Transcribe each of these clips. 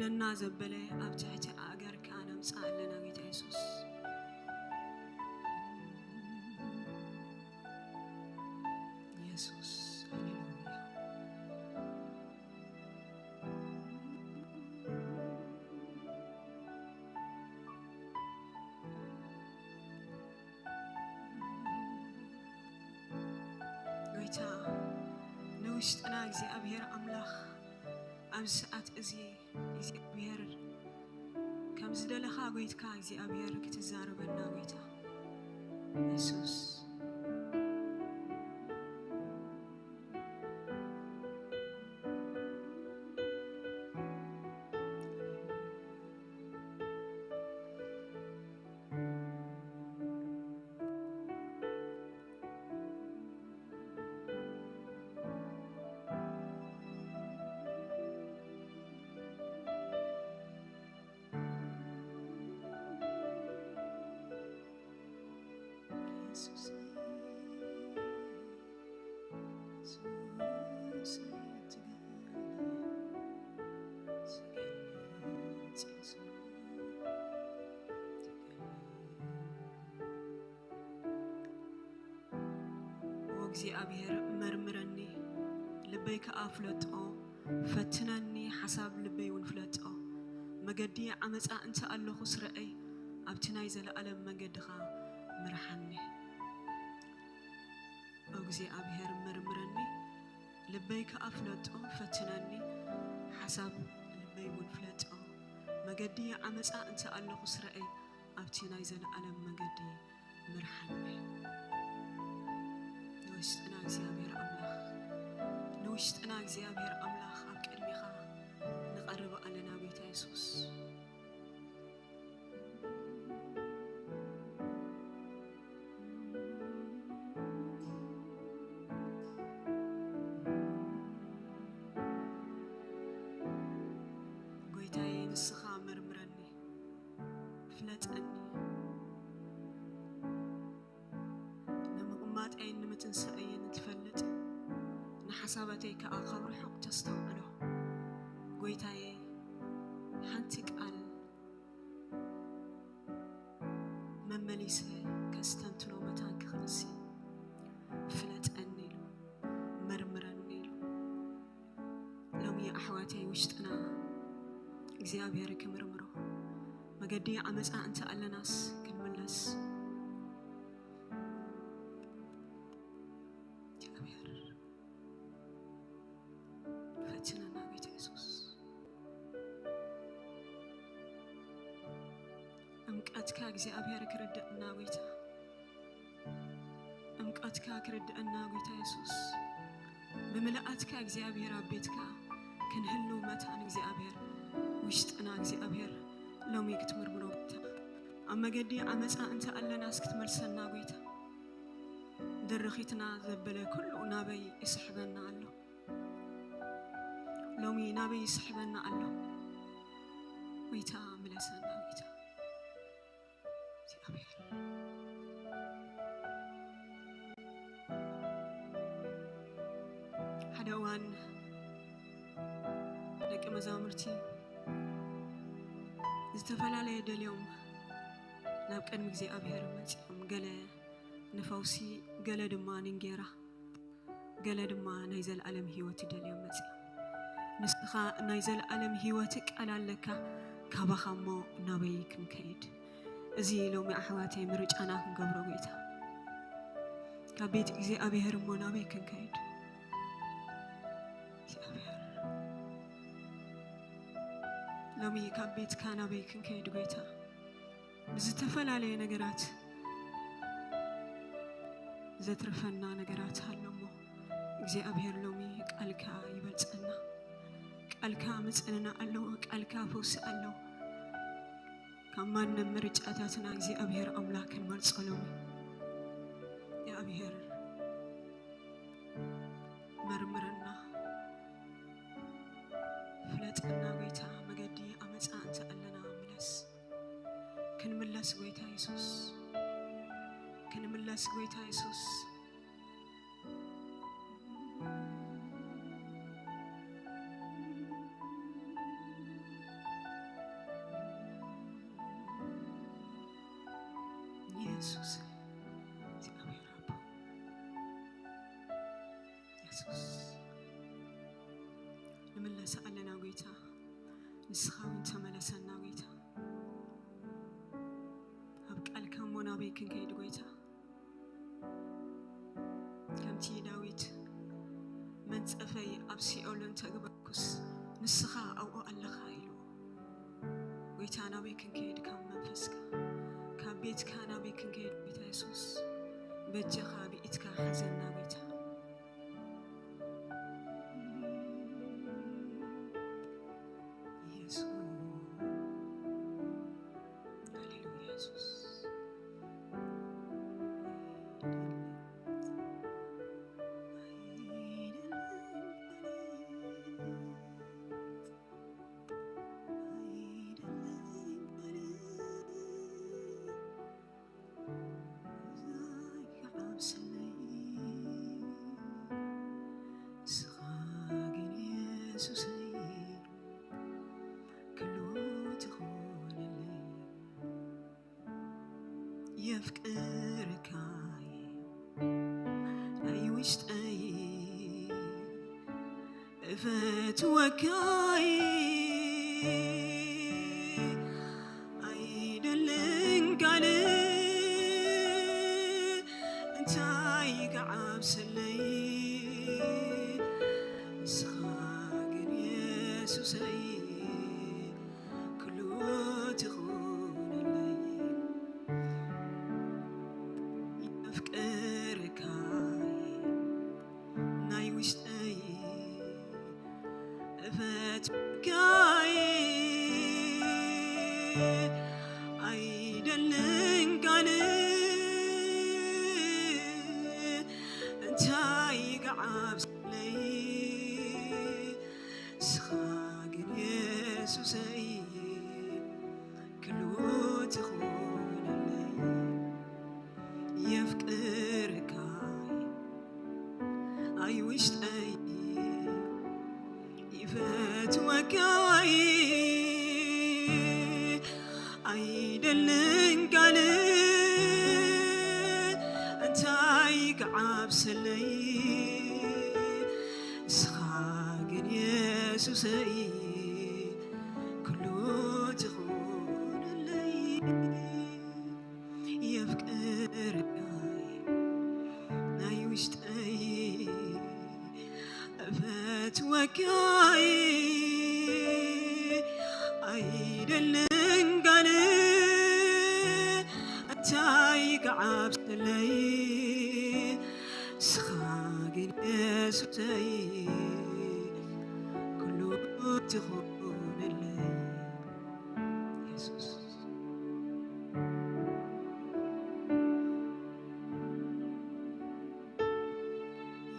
ደና ዘበለ ኣብ ትሕቲ ኣእጋርካ ነምጽእ ኣለና፣ ጎይታ የሱስ። የሱስ፣ ሃሌሉያ። ጎይታ፣ ንውሽጥና እግዚኣብሔር ኣምላኽ ኣብዚ ሰዓት እዚ እግዚኣብሔር ከም ዝደለኻ ጎይትካ እግዚኣብሔር ክትዛረበና ጎይታ የሱስ። ኦ እግዚኣብሔር፣ መርምረኒ፣ ልበይ ከኣ ፍለጦ። ፈትነኒ፣ ሓሳብ ልበይ እውን ፍለጦ። መገዲ ዓመጻ እንተ ኣለኹስ ርኣይ፣ ኣብቲ ናይ ዘለኣለም መንገድኻ ምርሓኒ። ኦ እግዚኣብሔር፣ መርምረኒ፣ ልበይ ከኣ ፍለጦ። ፈትነኒ፣ ሓሳብ ልበይ እውን ፍለጦ። መገዲ ዓመጻ እንተ ኣለኹስ ርኣይ፣ ኣብቲ ናይ ዘለኣለም መገዲ ምርሓኒ። ንውሽጥና እግዚኣብሔር ኣምላኽ፣ ንውሽጥና እግዚኣብሔር ኣምላኽ ኣብ ቅድሚኻ ንቐርብ ኣለና፣ ጎይታ የሱስ። ጎይታዬ፣ ንስኻ መርምረኒ፣ ፍለጠኒ። ንምቕማጠይን ንምትንሳኤይን እትፈልጥ፣ ንሓሳባተይ ከኣ ካብ ርሑቕ ተስተውዕሎ። ጎይታዬ፣ ሓንቲ ቃል መመሊሰ ከስተንትኖ መታን ክኽእልሲ፣ ፍለጠኒ ኢሉ፣ መርምረኒ ኢሉ። ሎሚ ኣሕዋተይ፣ ውሽጥና እግዚኣብሔር ክምርምሮ፣ መገዲ ዓመፃ እንተ ኣለናስ ክንምለስ፣ እግዚኣብሔር ፈትነና፣ ጎይታ የሱስ። ዕምቀትካ እግዚኣብሔር ክርድእና፣ ጎይታ። ዕምቀትካ ክርድእና፣ ጎይታ የሱስ። ብምልኣትካ እግዚኣብሔር ኣብ ቤትካ ክንህሉ መታን እግዚኣብሔር ውሽጥና እግዚኣብሔር ሎሚ ክትምርምሮ፣ ጎይታ። ኣብ መገዲ ዓመፃ እንተ ኣለናስ ክትመልሰና፣ ጎይታ። ድርኺትና ዘበለ ኩሉ ናበይ ይስሕበና ኣሎ። ሎሚ ናበይ ይስሕበና ኣሎ? ጎይታ ምለሰና፣ ጎይታ እግዚኣብሔር። ሓደ እዋን ደቂ መዛሙርቲ ዝተፈላለየ ደልዮም ናብ ቅድሚ እግዚኣብሔር መጺኦም፣ ገለ ንፈውሲ፣ ገለ ድማ ንእንጌራ፣ ገለ ድማ ናይ ዘለኣለም ህይወት ይደልዮም መጺኦም። ንስኻ ናይ ዘለኣለም ህይወት ቃል ኣለካ፣ ካባኻ እሞ ናበይ ክንከይድ? እዚ ሎሚ ኣሕዋተይ ምርጫና ክንገብሮ፣ ጎይታ። ካብ ቤት እግዚኣብሔር እሞ ናበይ ክንከይድ? እግዚኣብሔር፣ ሎሚ ካብ ቤትካ ናበይ ክንከይድ፣ ጎይታ? ብዝተፈላለየ ነገራት ዘትርፈና ነገራት ኣሎ እሞ፣ እግዚኣብሔር ሎሚ ቃልካ ይበልጸና። ቃልካ ምጽንና ኣሎ፣ ቃልካ ፈውሲ ኣሎ። ካብ ማንም ምርጫታትና እግዚኣብሔር ኣምላክ ክንመርጾ ሎሚ። እግዚኣብሔር መርምረና፣ ፍለጠና ጎይታ፣ መገዲ ኣመጻ እንተ ኣለና ምለስ። ክንምለስ ጎይታ የሱስ፣ ክንምለስ ጎይታ የሱስ። የሱስ፣ እግዚኣብሔር ኣቦ፣ የሱስ፣ ንምለስ ኣለና ጎይታ፣ ንስኻ እውን ተመለሰና ጎይታ። ኣብ ቃልካ እሞ ናበይ ክንከይድ ጎይታ? ከምቲ ዳዊት፣ "መንጸፈይ ኣብ ሲኦል እንተግበርኩስ፣ ንስኻ ኣብኡ ኣለኻ" ኢልዎ። ጎይታ፣ ናበይ ክንከይድ ካብ መንፈስካ? ካብ ቤትካ ናበይ ክንከይድ? ጎይታ የሱስ፣ በጃኻ ብኢድካ ሓዘና ጎይታ። የሱስ፣ ሃሌሉያ የሱስ። ንስኻ ግን የሱሰይ ኩሉ ትኾነለይ። የፍቅርካይ ናይ ውሽጠይ እፈትወካይ ኣይደልን ካልእ እንታይ ክዓብሰለይ ንስኻ ግን የሱሰይ ኩሉ ትኾነለይ። የፍቅርካይ ናይ ውሽጠይ እፈትወካይ ኣይደልን ካልእ እንታይ ክዓብሰለይ ንስኻ ግን የሱሰይ ኩሉ ትኾነለይ። የፍቅርካይ ኣይ ውሽጠይ ይፈትወካይ ኣይደልን ካልእ እንታይ ክዓብሰለይ ንስኻ ግን የሱሰይ ኩሉ ትኾነለይ። የፍቅርካይ ናይ ውሽጠይ እፈትወካይ ኣይደልን ካልእ እንታይ ክዓብሰለይ ንስኻ ግን የሱሰይ ኩሉ ትኾነለይ። የሱስ፣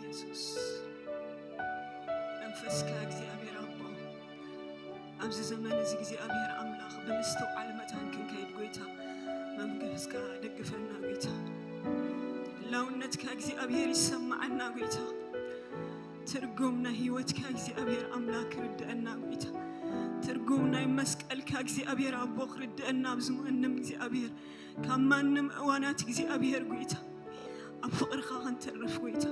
የሱስ፣ መንፈስካ እግዚኣብሔር ኣቦ፣ ኣብዚ ዘመን እዚ እግዚኣብሔር ኣምላኽ ብምስትውዓል መታን ክንከይድ ጎይታ መንፈስካ ደግፈና ጎይታ። ህላውነትካ እግዚኣብሔር ይሰማዓና ጎይታ። ትርጉም ናይ ህይወትካ እግዚኣብሔር ኣምላኽ ክርድአና ጎይታ። ትርጉም ናይ መስቀልካ እግዚኣብሔር ኣቦ ክርድአና ኣብዚ ማንም እግዚኣብሔር ካብ ማንም እዋናት እግዚኣብሔር ጎይታ ኣብ ፍቕርኻ ክንተርፍ ጎይታ።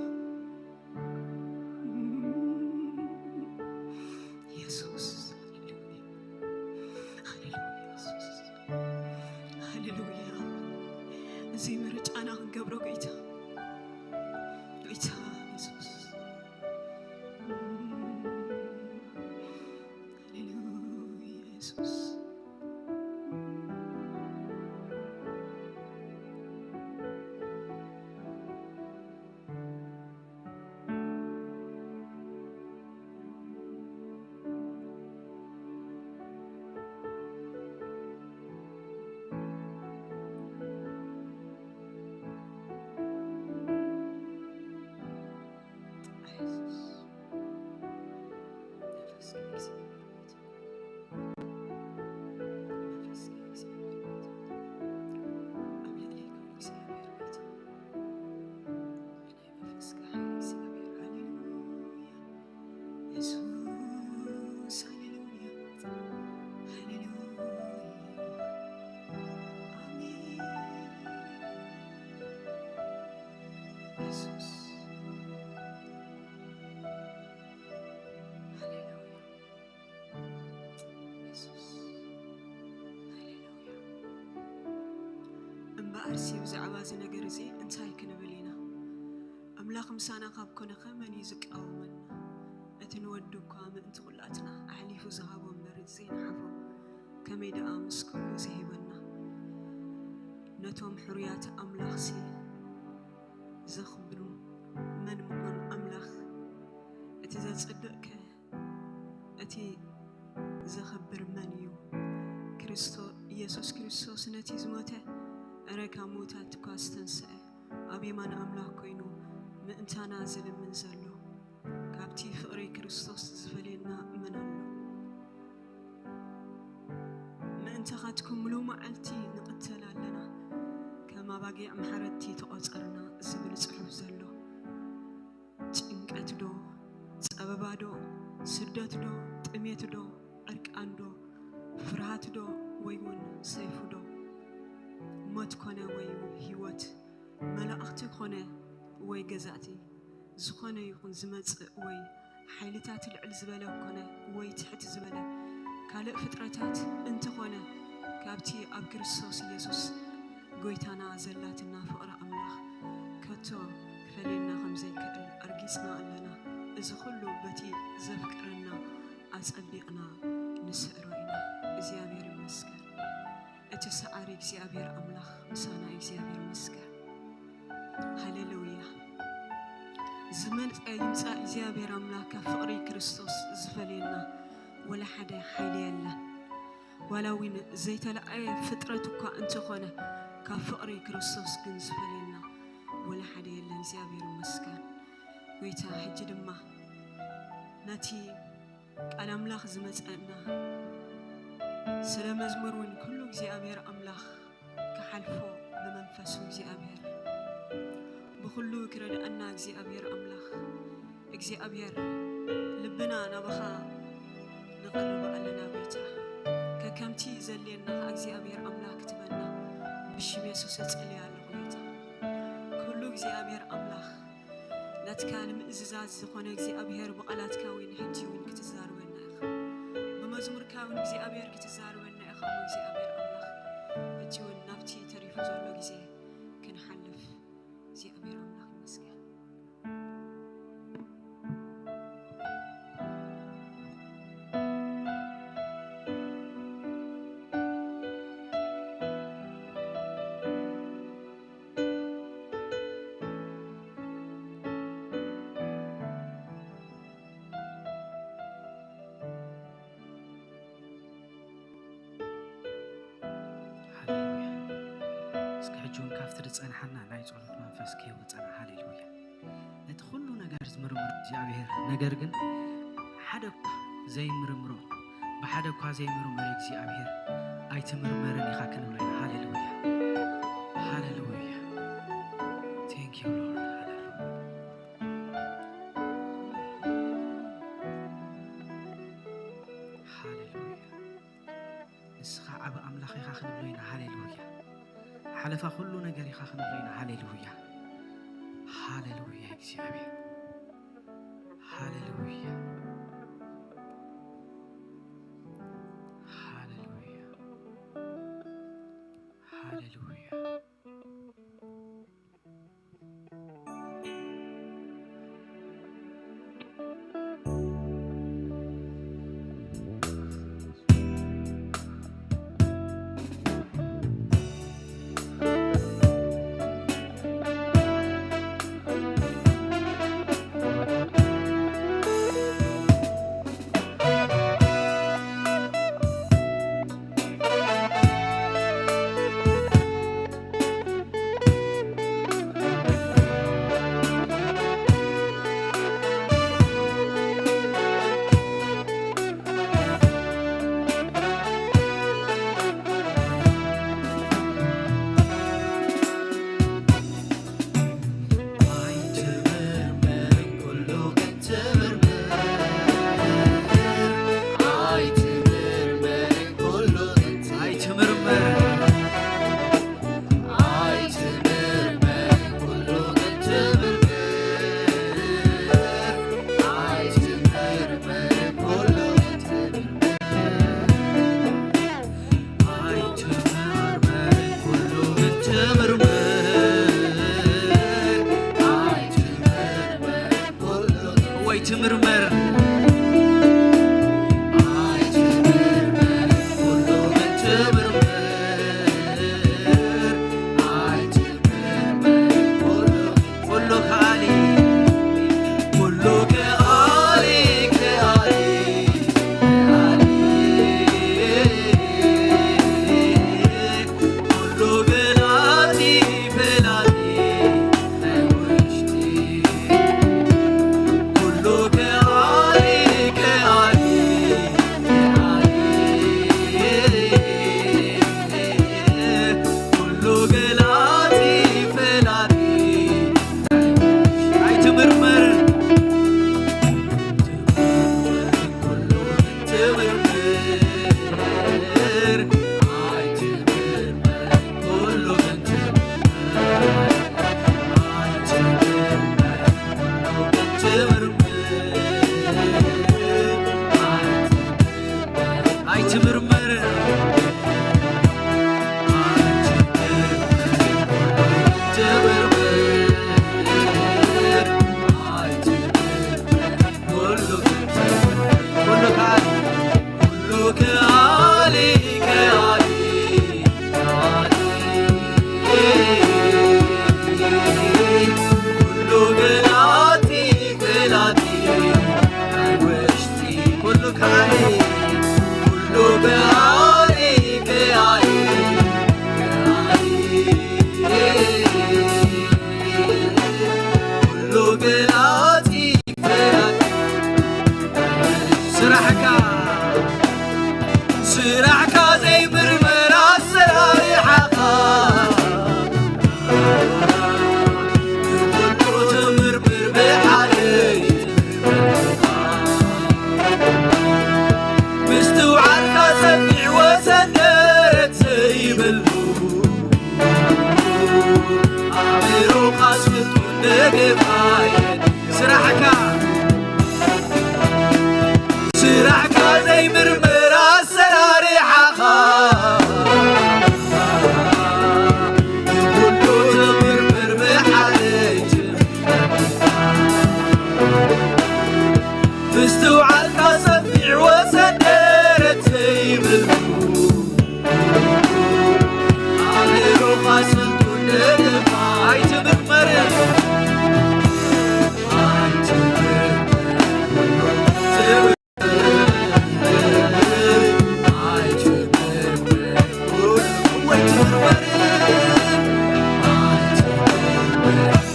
የሱስ፣ ሃሌሉያ፣ ሃሌሉያ፣ የሱስ፣ ሃሌሉያ። እዚ ምርጫና ክንገብሮ ጎይታ፣ ጎይታ የሱስ፣ ሃሌሉያ የሱስ። ሕጂ ብዛዕባ እዚ ነገር እዚ እንታይ ክንብል ኢና? ኣምላኽ ምሳና ካብ ኮነ ከ መን እዩ ዝቃወመና? እቲ ንወዱ እኳ ምእንቲ ኩላትና ኣሕሊፉ ዝሃቦ እምበር ዘይንሓፎ፣ ከመይ ደኣ ምስ ኩሉ ዝሂበና? ነቶም ሕሩያት ኣምላኽሲ ዘኽብሩ መን ምዃኑ ኣምላኽ እቲ ዘጽድቕ ከ እቲ ዘኽብር መን እዩ? ክርስቶ-፣ ኢየሱስ ክርስቶስ ነቲ ዝሞተ፣ እረ ካብ ምዉታት እኳ ዝተንስአ፣ ኣብ የማን ኣምላኽ ኮይኑ ምእንታና ዝልምን ዘሎ፣ ካብቲ ፍቕሪ ክርስቶስ ዝፈልየና መን ኣሎ? ምእንታኻትኩም ምሉእ መዓልቲ ንቕተል ኣለና፣ ከም ኣባጊዕ ማሕረድቲ ተቖጸርና ዝብል ጽሑፍ ዘሎ። ጭንቀት ዶ? ጸበባ ዶ? ስደት ዶ? ጥሜት ዶ? ዕርቃን ዶ? ፍርሃት ዶ? ወይ እውን ሰይፉ ዶ? ሞት ኮነ ወይ ህይወት፣ መላእኽቲ ኮነ ወይ ገዛእቲ፣ ዝኾነ ይኹን ዝመጽእ ወይ ሓይልታት ልዕል ዝበለ ኮነ ወይ ትሕት ዝበለ ካልእ ፍጥረታት እንተኾነ፣ ካብቲ ኣብ ክርስቶስ ኢየሱስ ጎይታና ዘላትና ፍቕሪ ኣምላኽ ከቶ ክፈልየና ከም ዘይክእል ኣርጊጽና ኣለና። እዚ ኹሉ በቲ ዘፍቅረና ኣጸቢቕና ንስዕሮ ኢና። እግዚኣብሔር ይመስገን። እቲ ሰዓሪ እግዚኣብሔር ኣምላኽ ምሳና፣ እግዚኣብሔር ይመስገን። ሃሌሉያ። ዝመጸ ይምጻእ፣ እግዚኣብሔር ኣምላኽ ካብ ፍቕሪ ክርስቶስ ዝፈልየና ወላ ሓደ ሓይሊ የለን። ዋላ እውን ዘይተለኣየ ፍጥረት እኳ እንተኾነ፣ ካብ ፍቕሪ ክርስቶስ ግን ዝፈልየና ወላ ሓደ የለን። እግዚኣብሔር ይመስገን። ጎይታ፣ ሕጂ ድማ ነቲ ቃል ኣምላኽ ዝመጸና ስለ መዝሙር እውን ኩሉ እግዚኣብሔር ኣምላኽ ክሓልፎ ብመንፈሱ እግዚኣብሔር ብኹሉ ክረድኣና እግዚኣብሔር ኣምላኽ እግዚኣብሔር ልብና ናባኻ ንቐርብ ኣለና ጎይታ። ከከምቲ ዘድልየና ኸዓ እግዚኣብሔር ኣምላኽ ክትበና ብሽም የሱስ እጽሊ ኣለኹ ጎይታ። ኩሉ እግዚኣብሔር ኣምላኽ ናትካ ንምእዝዛዝ ዝኾነ እግዚኣብሔር ብቓላትካ እውን ሕጂ እውን ክትዛረበና ኢኻ። ብመዝሙርካ እውን እግዚኣብሔር ክትዛረበና ኢኻ እሞ እግዚኣብሔር ኣምላኽ ሕጂ እውን ናብቲ ተሪፉ ዘሎ ግዜ ክንሓልፍ እግዚኣብሔር ኣምላኽ ይመስገን። ሃሌሉያ። እስኪ ሕጂ እውን ካብቲ ዝጸንሓና ናይ ጸሎት መንፈስ ከየወጸና። ሃሌሉያ። ነቲ ኩሉ ነገር ዝምርምር እግዚኣብሔር፣ ነገር ግን ሓደ እኳ ዘይምርምሮ፣ ብሓደ እኳ ዘይምርመር እግዚኣብሔር ኣይትምርመርን ኢኻ ክንብሎ ኢና። ሃሌሉያ። ሃሌሉያ። Thank you, Lord. ሃሌሉያ። ሃሌሉያ። ንስኻ ዓቢ ኣምላኽ ኢኻ ክንብሎ ኢና። ሃሌሉያ። ሓለፋ ኩሉ ነገር ኢኻ ክንብሎ ኢና። ሃሌሉያ። ሃሌሉያ እግዚኣብሔር። ሃሌሉያ። ሃሌሉያ። ሃሌሉያ። ስራሕካ ዘይምርመር ኣሰራርሓኻ፣ ንኹሉ ትምርምር ብሓደ ይትምርምርካ። ምስትውዓልካ ሰፊሕ ወሰን ደረት ዘይብሉ፣ ኣእምሮኻስ ፍጹም ደገፋ የድልዮ። ስራሕካ፣ ስራሕካ ዘይምርመር ኣሰራርሓኻ፣ ንኹሉ ትምርምር ብሓደ ይትምርምርካ። ምስትውዓልካ ሰፊሕ ወሰን ደረት ዘይብሉ፣ ኣእምሮኻ ስልጡን ደገፋ ኣይትምርመርን። ኣይትምርመርን። ኣይትምርመርን። ኣይትምርመርን።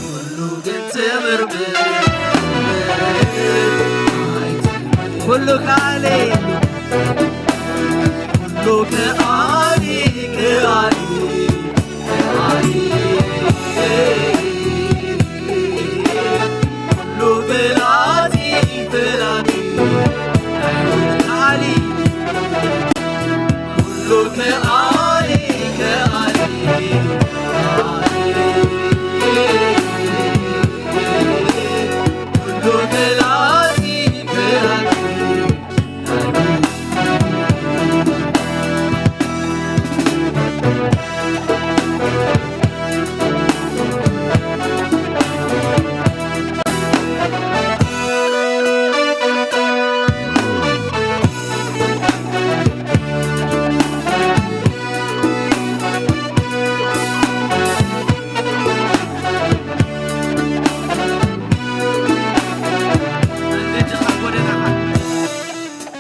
ኩሉ ግን ትምርምር፣ ኩሉ ከኣሊ፣ ኩሉ ከኣሊ፣ ከኣሊ፣ ከኣሊ፣ ኩሉ ፈላጢ፣ ፈላጢ፣ ከኣሊ፣ ኩሉ ከኣሊ፣ ከኣሊ፣ ከኣሊ፣ ኩሉ ፈላጢ፣ ፈላጢ።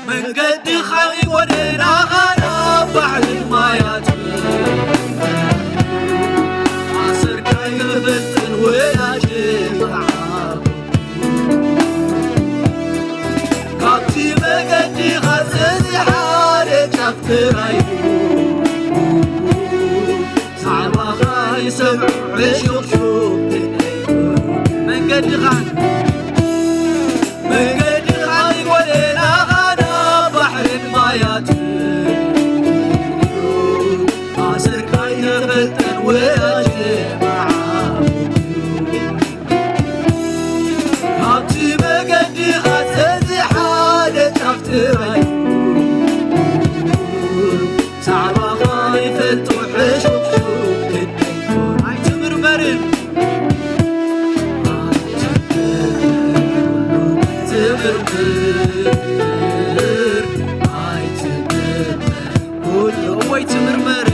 መንገድኻ ይጎደናኻ ናብ ባሕርን ማያትን፣ ኣሰርካ ይፈልጥን ወዳጅ መዓት። ካብቲ መገድኻ ዘዝሓደ ጫፍ ጥራይ፣ ዛዕባኻ ይሰምዑ ሕሹኽሹኽ። መንገድኻን መንገድኻ ይጎደናኻ ናብ ባሕርን ማያትን፣ ኣሰርካ ይፈልጥን ወዳጅ መዓት። ኣብቲ መገድኻ ዘዝሓደ ጫፍ ጥራይ፣ ዛዕባኻ ይፈልጡ ሕሹኽሹኽ ክንደይ ኮን። ኣይትምርመርን። ኣይትምርመርን። ትምርምር። ኣይትምርመርን። ኩሉ ወይ ትምርመር፣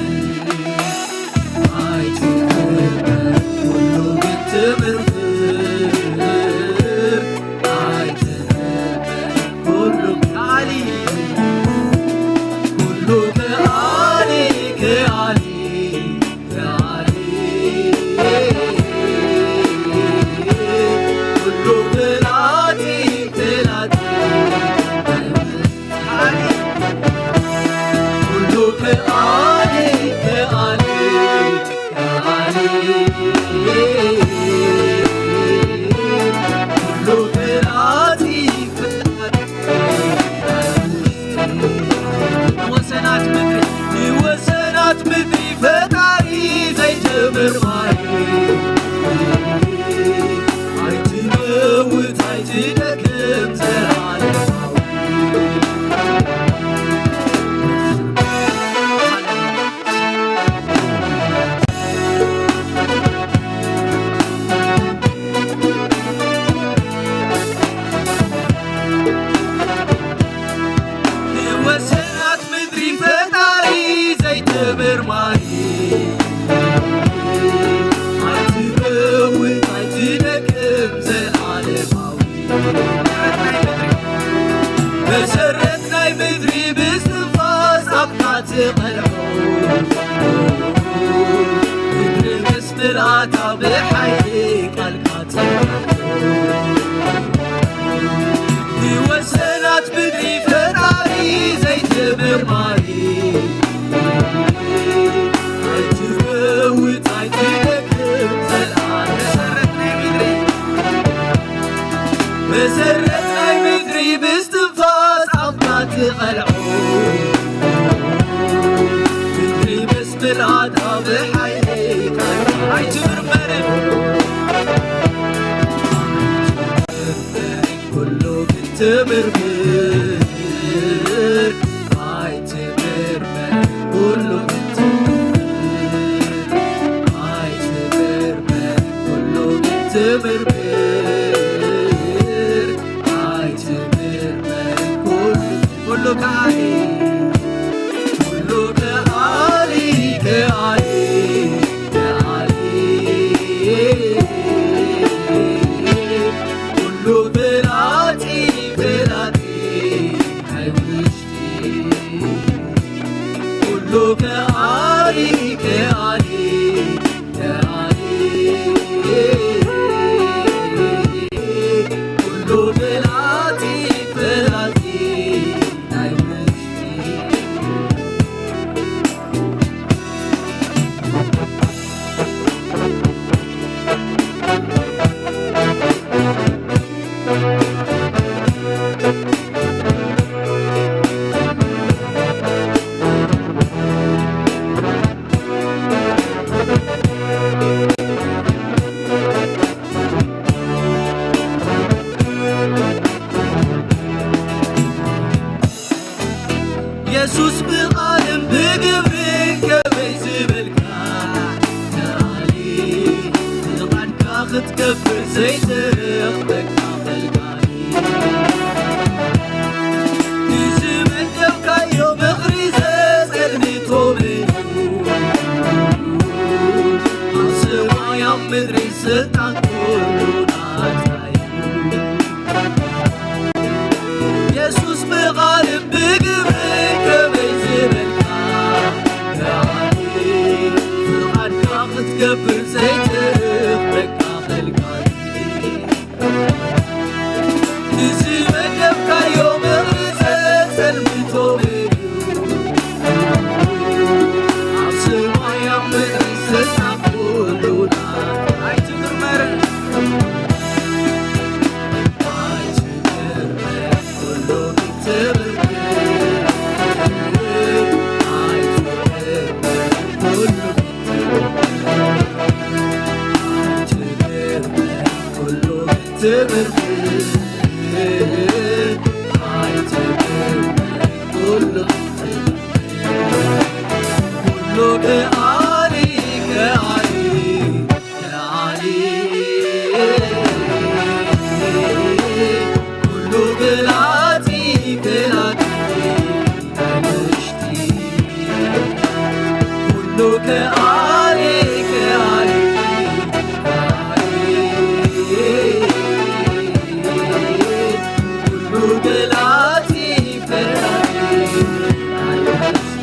ኣይትምርመር፣ ኩሉ ግን ትምርምር፣ ኣይትምርመር፣ ኩሉ ከኣሊ፣ ኩሉ ከኣሊ፣ ከኣሊ፣ ከኣሊ፣ ኩሉ ፈላጢ፣ ፈላጢ። ከኣሊ፣ ኩሉ ከኣሊ፣ ከኣሊ፣ ከኣሊ፣ ኩሉ ፈላጢ፣ ፈላጢ። ወሰናት ምድሪ፣ ወሰናት ምድሪ ፈጣሪ ዘይትምርማሪ፣ ኣይትመውት ኣይትደክም ዘላለማዊ። ወሰናት ምድሪ ፈጣሪ ዘይትምርማሪ፣ ኣይትመውት ኣይትደክም ዘላለማዊ። መሰረት ናይ ምድሪ ብስትንፋስ ኣፍካ ትቐልዖ፣ ምድሪ ምስ ምልኣታ ብሓይሊ ቃልካ ትመርሖ። ንወሰናት ምድሪ ፈጣሪ ዘይትምርማሪ፣ ትምርምር፣ ኣይትምርመር፣ ኩሉ ትምርምር፣ ኣይትምርመር፣ ኩሉ ትምርምር፣ ኣይትምርመር፣ ኩሉ፣ ኩሉ ከኣሊ፣ ኩሉ ከኣሊ፣ ከኣሊ፣ ከኣሊ፣ ኩሉ ብላቲ፣ ብላቲ፣ ናይ ውሽጢ፣ ኩሉ ከኣሊ፣ ከኣሊ፣ ከኣሊ፣ ኩሉ ብላቲ፣ ብላቲ፣ ናይ ውሽጢ። የሱስ ብቓልን ብግብርን ከመይ ዝበልካ ከኣሊ፣ ፍቓድካ ክትገብር ዘይትርቕ በቃ ፈልቃሊ። ንዝመደብካዮ ምኽሪ ዘጸልምቶ መን እዩ? ኣብ ሰማይ ኣብ ምድሪ ስልጣን ኩሉ ናትካ እዩ። የሱስ ብቓልን ብግብርን ከመይ ዝበልካ ከኣሊ፣ ፍቓድካ ክትገብር ዘይትርቕ በቃ ፈልቃሊ። ንዝመደብካዮ ምኽሪ ዘጸልምቶ መን እዩ? ኣብ ሰማይ ኣብ ምድሪ ስልጣን ኩሉ ናትካ። ኣይትምርመር፣ ኣይትምርመር፣ ኩሉ ትምርምር፣ ኣይትምርመር፣ ኩሉ ትምርምር፣ ኣይትምርመር፣ ኩሉ ትምርምር፣ ኣይትምርመር፣ ኩሉ ትምርምር፣ ኩሉ ከኣሊ፣ ከኣሊ፣ ከኣሊ፣ ኩሉ ክላቲ፣ ክላቲ፣ ውሽጢ፣ ኩሉ ከኣሊ፣ ከኣሊ፣ ከኣሊ፣ ኩሉ ክላቲ፣ ክላቲ፣ ውሽጢ።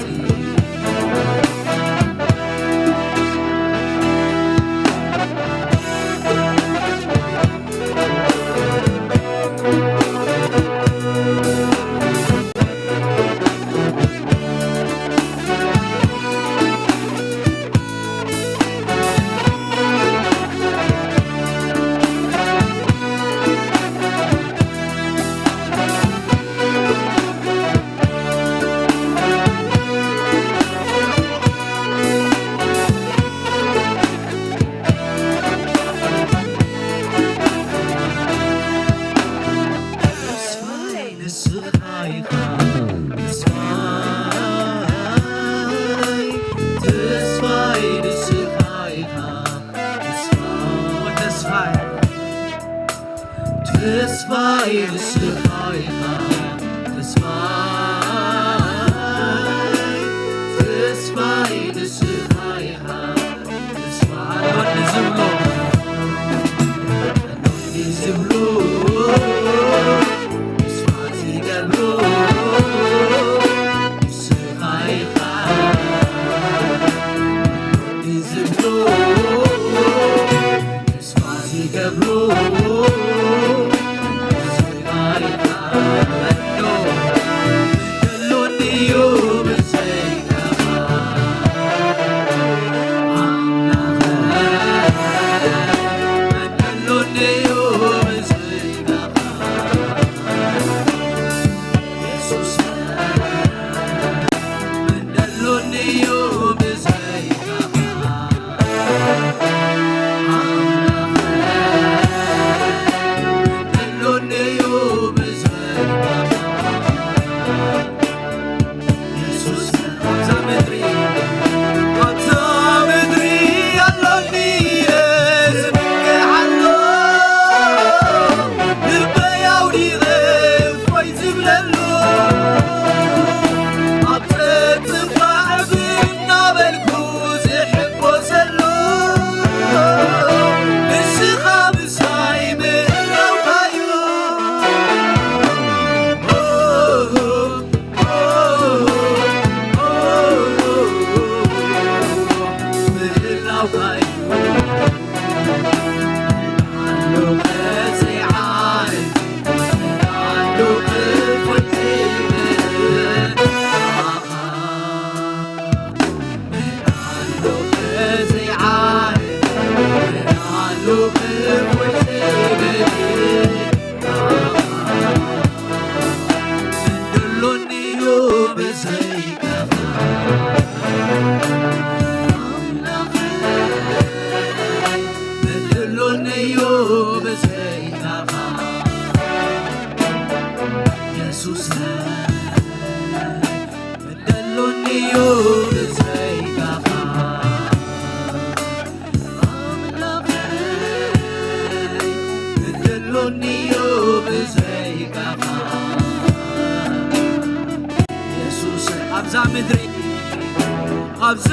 ኣብዛ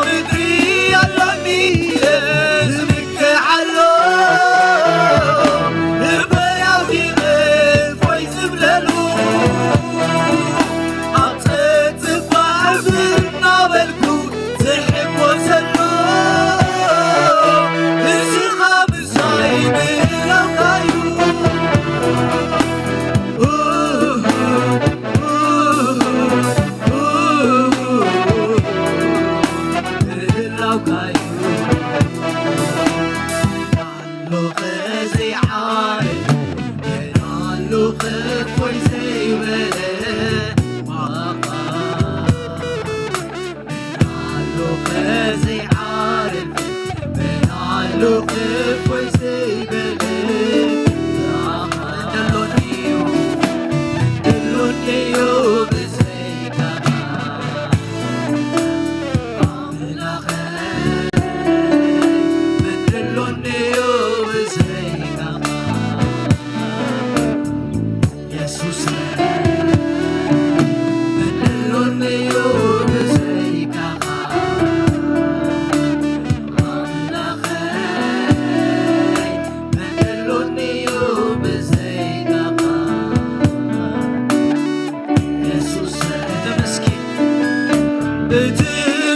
ምድሪ ኣሎኒ ዝምክሓሎ፣ ልበይ ኣውዲቐ እፎይ ዝብለሉ፣ ኣብ ጸጥታ እናበልኩ ዝሕጎሰሉ፣ ንስኻ ምሳይ ምህላውካ'ዩ። ምህላውካ'ዩ። ኣሎኸ ዘይዓርፍ፣ ኣሎኸ እፎይ ዘይበለ፣ ኣሎኸ ዘይዓርፍ፣ ኣሎኸ እፎይ ዘይበለ፣ ብኣኻ ደሎኒ'ዩ፣ ደሎኒ'ዩ ብዘይካኻ። ኣምላኸይ፣ መን ደሎኒ'ዩ ብዘይካኻ? የሱሰይ፣ መን ደሎኒ'ዩ ብዘይካኻ? ኣምላኸይ፣ መን ደሎኒ'ዩ ብዘይካኻ? የሱስ እቲ ምስኪን፣ እቲ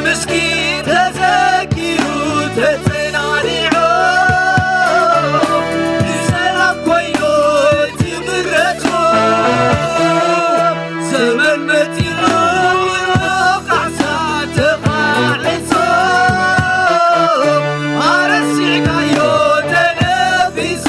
ምስኪን ተዘኪሩ ተጸናኒዑ፣ ንሰላም ኮይኑ እቲ ምረቱ፣ ዘመን መጺኡ ካሕሳ ተኻዒሱ፣ ኣረሲዕካዮ ተደቢሱ።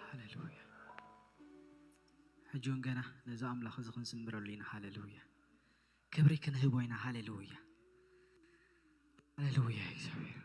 ሃሌሉያ። ሕጂ እውን ገና ነዚ ኣምላኽ እዚ ክንዝምረሉ ኢና። ሃሌሉያ። ክብሪ ክንህቦ ኢና። ሃሌሉያ፣ ሃሌሉያ። እግዚኣብሔር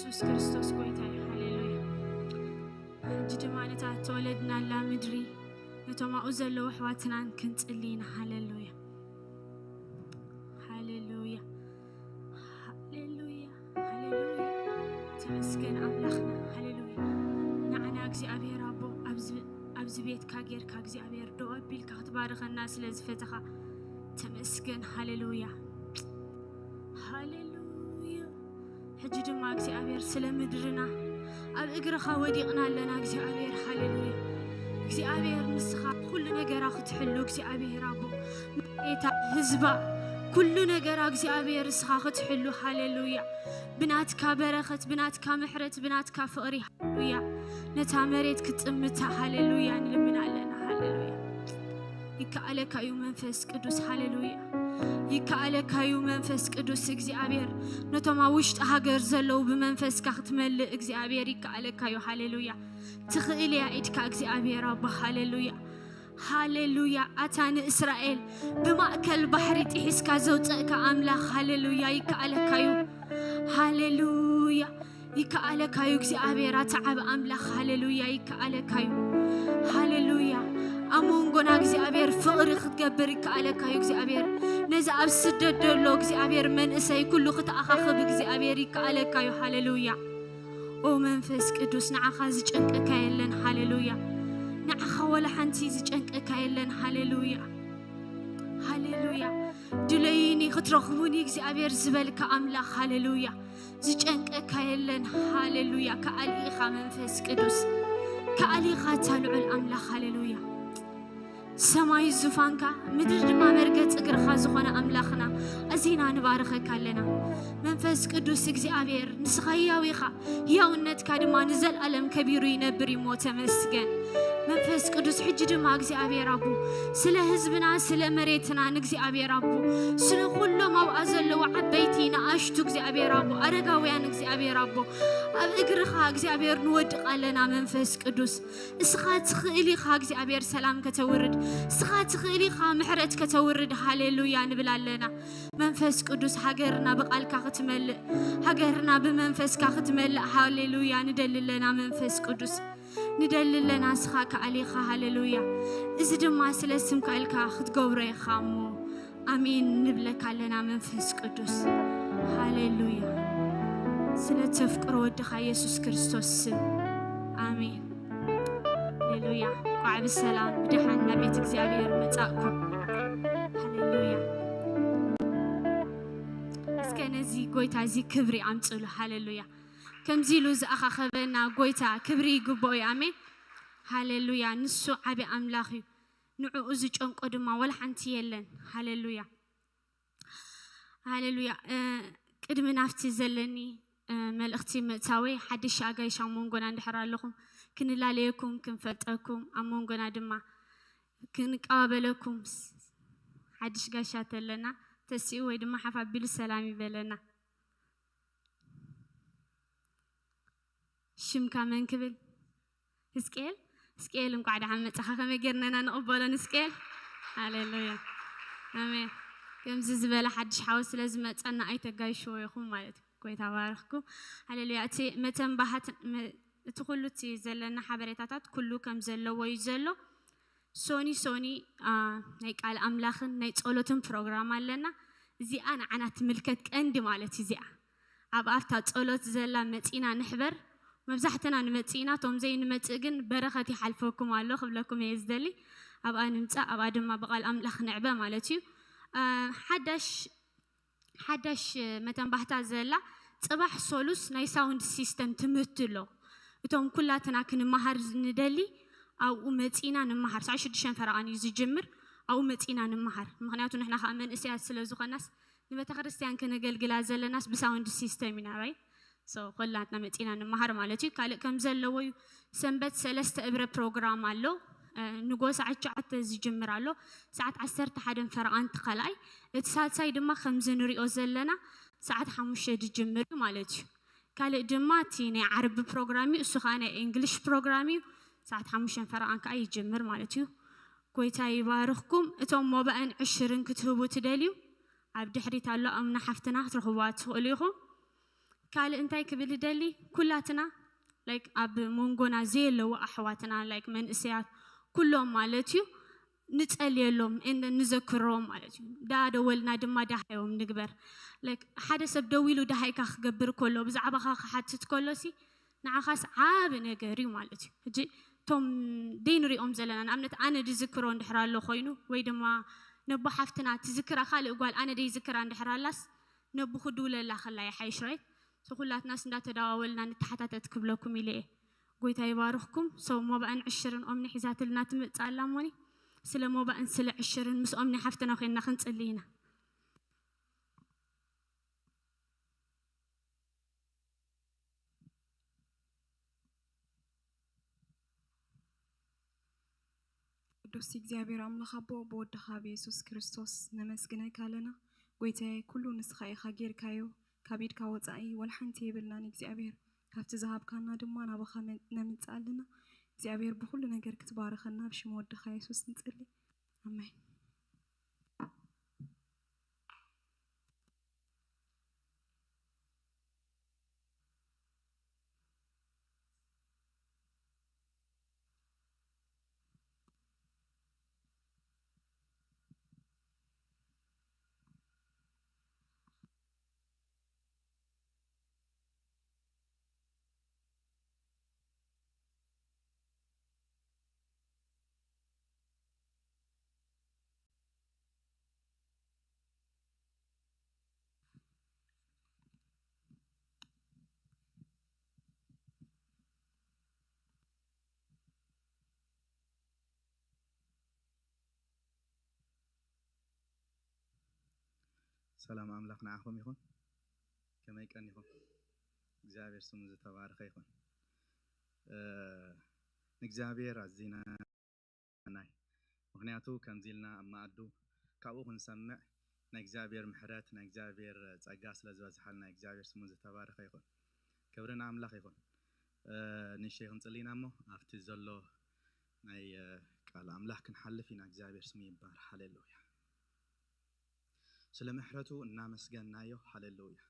የሱስ ክርስቶስ ጎይታ እዩ። ሃሌሉያ። ሕጂ ድማ ነታ እተወለድናላ ምድሪ፣ ነቶም ኣብኡ ዘለዉ ኣሕዋትናን ክንጽሊ ኢና። ሃሌሉያ። ሃሌሉያ። ሃሌሉያ። ሃሌሉያ። ተመስገን ኣምላኽና። ሃሌሉያ። ንዓና እግዚኣብሔር ኣቦ ኣብዚ፣ ኣብዚ ቤትካ ጌርካ እግዚኣብሔር ደው ኣቢልካ ክትባርኸና ስለ ዝፈተኻ ተመስገን። ሃሌሉያ። ሃሌሉያ። ሕጂ ድማ እግዚኣብሔር ስለ ምድርና ኣብ እግርኻ ወዲቕና ኣለና እግዚኣብሔር። ሃሌሉያ። እግዚኣብሔር ንስኻ ኩሉ ነገራ ክትሕሉ እግዚኣብሔር ኣቦ፣ መሬታ፣ ህዝባ፣ ኩሉ ነገራ እግዚኣብሔር ንስኻ ክትሕሉ። ሃሌሉያ። ብናትካ በረኸት፣ ብናትካ ምሕረት፣ ብናትካ ፍቕሪ፣ ሃሌሉያ፣ ነታ መሬት ክትጥምታ። ሃሌሉያ። ንልምን ኣለና። ሃሌሉያ። ይከኣለካ እዩ መንፈስ ቅዱስ። ሃሌሉያ። ይከኣለካ እዩ መንፈስ ቅዱስ እግዚኣብሔር። ነቶም ኣብ ውሽጢ ሃገር ዘለዉ ብመንፈስካ ክትመልእ እግዚኣብሔር ይከኣለካ እዩ። ሃሌሉያ። ትኽእል እያ ኢድካ እግዚኣብሔር ኣባ። ሃሌሉያ። ሃሌሉያ። ኣታ ንእስራኤል ብማእከል ባሕሪ ጥሒስካ ዘውፀእካ ኣምላኽ፣ ሃሌሉያ፣ ይከኣለካ እዩ። ሃሌሉያ። ይከኣለካ እዩ እግዚኣብሔር፣ ኣታ ዓቢ ኣምላኽ፣ ሃሌሉያ፣ ይከኣለካ እዩ። ሃሌሉያ። ኣብ መንጎና እግዚኣብሔር ፍቕሪ ክትገብር ይከኣለካ እዩ እግዚኣብሔር። ነዚ ኣብ ስደት ዘሎ እግዚኣብሔር መንእሰይ ኩሉ ክትኣኻኽብ እግዚኣብሔር ይከኣለካ እዩ። ሃሌሉያ። ኦ መንፈስ ቅዱስ፣ ንዓኻ ዝጨንቀካ የለን። ሃሌሉያ። ንዓኻ ወላ ሓንቲ ዝጨንቀካ የለን። ሃሌሉያ። ሃሌሉያ። ድለዩኒ ክትረኽቡኒ እግዚኣብሔር ዝበልካ ኣምላኽ። ሃሌሉያ። ዝጨንቀካ የለን። ሃሌሉያ። ከኣሊ ኢኻ መንፈስ ቅዱስ። ከኣሊ ኢኻ እታ ልዑል ኣምላኽ። ሃሌሉያ። ሰማይ ዙፋንካ፣ ምድሪ ድማ መርገጽ እግርኻ ዝኾነ ኣምላኽና፣ ኣዚና ንባርኸካ ኣለና። መንፈስ ቅዱስ እግዚኣብሔር፣ ንስኻ ህያው ኢኻ፣ ህያውነትካ ድማ ንዘለኣለም ከቢሩ ይነብር እዩ እሞ ተመስገን። መንፈስ ቅዱስ፣ ሕጂ ድማ እግዚኣብሔር ኣቦ፣ ስለ ህዝብና፣ ስለ መሬትና ንእግዚኣብሔር ኣቦ፣ ስለ ኩሎም ኣብኣ ዘለዉ ዓበይቲ ንኣሽቱ እግዚኣብሔር ኣቦ፣ ኣረጋውያን እግዚኣብሔር ኣቦ፣ ኣብ እግርኻ እግዚኣብሔር ንወድቕ ኣለና። መንፈስ ቅዱስ፣ እስኻ ትኽእል ኢኻ እግዚኣብሔር ሰላም ከተውርድ፣ እስኻ ትኽእል ኢኻ ምሕረት ከተውርድ። ሃሌሉያ ንብል ኣለና። መንፈስ ቅዱስ፣ ሃገርና ብቓልካ ክትመልእ፣ ሃገርና ብመንፈስካ ክትመልእ፣ ሃሌሉያ ንደሊ ኣለና። መንፈስ ቅዱስ፣ ንደሊ ኣለና፣ እስኻ ከኣል ኢኻ። ሃሌሉያ። እዚ ድማ ስለ ስምካ ኢልካ ክትገብሮ ኢኻ እሞ፣ ኣሜን ንብለካ ኣለና። መንፈስ ቅዱስ፣ ሃሌሉያ። ስለ ተፍቅሮ ወድኻ የሱስ ክርስቶስ ስም፣ ኣሜን። ሃሌሉያ። እንኳዕ ብሰላም ብደሓን ናብ ቤት እግዚኣብሔር መጻእኩም። ሃሌሉያ። እስከ ነዚ ጎይታ እዚ ክብሪ ኣምጽሉ። ሃሌሉያ። ከምዚ ኢሉ ዝኣኻኸበና ጎይታ ክብሪ ይግብኦ እዩ። ኣሜን። ሃሌሉያ። ንሱ ዓቢ ኣምላኽ እዩ። ንዕኡ ዝጨንቆ ድማ ወላ ሓንቲ የለን። ሃሌሉያ። ሃሌሉያ። እ፣ ቅድሚ ናብቲ ዘለኒ፣ እ፣ መልእኽቲ ምእታወይ፣ ሓድሽ ኣጋይሽ ኣብ መንጎና እንድሕር ኣለኹም፣ ክንላለየኩም፣ ክንፈልጠኩም፣ ኣብ መንጎና ድማ ክንቀባበለኩም፣ ስ-፣ ሓድሽ ጋሻ ተለና፣ ተሲኡ ወይ ድማ ሓፍ ኣቢሉ ሰላም ይበለና። ሽምካ መን ክብል? ህዝቅኤል። ህዝቅኤል፣ እንቋዕ ደሓን መጻኻ። ከመይ ጌርና ኢና ንቕበሎ ንህዝቅኤል? ሃሌሉያ። ኣሜን። ከምዚ ዝበለ ሓድሽ ሓወ ስለ ዝመጸና ኣይተጋይሽዎ ኢኹም ማለት እዩ። ጎይታ ባርኽኩም። ሃሌሉያ። እቲ መተንባሃት፣ መ-፣ እቲ ኩሉ እቲ ዘለና ሓበሬታታት ኩሉ ከም ዘለዎ እዩ ዘሎ። ሶኒ ሶኒ፣ አ፣ ናይ ቃል ኣምላኽን ናይ ጸሎትን ፕሮግራም ኣለና። እዚኣ ንዓና ትምልከት ቀንዲ ማለት እዩ። እዚኣ ኣብ ኣፍታ ጸሎት ዘላ መጺና ንሕበር። መብዛሕትና ንመጽእ ኢና፣ እቶም ዘይንመጽእ ግን በረኸት ይሓልፈኩም ኣሎ ክብለኩም እየ ዝደሊ። ኣብኣ ንምጻእ፣ ኣብኣ ድማ ብቓል ኣምላኽ ንዕበ ማለት እዩ። አ፣ ሓዳሽ፣ ሓዳሽ መተንባህታ ዘላ፣ ጽባሕ ሰሉስ ናይ ሳውንድ ሲስተም ትምህርቲ ኣሎ። እቶም ኩላትና ክንመሃር ንደሊ ኣብኡ መጺና ንመሃር። ሰዓት ሽዱሽተ ፈረቓን እዩ ዝጅምር። ኣብኡ መጺና ንመሃር። ምኽንያቱ ንሕና ከኣ መንእሰያት ስለ ዝኾናስ፣ ንቤተ ክርስቲያን ከነገልግላ ዘለናስ ብሳውንድ ሲስተም ኢና፣ ራይት? ሶ፣ ኩላትና መጺና ንመሃር ማለት እዩ። ካልእ ከም ዘለዎ እዩ፣ ሰንበት ሰለስተ እብረ ፕሮግራም ኣሎ። እ፣ ንጎ ሰዓት ትሽዓተ ዝጅምር ኣሎ። ሰዓት ዓሰርተ ሓደን ፈረቓን እቲ ካልኣይ። እቲ ሳልሳይ ድማ ከምዚ ንሪኦ ዘለና ሰዓት ሓሙሽተ ዝጅምር እዩ ማለት እዩ። ካልእ ድማ እቲ ናይ ዓርቢ ፕሮግራም እዩ፣ እሱ ኸኣ ናይ እንግሊሽ ፕሮግራም እዩ። ሰዓት ሓሙሽተን ፈረቓን ከኣ ይጅምር ማለት እዩ። ጎይታ ይባርኽኩም። እቶም ሞባእን ዕሽርን ክትህቡ ትደልዩ፣ ኣብ ድሕሪት ኣሎ፣ ኣምና ሓፍትና ክትረኽብዋ ትኽእሉ ኢኹም። ካልእ እንታይ ክብል ይደሊ? ኩላትና like ኣብ መንጎና ዘየለዉ ኣሕዋትና like መንእሰያት ኩሎም ማለት እዩ ንጸልየሎም and ንዘክሮም ማለት እዩ። ዳደወልና ድማ ደሃዮም ንግበር። Like ሓደ ሰብ ደዊሉ ደሃይካ ክገብር ከሎ ብዛዕባኻ ክሓትት ከሎሲ ንዓኻስ ዓቢ ነገር እዩ ማለት እዩ። ሕጂ እቶም ደይንሪኦም ዘለና ንኣብነት ኣነ ድዝክሮ እንድሕር ኣሎ ኮይኑ ወይ ድማ ነቦ ሓፍትና ትዝክራ ካልእ ጓል ኣነ ደይዝክራ እንድሕር ኣላስ ነብኹ ድውለላ ከላ ይሓይሽ right? So ኩላትናስ እንዳተደዋወልና ንተሓታተት ክብለኩም ኢለ እየ። ጎይታ ይባርኽኩም። So ሞባእን ዕሽርን ኦምኒ ሒዛትልና ትመጽእ ኣላ እሞኒ ስለ ሞባእን ስለ ዕሽርን ምስ ኦምኒ ሓፍትና ኮይንና ክንጽሊ ኢና። ቅዱስ እግዚኣብሔር ኣምላኽ ኣቦ ብወድኻ ብየሱስ ክርስቶስ ነመስግነካ ኣለና። ጎይታዬ ኩሉ ንስኻ ኢኻ ጌርካዮ። ካብ ኢድካ ወጻኢ ወላ ሓንቲ የብልናን እግዚኣብሔር። ካብቲ ዝሃብካና ድማ ናባኻ መ- ነምጽእ ኣለና። እግዚኣብሔር ብኹሉ ነገር ክትባርኸና ብሽም ወድኻ የሱስ ንጸሊ። ኣሜን። ሰላም ኣምላኽ ንዓኹም ይኹን። ከመይ ቀኒኹም? እግዚኣብሔር ስሙ ዝተባረኸ ይኹን። እ፣ ንእግዚኣብሔር ኣዚና ናይ ምኽንያቱ ከምዚ ኢልና ኣብ መኣዱ ካብኡ ክንሰምዕ ናይ እግዚኣብሔር ምሕረት ናይ እግዚኣብሔር ጸጋ ስለ ዝበዝሓልና እግዚኣብሔር ስሙ ዝተባረኸ ይኹን። ክብሪ ንኣምላኽ ይኹን። እ፣ ንእሽተይ ክንጽሊ ኢና እሞ ኣብቲ ዘሎ ናይ እ፣ ቃል ኣምላኽ ክንሓልፍ ኢና። እግዚኣብሔር ስሙ ይባረኽ። ሃሌሉያ። ስለ ምሕረቱ እናመስገናዮ። ሃሌሉያ።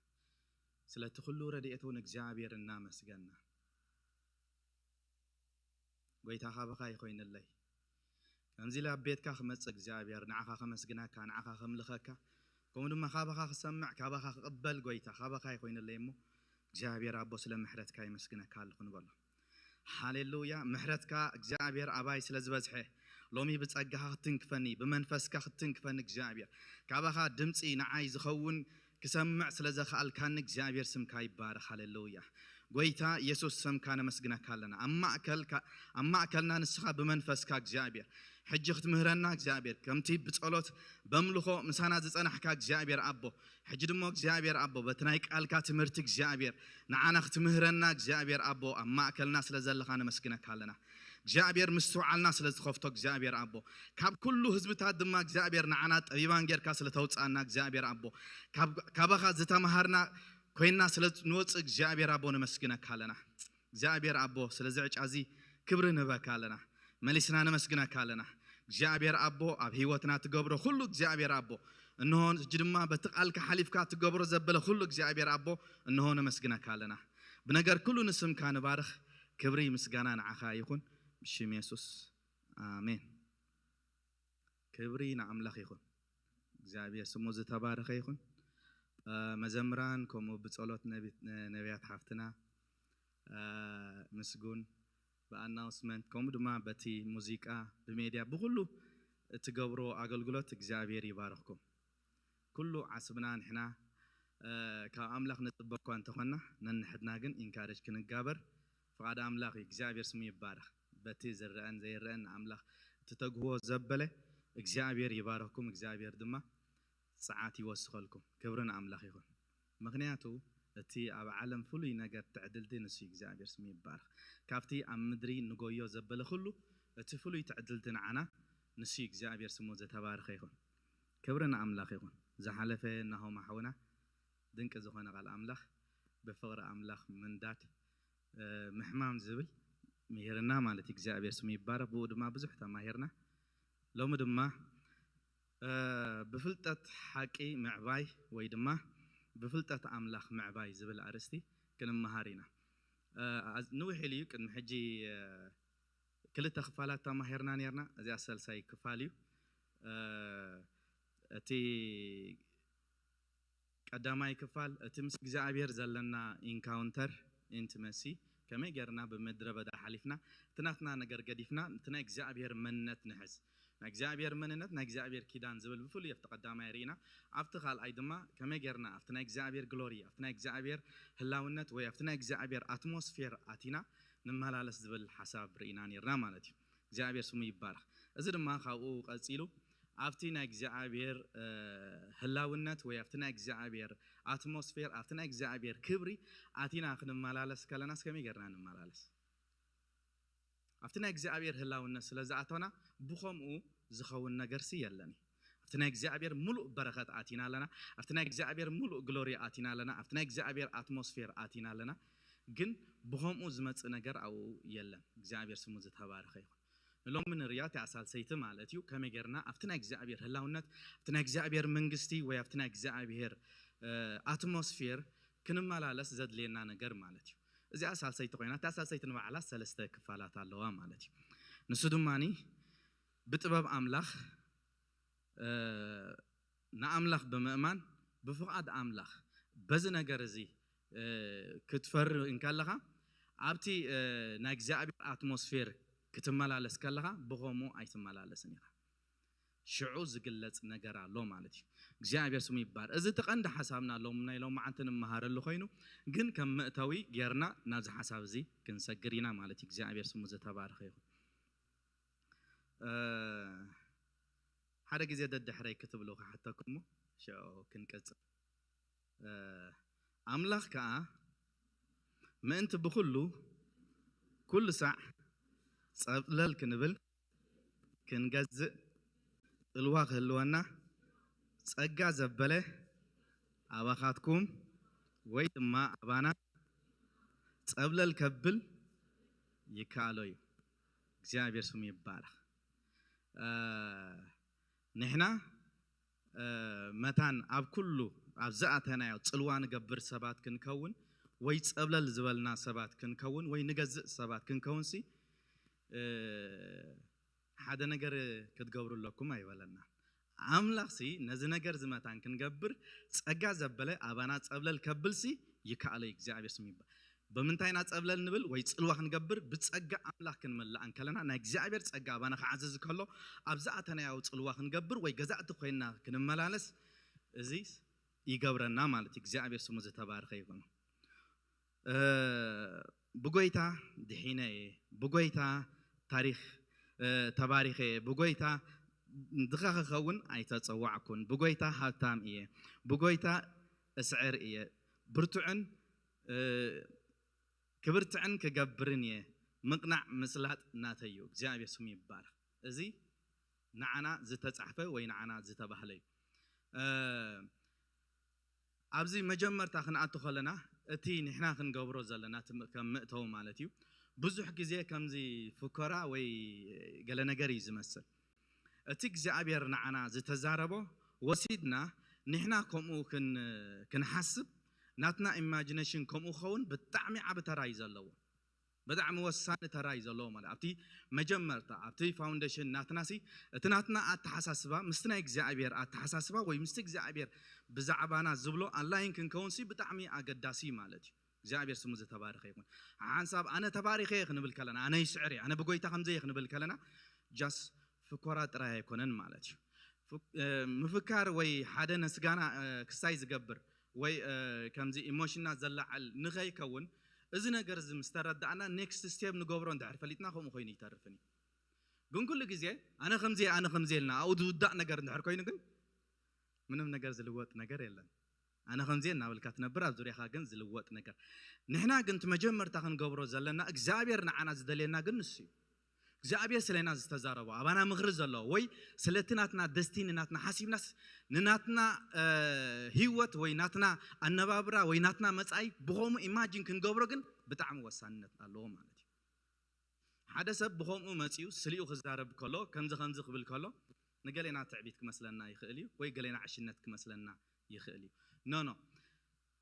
ስለቲ ኩሉ ረድኤቱ ንእግዚኣብሔር እናመስገና። ጎይታ ካባኻ ይኾይንለይ። ከምዚ ኢለ ኣብ ቤትካ ክመጽእ እግዚኣብሔር ንዓኻ ከመስግነካ ንዓኻ ከምልኸካ ከምኡ ድማ ካባኻ ክሰምዕ ካባኻ ክቕበል ጎይታ ካባኻ ይኾይንለይ እሞ እግዚኣብሔር ኣቦ ስለ ምሕረትካ ይመስግነካ ኣለኹ ንበሎ። ሃሌሉያ። ምሕረትካ እግዚኣብሔር ኣባይ ስለ ዝበዝሐ ሎሚ ብጸጋኻ ክትንክፈኒ ብመንፈስካ ክትንክፈኒ እግዚኣብሔር ካባኻ ድምፂ ንዓይ ዝኸውን ክሰምዕ ስለ ዘኽኣልካኒ እግዚኣብሔር ስምካ ይባረኽ። ሃሌሉያ። ጎይታ የሱስ ስምካ ነመስግነካ ኣለና። ኣብ ማእከልካ ኣብ ማእከልና ንስኻ ብመንፈስካ እግዚኣብሔር ሕጂ ክትምህረና እግዚኣብሔር ከምቲ ብጸሎት በምልኾ ምሳና ዝጸናሕካ እግዚኣብሔር ኣቦ ሕጂ ድሞ እግዚኣብሔር ኣቦ በቲ ናይ ቃልካ ትምህርቲ እግዚኣብሔር ንዓና ክትምህረና እግዚኣብሔር ኣቦ ኣብ ማእከልና ስለ ዘለኻ ነመስግነካ ኣለና። እግዚኣብሔር ምስትውዓልና ስለ ዝኸፍቶ እግዚኣብሔር ኣቦ ካብ ኩሉ ህዝብታት ድማ እግዚኣብሔር ንዓና ጠቢባን ጌርካ ስለ ተውፅኣና እግዚኣብሔር ኣቦ ካብ- ካባኻ ዝተምሃርና ኮይና ስለ ንወፅእ እግዚኣብሔር ኣቦ ነመስግነካ ኣለና። እግዚኣብሔር ኣቦ ስለዚ ዕጫ እዚ ክብሪ ንህበካ ኣለና። መሊስና ነመስግነካ ኣለና። እግዚኣብሔር ኣቦ ኣብ ህይወትና ትገብሮ ኩሉ እግዚኣብሔር ኣቦ እንሆ ሕጂ ድማ በቲ ቃልካ ሓሊፍካ ትገብሮ ዘበለ ኩሉ እግዚኣብሔር ኣቦ እንሆ ነመስግነካ ኣለና። ብነገር ኩሉ ንስምካ ንባርኽ። ክብሪ ምስጋና ንዓኻ ይኹን ብሽም የሱስ ኣሜን። ክብሪ ንኣምላኽ ይኹን። እግዚኣብሔር ስሙ ዝተባረኸ ይኹን። እ፣ መዘምራን ከምኡ ብጸሎት ነቢ- ነቢያት ሓፍትና እ፣ ምስጉን ብኣናውንስመንት ከምኡ ድማ በቲ ሙዚቃ ብሜድያ ብኩሉ እትገብሮ ኣገልግሎት እግዚኣብሔር ይባርኽኩም። ኩሉ ዓስብና ንሕና እ፣ ካብ ኣምላኽ ንጽበ እኳ እንተኾንና ነንሕድና ግን ኢንካሬጅ ክንጋበር ፍቓድ ኣምላኽ እዩ። እግዚኣብሔር ስሙ ይባረኽ። በቲ ዝረአን ዘይረአን ንኣምላኽ እትተግህዎ ዘበለ እግዚኣብሔር ይባረኽኩም። እግዚኣብሔር ድማ ጸዓት ይወስኸልኩም። ክብሪ ንኣምላኽ ይኹን። ምኽንያቱ እቲ ኣብ ዓለም ፍሉይ ነገር ትዕድልቲ ንሱ እዩ። እግዚኣብሔር ስሙ ይባረኽ። ካብቲ ኣብ ምድሪ ንጎዮ ዘበለ ኩሉ እቲ ፍሉይ ትዕድልቲ ንዓና ንሱ እዩ። እግዚኣብሔር ስሙ ዝተባረኸ ይኹን። ክብሪ ንኣምላኽ ይኹን። ዝሓለፈ ናሆም ኣሓውና ድንቂ ዝኾነ ቃል ኣምላኽ ብፍቕሪ ኣምላኽ ምንዳድ እ፣ ምሕማም ዝብል ምሂርና ማለት እዩ። እግዚኣብሔር ስሙ ይባረኽ። ብኡ ድማ ብዙሕ ተማሂርና። ሎሚ ድማ እ፣ ብፍልጠት ሓቂ ምዕባይ ወይ ድማ ብፍልጠት ኣምላኽ ምዕባይ ዝብል ኣርእስቲ ክንመሃር ኢና። እ፣ ኣዝ-፣ ንውሕ ኢሉ እዩ። ቅድሚ ሕጂ፣ እ፣ ክልተ ክፋላት ተማሂርና ነርና። እዚኣ ሳልሳይ ክፋል እዩ። እ፣ እቲ ቀዳማይ ክፋል፣ እቲ ምስ እግዚኣብሔር ዘለና ኢንካውንተር፣ ኢንቲመሲ፣ ከመይ ጌርና ብምድረ በዳ ሓሊፍና፣ እቲ ናትና ነገር ገዲፍና፣ እቲ ናይ እግዚኣብሔር መንነት ንሕዝ። ናይ እግዚኣብሔር መንነት፣ ናይ እግዚኣብሔር ኪዳን ዝብል ብፍሉይ ኣብቲ ቀዳማይ ርኢና። ኣብቲ ካልኣይ ድማ፣ ከመይ ጌርና ኣብቲ ናይ እግዚኣብሔር ግሎሪ፣ ኣብቲ ናይ እግዚኣብሔር ህላውነት ወይ ኣብቲ ናይ እግዚኣብሔር ኣትሞስፌር ኣቲና ንመላለስ ዝብል ሓሳብ ርኢና ነርና ማለት እዩ። እግዚኣብሔር ስሙ ይባረኽ። እዚ ድማ ካብኡ ቀጺሉ ኣብቲ ናይ እግዚኣብሔር፣ እ፣ ህላውነት ወይ ኣብቲ ናይ እግዚኣብሔር ኣትሞስፌር፣ ኣብቲ ናይ እግዚኣብሔር ክብሪ ኣቲና ክንመላለስ ከለናስ ከመይ ጌርና ንመላለስ? ኣብቲ ናይ እግዚኣብሔር ህላውነት ስለ ዝኣተና ብኸምኡ ዝኸውን ነገርሲ የለን። ኣብቲ ናይ እግዚኣብሔር ሙሉእ በረኸት ኣቲና ኣለና። ኣብቲ ናይ እግዚኣብሔር ሙሉእ ግሎሪ ኣቲና ኣለና። ኣብቲ ናይ እግዚኣብሔር ኣትሞስፌር ኣቲና ኣለና። ግን ብኸምኡ ዝመጽእ ነገር ኣብኡ የለን። እግዚኣብሔር ስሙ ዝተባረኸ ይኹን። ንሎሚ ንርእያ እቲኣ ሳልሰይቲ ማለት እዩ። ከመይ ጌርና ኣብቲ ናይ እግዚኣብሔር ህላውነት፣ ኣብቲ ናይ እግዚኣብሔር መንግስቲ ወይ ኣብቲ ናይ እግዚኣብሔር፣ እ፣ ኣትሞስፌር ክንመላለስ ዘድልየና ነገር ማለት እዩ። እዚኣ ሳልሰይቲ ኮይና፣ እታ ሳልሰይቲ ንባዕላ ሰለስተ ክፋላት ኣለዋ ማለት እዩ። ንሱ ድማኒ ብጥበብ ኣምላኽ፣ እ፣ ንኣምላኽ ብምእማን፣ ብፍቓድ ኣምላኽ በዚ ነገር እዚ፣ እ፣ ክትፈሪ እንከለኻ፣ ኣብቲ፣ እ፣ ናይ እግዚኣብሔር ኣትሞስፌር ክትመላለስ ከለኻ፣ ብኸምኡ ኣይትመላለስን ኢኻ። ሽዑ ዝግለጽ ነገር ኣሎ ማለት እዩ። እግዚኣብሔር ስሙ ይባረክ። እዚ እቲ ቀንዲ ሓሳብና ሎም-፣ ናይ ሎማዓንቲ ንመሃረሉ ኮይኑ፣ ግን ከም መእተዊ ጌርና ናብዚ ሓሳብ እዚ ክንሰግር ኢና ማለት እዩ። እግዚኣብሔር ስሙ ዝተባረኸ ይኹን። እ፣ ሓደ ግዜ ደድሕረይ ክትብሉ ክሓተኩም እሞ፣ ሽዑ ክንቀጽል። እ፣ ኣምላኽ ከኣ ምእንቲ ብኹሉ ኩሉ ሳዕ ጸብለል ክንብል ክንገዝእ ጽልዋ ክህልወና ጸጋ ዘበለ ኣባኻትኩም ወይ ድማ ኣባና ጸብለል ከብል ይከኣሎ እዩ። እግዚኣብሔር ስሙ ይባረኽ። እ፣ ንሕና፣ እ፣ መታን ኣብ ኩሉ ኣብ ዝኣተናዮ ጽልዋ ንገብር ሰባት ክንከውን ወይ ጸብለል ዝበልና ሰባት ክንከውን ወይ ንገዝእ ሰባት ክንከውንሲ፣ እ፣ ሓደ ነገር ክትገብሩ ኣለኩም ኣይበለና። ኣምላኽሲ ነዚ ነገር እዚ መታን ክንገብር ጸጋ ዘበለ ኣባና ጸብለል ከብልሲ ይከኣሎ እዩ። እግዚኣብሔር ስም ይባል። ብምንታይ ኢና ጸብለል ንብል ወይ ጽልዋ ክንገብር? ብጸጋ ኣምላኽ ክንመላእ እንከለና ናይ እግዚኣብሔር ጸጋ ኣባና ክዓዝዝ ከሎ ኣብ ዝኣተናዮ ጽልዋ ክንገብር ወይ ገዛእቲ ኮይንና ክንመላለስ እዚ ይገብረና ማለት እዩ። እግዚኣብሔር ስሙ ዝተባረኸ ይኹን። እ፣ ብጎይታ ድሒነ እየ፣ ብጎይታ ታሪኽ፣ እ፣ ተባሪኸ እየ፣ ብጎይታ ድኻ ክኸውን ኣይተጸዋዕኩን፣ ብጎይታ ሃብታም እየ፣ ብጎይታ እስዕር እየ፣ ብርቱዕን፣ እ፣ ክብርትዕን ክገብርን እየ፣ ምቕናዕ ምስላጥ ናተይ እዩ። እግዚኣብሔር ስሙ ይባረኽ። እዚ ንዓና ዝተጻሕፈ ወይ ንዓና ዝተባህለ እዩ። እ፣ ኣብዚ መጀመርታ ክንኣቱ ከለና እቲ ንሕና ክንገብሮ ዘለና ትም-፣ ከም መእተዊ ማለት እዩ። ብዙሕ ግዜ ከምዚ ፍኮራ ወይ ገለ ነገር እዩ ዝመስል። እቲ እግዚኣብሔር ንዓና ዝተዛረቦ ወሲድና ንሕና ከምኡ ክን-፣ ክንሓስብ ናትና ኢማጂኔሽን ከምኡ ክኸውን ብጣዕሚ ዓቢ ተራ እዩ ዘለዎ። ብጣዕሚ ወሳኒ ተራ እዩ ዘለዎ ማለት ኣብቲ መጀመርታ ኣብቲ ፋውንዴሽን ናትናሲ እቲ ናትና ኣተሓሳስባ ምስቲ ናይ እግዚኣብሔር ኣተሓሳስባ ወይ ምስቲ እግዚኣብሔር ብዛዕባና ዝብሎ ኣላይን ክንከውንሲ ብጣዕሚ ኣገዳሲ ማለት እዩ። እግዚኣብሔር ስሙ ዝተባረኸ ይኹን። ሓንሳብ ኣነ ተባሪኸ እየ ክንብል ከለና፣ ኣነ ይስዕር እየ፣ ኣነ ብጎይታ ከምዘ እየ ክንብል ከለና ጃስ ፍኮራ ጥራይ ኣይኮነን ማለት እዩ። ፍ-፣ እ፣ ምፍካር ወይ ሓደ ነስጋና፣ እ፣ ክሳይ ዝገብር ወይ፣ እ፣ ከምዚ ኢሞሽንና ዘላዓል ንኸይከውን እዚ ነገር እዚ ምስ ተረዳእና ኔክስት ስቴፕ ንገብሮ እንድሕር ፈሊጥና ከምኡ ኮይኑ ይተርፍን እዩ። ግን ኩሉ ግዜ ኣነ ከምዚ እየ፣ ኣነ ከምዚ እየ ኢልና ኣብኡ ዝውዳእ ነገር እንድሕር ኮይኑ ግን ምንም ነገር ዝልወጥ ነገር የለን። ኣነ ከምዚ እየ እናበልካ ትነብር፣ ኣብ ዙርያኻ ግን ዝልወጥ ነገር። ንሕና ግን እቲ መጀመርታ ክንገብሮ ዘለና እግዚኣብሔር ንዓና ዝደልየና ግን ንሱ እዩ። እግዚኣብሔር ስለና ዝተዛረቦ ኣባና ምኽሪ ዘለዎ ወይ ስለቲ ናትና ደስቲኒ ናትና ሓሲብናስ ንናትና፣ እ፣ ህይወት ወይ ናትና ኣነባብራ ወይ ናትና መጻኢ ብኸምኡ ኢማጂን ክንገብሮ ግን ብጣዕሚ ወሳንነት ኣለዎ ማለት እዩ። ሓደ ሰብ ብኸምኡ መጺኡ ስሊኡ ክዛረብ ከሎ ከምዚ ከምዚ ክብል ከሎ ንገሌና ትዕቢት ክመስለና ይኽእል እዩ ወይ ገሌና ዕሽነት ክመስለና ይኽእል እዩ። ኖ ኖ፣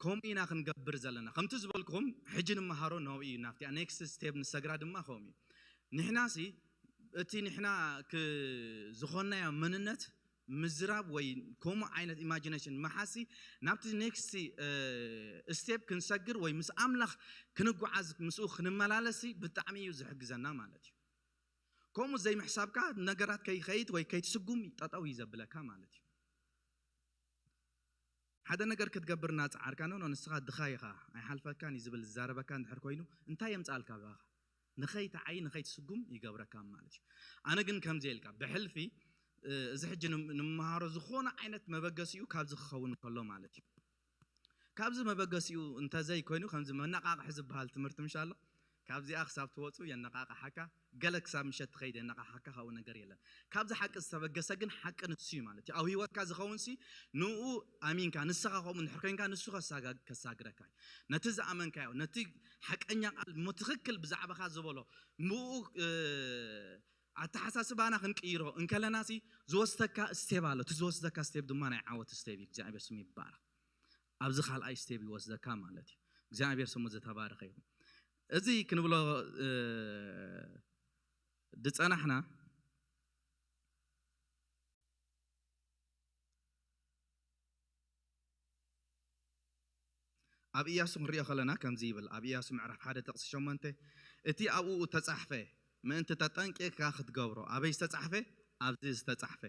ከምኡ ኢና ክንገብር ዘለና። ከምቲ ዝበልኩም ሕጂ ንመሃሮ ነው እዩ፣ ናብቲ ኔክስት ስቴፕ ንሰግራ ድማ ከምኡ እዩ። ንሕና ሲ እቲ ንሕና ክ- ዝኾንናዮ መንነት ምዝራብ ወይ ከምኡ ዓይነት ኢማጂኔሽን መሓሲ ናብቲ ኔክስት ስቴፕ ክንሰግር ወይ ምስ ኣምላኽ ክንጓዓዝ ምስኡ ክንመላለስ ብጣዕሚ እዩ ዝሕግዘና ማለት እዩ። ከምኡ ዘይምሕሳብካ ነገራት ከይኸይድ ወይ ከይትስጉም ጠጠው እዩ ዘብለካ ማለት እዩ። ሓደ ነገር ክትገብር እናፀዓርካ ኖ ኖ ንስኻ ድኻ ኢኻ ኣይሓልፈካን እዩ ዝብል ዝዛረበካ እንድሕር ኮይኑ እንታይ የምፃልካ ብኻ ንኸይትዓይ ንኸይትስጉም ይገብረካ ማለት እዩ። ኣነ ግን ከምዚ ኢልካ ብሕልፊ እዚ ሕጂ ንምሃሮ ዝኾነ ዓይነት መበገሲኡ ካብዚ ክኸውን ከሎ ማለት እዩ። ካብዚ መበገሲኡ እንተዘይኮይኑ ከምዚ መነቃቕሒ ዝበሃል ትምህርቲ ምሽ ኣሎ ካብዚኣ ክሳብ ትወፁ የነቃቕሓካ። ገለ ክሳብ ምሸት ትኸይድ የነቃቕሓካ ካብኡ ነገር የለን። ካብዚ ሓቂ ዝተበገሰ ግን ሓቂ ንሱ እዩ ማለት እዩ። ኣብ ህይወትካ ዝኸውን ሲ ንኡ ኣሚንካ ንስኻ ከምኡ እንድሕር ኮይንካ ንሱ ከሳጋ- ከሳግረካ እዩ። ነቲ ዝኣመንካዮ ነቲ ሓቀኛ ቃል እሞ ትኽክል ብዛዕባኻ ዝበሎ ብኡ ኣተሓሳስባና ክንቅይሮ እንከለና ሲ ዝወስደካ ስቴብ ኣሎ። እቲ ዝወስደካ ስቴብ ድማ ናይ ዓወት ስቴብ እዩ። እግዚኣብሔር ስሙ ይባረክ። ኣብዚ ካልኣይ ስቴብ ይወስደካ ማለት እዩ። እግዚኣብሔር ስሙ ዝተባረከ ይኹን። እዚ ክንብሎ ዝፀናሕና ኣብ ኢያሱ ክንሪኦ ከለና ከምዚ ይብል። ኣብ ኢያሱ ምዕራፍ ሓደ ጥቕሲ ሸሞንተ እቲ ኣብኡ ተጻሕፈ ምእንቲ ተጠንቂቕካ ክትገብሮ ኣበይ ዝተጻሕፈ? ኣብዚ ዝተጻሕፈ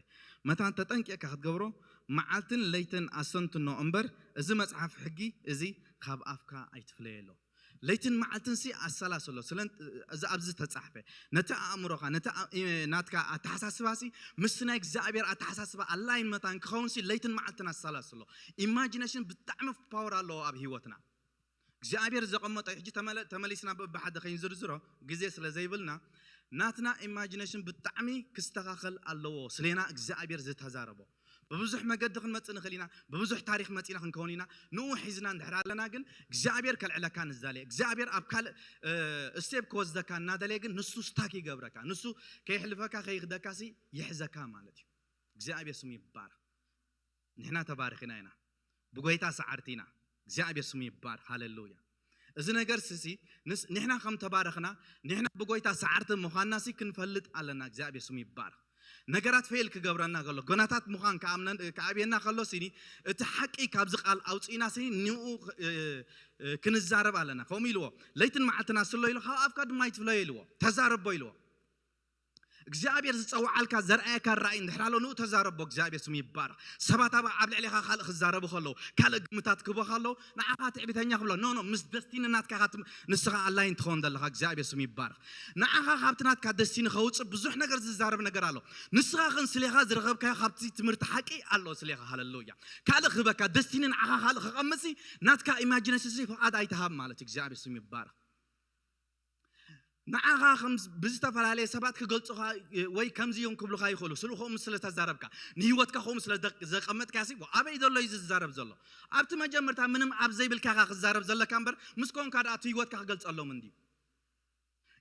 መታን ተጠንቂቕካ ክትገብሮ መዓልትን ለይትን ኣስተንትኖ እምበር እዚ መጽሓፍ ሕጊ እዚ ካብ ኣፍካ ኣይትፍለየሎ። ለይትን መዓልትን ሲ ኣሰላስሎ። ስለ እዚ ኣብዚ ዝተጻሕፈ ነቲ ኣእምሮኻ ነቲ ናትካ ኣተሓሳስባ ሲ ምስ ናይ እግዚኣብሔር ኣተሓሳስባ ኣላይን መታን ክኸውን ሲ ለይትን መዓልትን ኣሰላስሎ። ኢማጂኔሽን ብጣዕሚ ፓወር ኣለዎ ኣብ ህይወትና እግዚኣብሔር ዘቐመጦ። ሕጂ ተመለ- ተመሊስና ብብሓደ ከይንዝርዝሮ ግዜ ስለ ዘይብልና ናትና ኢማጂኔሽን ብጣዕሚ ክስተኻኸል ኣለዎ። ስሌና እግዚኣብሔር ዝተዛረቦ ብብዙሕ መገዲ ክንመፅእ ንኽእል ኢና። ብብዙሕ ታሪክ መፂና ክንከውን ኢና። ንኡ ሒዝና እንድሕር ኣለና ግን እግዚኣብሔር ከልዕለካ ንዛለየ እግዚኣብሔር ኣብ ካልእ ስቴፕ ክወስደካ እናደለየ ግን ንሱ ስታክ ይገብረካ። ንሱ ከይሕልፈካ ከይክደካ ሲ ይሕዘካ ማለት እዩ። እግዚኣብሔር ስሙ ይባረክ። ንሕና ተባርኪና ኢና። ብጎይታ ሰዓርቲ ኢና። እግዚኣብሔር ስሙ ይባረክ። ሃሌሉያ። እዚ ነገር ስሲ ንሕና ከም ተባረኽና ንሕና ብጎይታ ሰዓርቲ ምዃንና ሲ ክንፈልጥ ኣለና። እግዚኣብሔር ስሙ ይባረክ። ነገራት ፌል ክገብረና ከሎ ጎናታት ምዃን ክኣብየና ከሎ ሲኒ እቲ ሓቂ ካብዚ ቃል ኣውፅእና ሲኒ ንኡ ክንዛረብ ኣለና። ከምኡ ኢልዎ ለይትን መዓልትን ኣስሎ ኢሉ ካብ ኣፍካ ድማ ይትፍለዮ ኢልዎ። ተዛረቦ ኢልዎ። እግዚኣብሔር ዝፀውዓልካ ዘርኣየካ ራእይ እንድሕር ኣሎ ንኡ ተዛረቦ። እግዚኣብሔር ስሙ ይባረክ። ሰባት ኣብ ኣብ ልዕሊኻ ካልእ ክዛረቡ ከለዉ ካልእ ግምታት ክህቦ ከለዉ ንዓኻ ትዕቢተኛ ክብሎ ኖ ኖ ምስ ደስቲኒ ናትካ ንስኻ ኣላይን ትኸውን ዘለኻ እግዚኣብሔር ስሙ ይባረክ። ንዓኻ ካብቲ ናትካ ደስቲኒ ከውፅእ ብዙሕ ነገር ዝዛረብ ነገር ኣሎ። ንስኻ ግን ስሌኻ ዝረኸብካዮ ካብቲ ትምህርቲ ሓቂ ኣሎ ስሌኻ ሃለሉያ። ካልእ ክህበካ ደስቲኒ ንዓኻ ካልእ ክቐምፅ ናትካ ኢማጂነሽን ፍቓድ ኣይትሃብ ማለት እግዚኣብሔር ስሙ ይባረክ። ንዓኻ ከም ብዝተፈላለየ ሰባት ክገልጹኻ ወይ ከምዚ እዮም ክብሉኻ ይኽእሉ። ስሉ ከምኡ ስለ ተዛረብካ ንህይወትካ ከምኡ ስለ ዘቀመጥካ ሲ ኣበይ ዘሎ እዩ ዝዛረብ ዘሎ? ኣብቲ መጀመርታ ምንም ኣብ ዘይብልካ ኢኻ ክዛረብ ዘለካ እምበር ምስ ኮንካ ደኣ እቲ ህይወትካ ክገልጸሎም እንድዩ።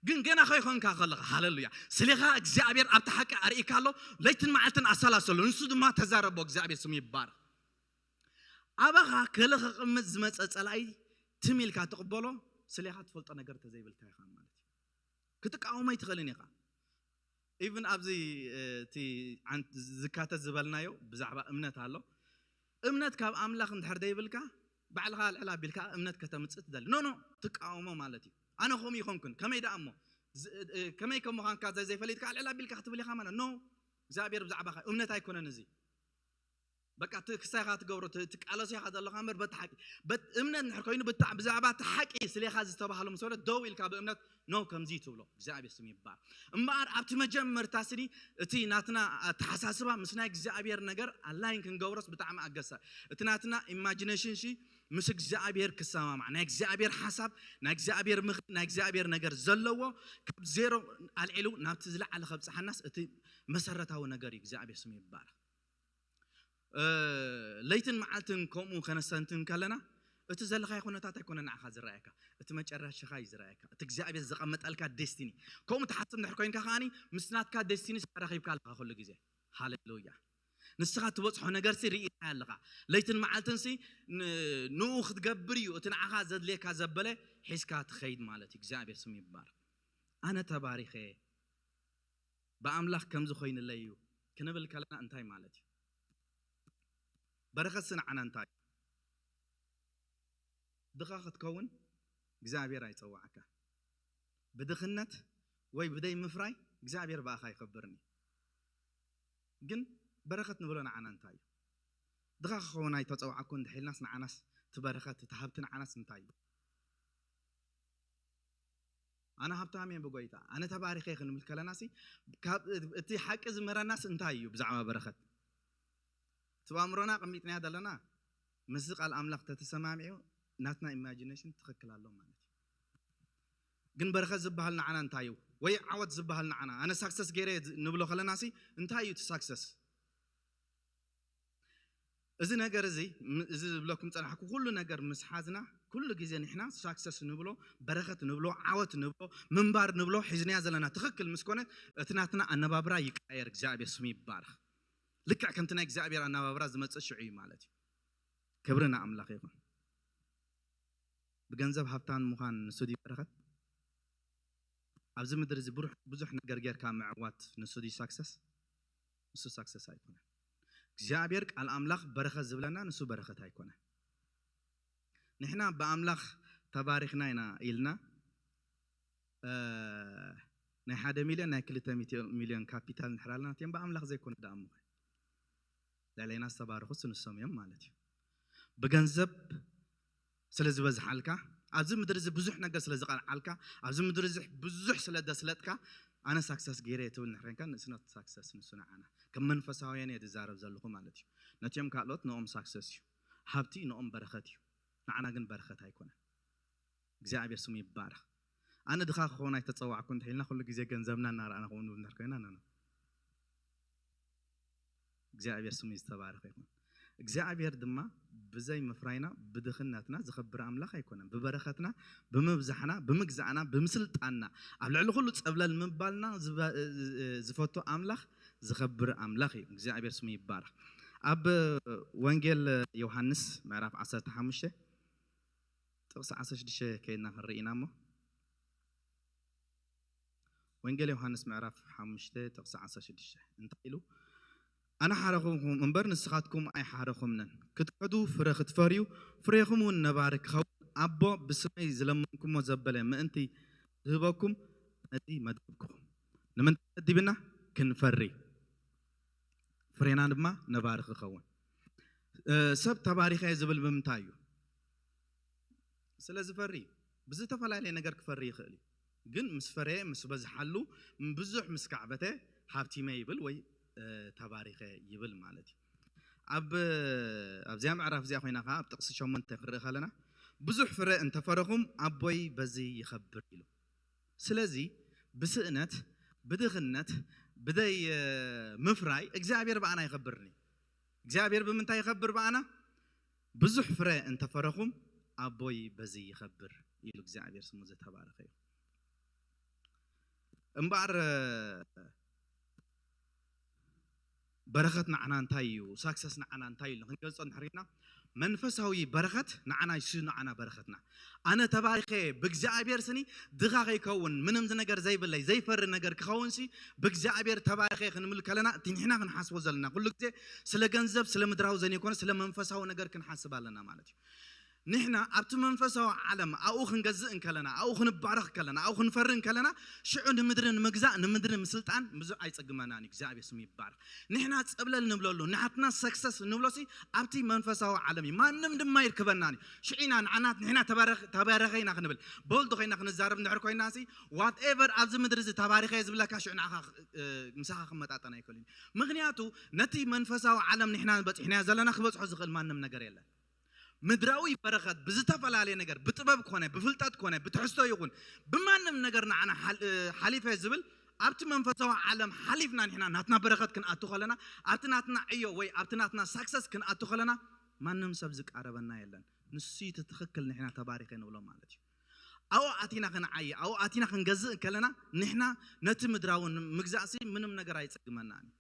ግን ገና ከይኮንካ ከለኻ ሃለሉያ ስሌኻ እግዚኣብሔር ኣብቲ ሓቂ ኣርእካ ኣሎ። ለይትን መዓልትን ኣሰላሰሎ ንሱ ድማ ተዛረቦ። እግዚኣብሔር ስሙ ይባረክ። ኣባኻ ከለ ክቕምጥ ዝመጸ ጸላኢ ትም ኢልካ ትቕበሎ ስሌኻ ትፈልጦ ነገር እንተዘይብልካ ኢኻ ማለት እዩ። ክትቃወሞ ኣይትኽእልን ኢኻ። ኢቭን ኣብዚ እቲ ዝካተት ዝበልናዮ ብዛዕባ እምነት ኣሎ። እምነት ካብ ኣምላኽ እንድሕር ዘይብልካ ባዕልኻ ኣልዕል ኣቢልካ እምነት ከተምፅእ ትደሊ ኖ ኖ ትቃወሞ ማለት እዩ። ኣነ ከምኡ ይኾንኩን ከመይ ደኣ እሞ ከመይ ከም ምዃንካ ዘይፈሊጥካ ኣልዕል ኣቢልካ ክትብል ኢኻ ማለት ኖ እግዚኣብሔር ብዛዕባኻ እምነት ኣይኮነን እዚ በቃ እቲ ክሳይኻ ትገብሮ ትቃለሶ ኢኻ ዘለኻ እምበር በቲ ሓቂ እምነት እንድሕር ኮይኑ ብዛዕባ እቲ ሓቂ ስሌኻ ዝተባህሎ ምስ በለ ደው ኢልካ ብእምነት ኖ ከምዚ ትብሎ እግዚኣብሔር ስም ይባል እምበኣር ኣብቲ መጀመርታ ስኒ እቲ ናትና ኣተሓሳስባ ምስ ናይ እግዚኣብሔር ነገር ኣላይን ክንገብሮስ ብጣዕሚ ኣገሳ እቲ ናትና ኢማጂኔሽን ሺ ምስ እግዚኣብሔር ክሰማማዕ ናይ እግዚኣብሔር ሓሳብ ናይ እግዚኣብሔር ምኽሪ ናይ እግዚኣብሔር ነገር ዘለዎ ካብ ዜሮ ኣልዒሉ ናብቲ ዝለዓለ ከብፅሓናስ እቲ መሰረታዊ ነገር እዩ እግዚኣብሔር ስም ይባረክ ለይትን መዓልትን ከምኡ ከነስተንትን ከለና እቲ ዘለኻዮ ኩነታት ኣይኮነ ንዓኻ ዝረኣየካ እቲ መጨረሻኻ እዩ ዝረኣየካ እቲ እግዚኣብሔር ዘቐመጠልካ ዴስቲኒ ከምኡ ትሓስብ እንድሕር ኮይንካ ከዓኒ ምስ ናትካ ዴስቲኒ ተራኺብካ ኣለካ ኩሉ ግዜ ሃሌሉያ ንስኻ ትበፅሖ ነገርሲ ርኢና ኣለኻ። ለይትን መዓልትንሲ ንኡ ክትገብር እዩ እቲ ንዓኻ ዘድልየካ ዘበለ ሒዝካ ትኸይድ ማለት እዩ። እግዚኣብሔር ስም ይባር። ኣነ ተባሪኸ ብኣምላኽ ከምዚ ኮይንለይ እዩ ክንብል ከለና እንታይ ማለት እዩ? በረኸትሲ ንዓና እንታይ እዩ? ድኻ ክትከውን እግዚኣብሔር ኣይጸዋዕካ። ብድኽነት ወይ ብደይ ምፍራይ እግዚኣብሔር ብኣኻ ኣይኸብርን እዩ። ግን በረኸት ንብሎ ንዓና እንታይ እዩ? ድኻ ክኸውን ኣይተጸዋዕኩ እንድሒልናስ ንዓናስ እቲ በረኸት እቲ ሃብቲ ንዓናስ እንታይ እዩ? ኣነ ሃብታም እየ ብጎይታ፣ ኣነ ተባሪኸ እየ ክንብል ከለና ሲ ካብ እቲ ሓቂ ዝምህረናስ እንታይ እዩ ብዛዕባ በረኸት? እቲ ኣእምሮና ኣቐሚጥናዮ ዘለና ምስዚ ቃል ኣምላኽ ተተሰማሚዑ ናትና ኢማጂኔሽን ትኽክል ኣሎ ማለት እዩ። ግን በረኸት ዝበሃል ንዓና እንታይ እዩ? ወይ ዓወት ዝበሃል ንዓና ኣነ ሳክሰስ ገይረ ንብሎ ከለና ሲ እንታይ እዩ እቲ ሳክሰስ? እዚ ነገር እዚ እዚ ዝብለኩም ጸናሕኩ ኩሉ ነገር ምስ ሓዝና ኩሉ ግዜ ንሕና ሳክሰስ ንብሎ በረኸት ንብሎ ዓወት ንብሎ ምንባር ንብሎ ሒዝናያ ዘለና ትኽክል ምስ ኮነ እቲ ናትና ኣነባብራ ይቀየር። እግዚኣብሔር ስሙ ይባረኽ። ልክዕ ከምቲ ናይ እግዚኣብሔር ኣነባብራ ዝመጽእ ሽዑ እዩ ማለት እዩ። ክብሪ ንኣምላኽ ይኹን። ብገንዘብ ሃብታም ምዃን ንሱ ድዩ በረኸት? ኣብዚ ምድሪ እዚ ብሩሕ- ብዙሕ ነገር ጌርካ ምዕዋት ንሱ ድዩ ሳክሰስ? ንሱ ሳክሰስ ኣይኮነን። እግዚኣብሔር ቃል ኣምላኽ በረኸት ዝብለና ንሱ በረኸት ኣይኮነን። ንሕና ብኣምላኽ ተባሪኽና ኢና ኢልና እ፣ ናይ ሓደ ሚልዮን ናይ ክልተ ሚልዮን ካፒታል ንሕራልና እቲኦም ብኣምላኽ ዘይኮነ ደኣ እሞ ልዕሌና ዝተባረኹ ንሶም እዮም ማለት እዩ። ብገንዘብ ስለ ዝበዝሓልካ ኣብዚ ምድሪ እዚ ብዙሕ ነገር ስለ ዝቐልዓልካ ኣብዚ ምድሪ እዚ ብዙሕ ስለ ደስለጥካ ኣነ ሳክሰስ ገይረ እየ ትብል ንሕሬንካ ንእስነት ሳክሰስ ንሱ ንዓና ከም መንፈሳውያን እየ ዝዛረብ ዘለኹ ማለት እዩ። ነቲኦም ካልኦት ንኦም ሳክሰስ እዩ፣ ሃብቲ ንኦም በረኸት እዩ፣ ንዓና ግን በረኸት ኣይኮነን። እግዚኣብሔር ስሙ ይባረኽ። ኣነ ድኻ ክኸውን ኣይተጸዋዕኩ እንተሒልና ኩሉ ግዜ ገንዘብና እናረኣና ከምኡ ንብል እንድሕር ኮይና ኖ ኖ እግዚኣብሔር ስሙ ዝተባረኸ ይኹን። እግዚኣብሔር ድማ ብዘይ ምፍራይና ብድኽነትና ዝኸብር ኣምላኽ ኣይኮነን። ብበረኸትና ብምብዛሕና ብምግዛእና ብምስልጣንና ኣብ ልዕሊ ኩሉ ጸብለል ምባልና ዝፈቱ ኣምላኽ ዝኸብር ኣምላኽ እዩ። እግዚኣብሔር ስሙ ይባረኽ። ኣብ ወንጌል ዮሃንስ ምዕራፍ ዓሰርተ ሓሙሽተ ጥቕሲ ዓሰርተ ሽዱሽተ ከይድና ክንርኢ ኢና እሞ ወንጌል ዮሃንስ ምዕራፍ ሓሙሽተ ጥቕሲ ዓሰርተ ሽዱሽተ እንታይ ኢሉ? ኣነ ሓረኹምኩም እምበር ንስኻትኩም ኣይሓረኹምንን። ክትከዱ ፍረ ክትፈርዩ ፍሬኹም እውን ነባሪ ክኸውን ኣቦ ብስመይ ዝለመንኩሞ ዘበለ ምእንቲ ዝህበኩም ነዚ መደብኩኹም። ንምንታይ መዲብና? ክንፈሪ ፍሬና ድማ ነባሪ ክኸውን። ሰብ ተባሪኸ ዝብል ብምንታይ እዩ? ስለ ዝፈሪ ብዝተፈላለየ ነገር ክፈሪ ይኽእል እዩ። ግን ምስ ፈረየ ምስ በዝሓሉ ብዙሕ ምስ ካዕበተ ሃብቲመ ይብል ወይ ተባሪኸ ይብል ማለት እዩ። ኣብ ኣብዚኣ ምዕራፍ እዚኣ ኮይና ከዓ ኣብ ጥቕሲ ሸሞንተ ክንርኢ ከለና ብዙሕ ፍረ እንተፈረኹም ኣቦይ በዚ ይኸብር ኢሉ። ስለዚ ብስእነት ብድኽነት ብደይ ምፍራይ እግዚኣብሔር ብኣና ይኸብርኒ። እግዚኣብሔር ብምንታይ ይኸብር ብኣና? ብዙሕ ፍረ እንተፈረኹም ኣቦይ በዚ ይኸብር ኢሉ እግዚኣብሔር ስሙ ዝተባረኸ እዩ። እምበኣር በረኸት ንዓና እንታይ እዩ? ሳክሰስ ንዓና እንታይ እዩ? ክንገልጾ እንድሕር ኢልና መንፈሳዊ በረኸት ንዓና ይሱ ንዓና በረኸትና ኣነ ተባሪኸ ብእግዚኣብሔር ስኒ ድኻ ከይከውን ምንም ነገር ዘይብለይ ዘይፈሪ ነገር ክኸውን ሲ ብእግዚኣብሔር ተባሪኸ ክንብል ከለና እቲ ንሕና ክንሓስቦ ዘለና ኩሉ ግዜ ስለ ገንዘብ ስለ ምድራዊ ዘይኮነ ስለ መንፈሳዊ ነገር ክንሓስብ ኣለና ማለት እዩ። ንሕና ኣብቲ መንፈሳዊ ዓለም ኣብኡ ክንገዝእ እንከለና ኣብኡ ክንባረኽ ከለና ኣብኡ ክንፈሪ እንከለና ሽዑ ንምድሪ ንምግዛእ ንምድሪ ምስልጣን ብዙ ኣይጸግመናን እዩ። እግዚኣብሔር ስሙ ይባረኽ። ንሕና ጸብለል ንብለሉ ናትና ሰክሰስ ንብሎሲ ኣብቲ መንፈሳዊ ዓለም እዩ። ማንም ድማ ይርከበናን እዩ። ሽዒና ንዓናት ንሕና ተባረኽ- ተባረኸ ኢና ክንብል ቦልድ ኮይና ክንዛረብ እንድሕር ኮይናሲ ዋትኤቨር ኣብዚ ምድሪ እዚ ተባሪኸ ዝብለካ ሽዑ ንዓኻ ምሳኻ ክመጣጠን ኣይክእልን እዩ። ምክንያቱ ነቲ መንፈሳዊ ዓለም ንሕና በፂሕናዮ ዘለና ክበፅሖ ዝኽእል ማንም ነገር የለን። ምድራዊ በረኸት ብዝተፈላለየ ነገር ብጥበብ ኮነ ብፍልጠት ኮነ ብትሕዝቶ ይኹን ብማንም ነገር ንዓና ሓሊፈ ዝብል ኣብቲ መንፈሳዊ ዓለም ሓሊፍና ንሕና ናትና በረኸት ክንኣቱ ከለና ኣብቲ ናትና ዕዮ ወይ ኣብቲ ናትና ሳክሰስ ክንኣቱ ከለና ማንም ሰብ ዝቃረበና የለን። ንሱ እቲ ትኽክል ንሕና ተባሪኸ ንብሎ ማለት እዩ። ኣብኡ ኣቲና ክንዓይ ኣብኡ ኣቲና ክንገዝእ ከለና ንሕና ነቲ ምድራዊ ምግዛእሲ ምንም ነገር ኣይጸግመናን እዩ።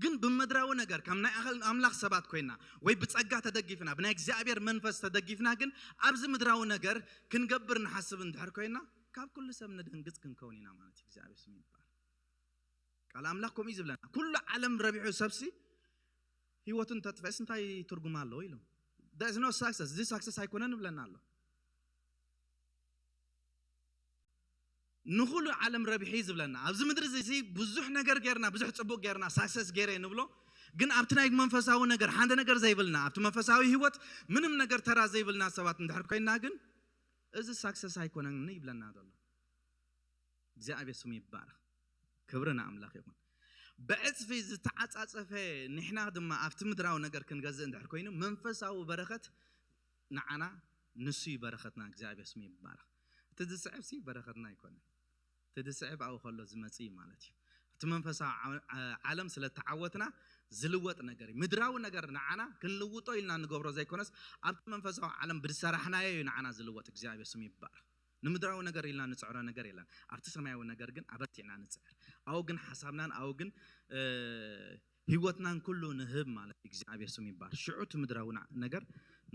ግን ብምድራዊ ነገር ከም ናይ ኣኸል ኣምላኽ ሰባት ኮይና ወይ ብጸጋ ተደጊፍና ብናይ እግዚኣብሔር መንፈስ ተደጊፍና ግን ኣብዚ ምድራዊ ነገር ክንገብር ንሓስብ እንድሕር ኮይና ካብ ኩሉ ሰብ ንደንግጽ ክንከውን ኢና ማለት እዩ እግዚኣብሔር ስም ይባል ቃል ኣምላኽ ከምኡ እዩ ዝብለና ኩሉ ዓለም ረቢሑ ሰብሲ ህይወቱን ተጥፈስ እንታይ ትርጉም ኣለዎ ኢሎም There's no success እዚ success ኣይኮነን ይብለና ኣሎ ንኹሉ ዓለም ረቢሐ እዩ ዝብለና ኣብዚ ምድሪ እዚ ብዙሕ ነገር ጌርና ብዙሕ ፅቡቅ ጌርና ሳክሰስ ጌረ ንብሎ ግን ኣብቲ ናይ መንፈሳዊ ነገር ሓንደ ነገር ዘይብልና ኣብቲ መንፈሳዊ ህይወት ምንም ነገር ተራ ዘይብልና ሰባት እንድሕር ኮይና ግን እዚ ሳክሰስ ኣይኮነን ይብለና ዘሎ እግዚኣብሔር ስሙ ይባረክ ክብሪ ንኣምላኽ ይኹን ብዕፅፊ ዝተዓፃፀፈ ንሕና ድማ ኣብቲ ምድራዊ ነገር ክንገዝእ እንድሕር ኮይኑ መንፈሳዊ በረኸት ንዓና ንሱ እዩ በረኸትና እግዚኣብሔር ስሙ ይባረክ እቲ ዝስዕብ ሲ በረኸትና ኣይኮነን እቲ ዝስዕብ ኣብኡ ከሎ ዝመፅእ እዩ ማለት እዩ እቲ መንፈሳዊ ዓለም ስለ ተዓወትና ዝልወጥ ነገር እዩ ምድራዊ ነገር ንዓና ክንልውጦ ኢልና ንገብሮ ዘይኮነስ ኣብቲ መንፈሳዊ ዓለም ብዝሰራሕናዮ እዩ ንዓና ዝልወጥ እግዚኣብሔር ስሙ ይባረክ ንምድራዊ ነገር ኢልና ንፅዕሮ ነገር የለን ኣብቲ ሰማያዊ ነገር ግን ኣበርቲዕና ንፅዕር ኣብኡ ግን ሓሳብናን ኣብኡ ግን ህይወትናን ኩሉ ንህብ ማለት እግዚኣብሔር ስም ይባል ሽዑ እቲ ምድራዊ ነገር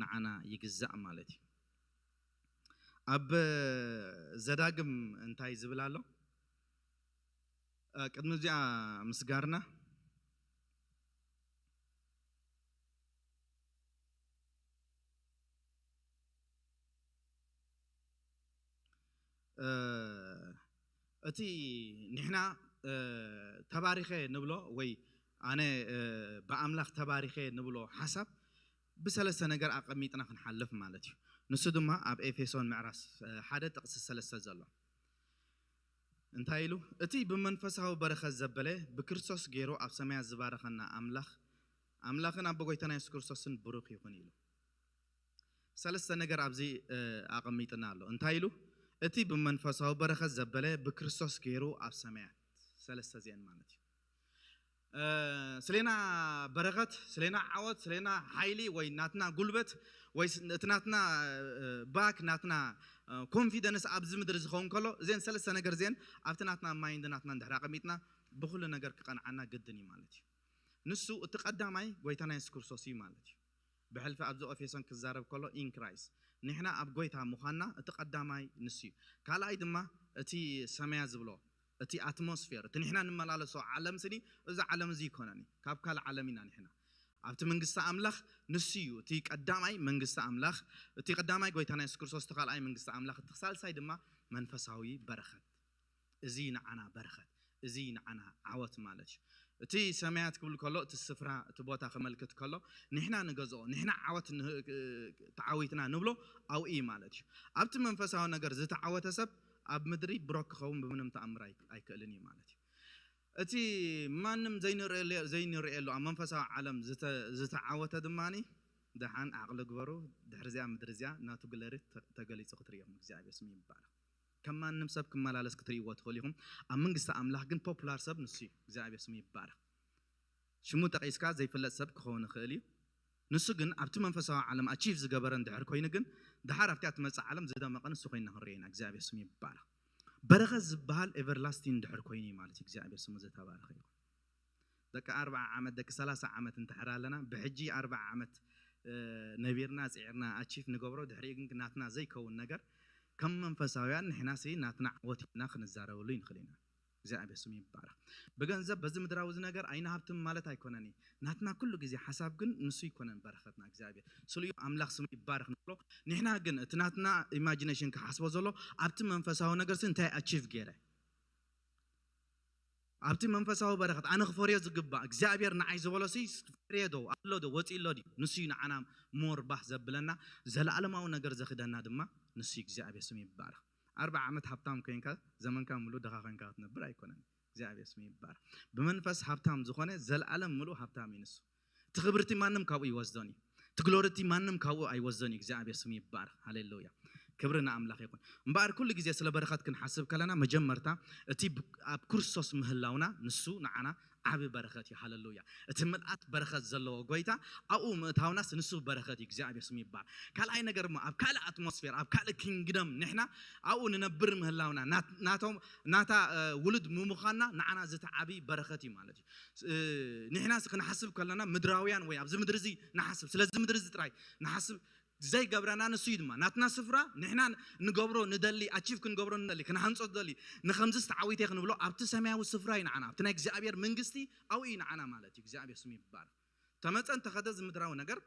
ንዓና ይግዛእ ማለት እዩ ኣብ ዘዳግም እንታይ ዝብል ኣሎ ቅድሚ እዚኣ ምስጋርና እቲ ንሕና ተባሪኸ ንብሎ ወይ ኣነ ብኣምላኽ ተባሪኸ ንብሎ ሓሳብ ብሰለስተ ነገር ኣቐሚጥና ክንሓልፍ ማለት እዩ። ንሱ ድማ ኣብ ኤፌሶን ምዕራፍ ሓደ ጥቕሲ ሰለስተ ዘሎ እንታይ ኢሉ? እቲ ብመንፈሳዊ በረኸት ዘበለ ብክርስቶስ ገይሩ ኣብ ሰማያት ዝባረኸና ኣምላኽ ኣምላኽን ኣቦ ጎይታና የሱስ ክርስቶስን ብሩኽ ይኹን ኢሉ። ሰለስተ ነገር ኣብዚ ኣቐሚጥና ኣሎ። እንታይ ኢሉ? እቲ ብመንፈሳዊ በረኸት ዘበለ ብክርስቶስ ገይሩ ኣብ ሰማያት ሰለስተ ዚአን ማለት እዩ። ስለና በረኸት ስለና ዓወት ስለና ሓይሊ ወይ ናትና ጉልበት ወይ እቲ ናትና ባክ ናትና ኮንፊደንስ ኣብዚ ምድሪ ዝኸውን ከሎ እዚን ሰለስተ ነገር እዚን ኣብቲ ናትና ማይንድ ናትና እንድሕር ኣቐሚጥና ብኩሉ ነገር ክቐንዓና ግድን እዩ ማለት እዩ። ንሱ እቲ ቀዳማይ ጎይታና የሱስ ክርስቶስ እዩ ማለት እዩ። ብሕልፊ ኣብዚ ኤፌሶን ክዛረብ ከሎ ኢን ክራይስት ንሕና ኣብ ጎይታ ምዃንና እቲ ቀዳማይ ንሱ እዩ። ካልኣይ ድማ እቲ ሰማያ ዝብሎ እቲ ኣትሞስፌር እቲ ንሕና ንመላለሶ ዓለም ስኒ እዚ ዓለም እዚ ይኮነኒ ካብ ካልእ ዓለም ኢና ንሕና ኣብቲ መንግስቲ ኣምላኽ ንሱ እዩ እቲ ቀዳማይ መንግስቲ ኣምላኽ እቲ ቀዳማይ ጎይታና የሱስ ክርስቶስ እቲ ካልኣይ መንግስቲ ኣምላኽ እቲ ሳልሳይ ድማ መንፈሳዊ በረኸት እዚ ንዓና በረኸት እዚ ንዓና ዓወት ማለት እዩ። እቲ ሰማያት ክብል ከሎ እቲ ስፍራ እቲ ቦታ ከመልክት ከሎ ንሕና ንገዝኦ ንሕና ዓወት ተዓዊትና ንብሎ ኣብኡ እዩ ማለት እዩ። ኣብቲ መንፈሳዊ ነገር ዝተዓወተ ሰብ ኣብ ምድሪ ብሮክ ክኸውን ብምንም ተኣምር ኣይክእልን እዩ ማለት እዩ። እቲ ማንም ዘይንርእየሉ ኣብ መንፈሳዊ ዓለም ዝተዓወተ ድማ ደሓን ዓቕሊ ግበሩ ድሕሪ እዚኣ ምድሪ እዚኣ ናቱ ግለሪ ተገሊፁ ክትርእዮም እግዚኣብሔር ስሙ ይባረክ። ከም ማንም ሰብ ክመላለስ ክትርእይዎ ትኽእሉ ኢኹም። ኣብ መንግስቲ ኣምላኽ ግን ፖፑላር ሰብ ንሱ እዩ። እግዚኣብሔር ስሙ ይባረክ። ሽሙ ጠቒስካ ዘይፍለጥ ሰብ ክኸውን ይኽእል እዩ። ንሱ ግን ኣብቲ መንፈሳዊ ዓለም ኣቺቭ ዝገበረ እንድሕር ኮይኑ ግን ድሓር ኣብቲኣ ትመፅእ ዓለም ዝደመቐ ንሱ ኮይና ክንርእዮ ኢና። እግዚኣብሔር ስሙ ይባረክ። በረኸት ዝበሃል ኤቨርላስቲን እንድሕር ኮይኑ እዩ ማለት እዩ። እግዚኣብሔር ስሙ ዝተባረኸ ይኹን። ደቂ ኣርብዓ ዓመት ደቂ ሰላሳ ዓመት እንድሕር ኣለና ብሕጂ ኣርብዓ ዓመት ነቢርና ፅዒርና ኣቺፍ ንገብሮ ድሕሪኡ ግን ናትና ዘይከውን ነገር ከም መንፈሳውያን ንሕና ሲ ናትና ዓወት ኢልና ክንዛረበሉ ይንኽእል ኢና። እግዚኣብሔር ስሙ ይባረክ። ብገንዘብ በዚ ምድራዊ እዚ ነገር ኣይንሃብትም ማለት ኣይኮነን እዩ። ናትና ኩሉ ግዜ ሓሳብ ግን ንሱ ይኮነን በረኸትና እግዚኣብሔር ስልዩ ኣምላኽ ስሙ ይባረክ ንብሎ። ንሕና ግን እቲ ናትና ኢማጂኔሽን ክሓስቦ ዘሎ ኣብቲ መንፈሳዊ ነገር ሲ እንታይ ኣቺቭ ገይረ ኣብቲ መንፈሳዊ በረኸት ኣነ ክፈርዮ ዝግባእ እግዚኣብሔር ንዓይ ዝበሎ ሲ ፈርዮ ዶ ኣሎ ዶ ወፂ ኣሎ ድዩ ንሱ እዩ ንዓና ሞር ባህ ዘብለና ዘለኣለማዊ ነገር ዘኽደና ድማ ንሱ እዩ እግዚኣብሔር ስም ይባረክ ኣርባዓ ዓመት ሃብታም ኮይንካ ዘመንካ ሙሉ ድኻ ኮይንካ ክትነብር ኣይኮነን እግዚኣብሔር ስም ይባረክ ብመንፈስ ሃብታም ዝኾነ ዘለኣለም ሙሉ ሃብታም እዩ ንሱ እቲ ክብርቲ ማንም ካብኡ ይወስዶን እዩ እቲ ግሎሪ እቲ ማንም ካብኡ ኣይወስዶን እዩ እግዚኣብሔር ስም ይባረክ ሃሌሉያ ክብሪ ንኣምላኽ ይኹን እምበኣር ኩሉ ግዜ ስለ በረኸት ክንሓስብ ከለና መጀመርታ እቲ ኣብ ክርስቶስ ምህላውና ንሱ ንዓና ዓቢ በረኸት እዩ። ሃለሉያ። እቲ ምልኣት በረኸት ዘለዎ ጎይታ ኣብኡ ምእታውናስ ንሱ በረኸት እዩ። እግዚኣብሔር ስም ይባል። ካልኣይ ነገር ሞ ኣብ ካልእ ኣትሞስፌር፣ ኣብ ካልእ ኪንግደም ንሕና ኣብኡ ንነብር ምህላውና ናት- ናቶም ናታ ውሉድ ምምዃንና ንዓና ዝተዓቢ በረኸት እዩ ማለት እዩ። ንሕና ክንሓስብ ከለና ምድራውያን ወይ ኣብዚ ምድሪ እዚ ንሓስብ፣ ስለዚ ምድሪ እዚ ጥራይ ንሓስብ ዘይገብረና ንሱ እዩ ድማ ናትና ስፍራ። ንሕና ንገብሮ ንደሊ ኣቺቭ ክንገብሮ ንደሊ ክንሃንጾ ንደሊ ንከምዚ ዝተዓዊተ ክንብሎ ኣብቲ ሰማያዊ ስፍራ እዩ ንዓና ኣብቲ ናይ እግዚኣብሔር መንግስቲ ኣብኡ እዩ ንዓና ማለት እዩ። እግዚኣብሔር ስም ይባረክ። ተመፀ እንተኸደ እዚ ምድራዊ ነገር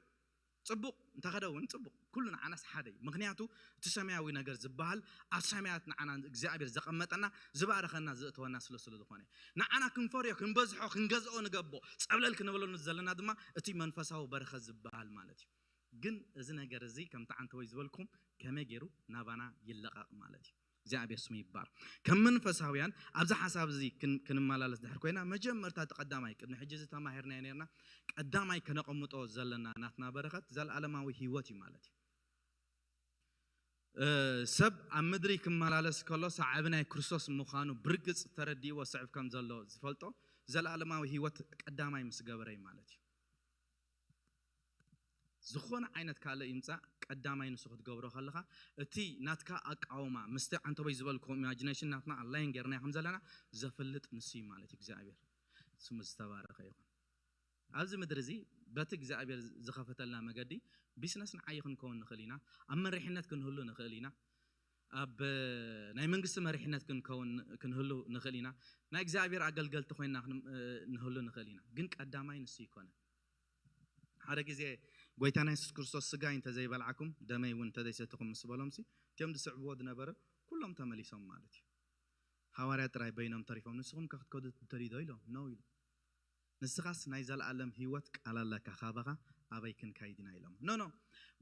ጽቡቕ እንተኸደ እውን ጽቡቕ ኩሉ ንዓናስ ሓደ እዩ። ምክንያቱ እቲ ሰማያዊ ነገር ዝበሃል ኣብ ሰማያት ንዓና እግዚኣብሔር ዘቐመጠና ዝባረኸና ዘእተወና ስለ ስለ ዝኾነ ንዓና ክንፈርዮ ክንበዝሖ ክንገዝኦ ንገቦ ጸብለል ክንብለሉ ዘለና ድማ እቲ መንፈሳዊ በረኸት ዝበሃል ማለት እዩ። ግን እዚ ነገር እዚ ከምቲ ዓንተወይ ዝበልኩም ከመይ ገይሩ ናባና ይለቐቕ ማለት እዩ። እግዚኣብሔር ስሙ ይባር። ከም መንፈሳውያን ኣብዚ ሓሳብ እዚ ክንመላለስ ድሕር ኮይና መጀመርታ እቲ ቀዳማይ ቅድሚ ሕጂ እዚ ተማሂርናዮ ነርና ቀዳማይ ከነቐምጦ ዘለና ናትና በረኸት ዘለኣለማዊ ህይወት እዩ ማለት እዩ። ሰብ ኣብ ምድሪ ክመላለስ ከሎ ሰዓቢ ናይ ክርስቶስ ምዃኑ ብርግፅ ተረዲእዎ ስዕብ ከም ዘሎ ዝፈልጦ ዘለኣለማዊ ህይወት ቀዳማይ ምስ ገበረ እዩ ማለት እዩ። ዝኾነ ዓይነት ካልእ ይምፃእ ቀዳማይ ንሱ ክትገብሮ ከለኻ እቲ ናትካ ኣቃውማ ምስቲ ዓንተቦይ ዝበልኩ ኢማጂኔሽን ናትና ኣላይን ጌርናዮ ከም ዘለና ዘፍልጥ ንሱ እዩ ማለት እዩ እግዚኣብሔር ስሙ ዝተባረኸ ይኹን። ኣብዚ ምድሪ እዚ በቲ እግዚኣብሔር ዝኸፈተልና መገዲ ቢስነስ ንዓይ ክንከውን ንኽእል ኢና። ኣብ መሪሕነት ክንህሉ ንኽእል ኢና። ኣብ ናይ መንግስቲ መሪሕነት ክንከውን ክንህሉ ንኽእል ኢና። ናይ እግዚኣብሔር ኣገልገልቲ ኮይና ንህሉ ንኽእል ኢና። ግን ቀዳማይ ንሱ ይኮነ። ሓደ ግዜ ጎይታና የሱስ ክርስቶስ ስጋይ እንተዘይበልዓኩም ደመይ እውን እንተዘይሰትኹም ምስ በሎም ሲ እቲኦም ዝስዕብዎ ዝነበረ ኩሎም ተመሊሶም ማለት እዩ። ሃዋርያ ጥራይ በይኖም ተሪፎም ንስኹም ከ ክትከዱ ትደልዩ ዶ ኢሎም ነው ኢሉ። ንስኻስ ናይ ዘለኣለም ህይወት ቃል ኣለካ ካባኻ ኣበይ ክንካይድ ኢና ኢሎም። ኖ ኖ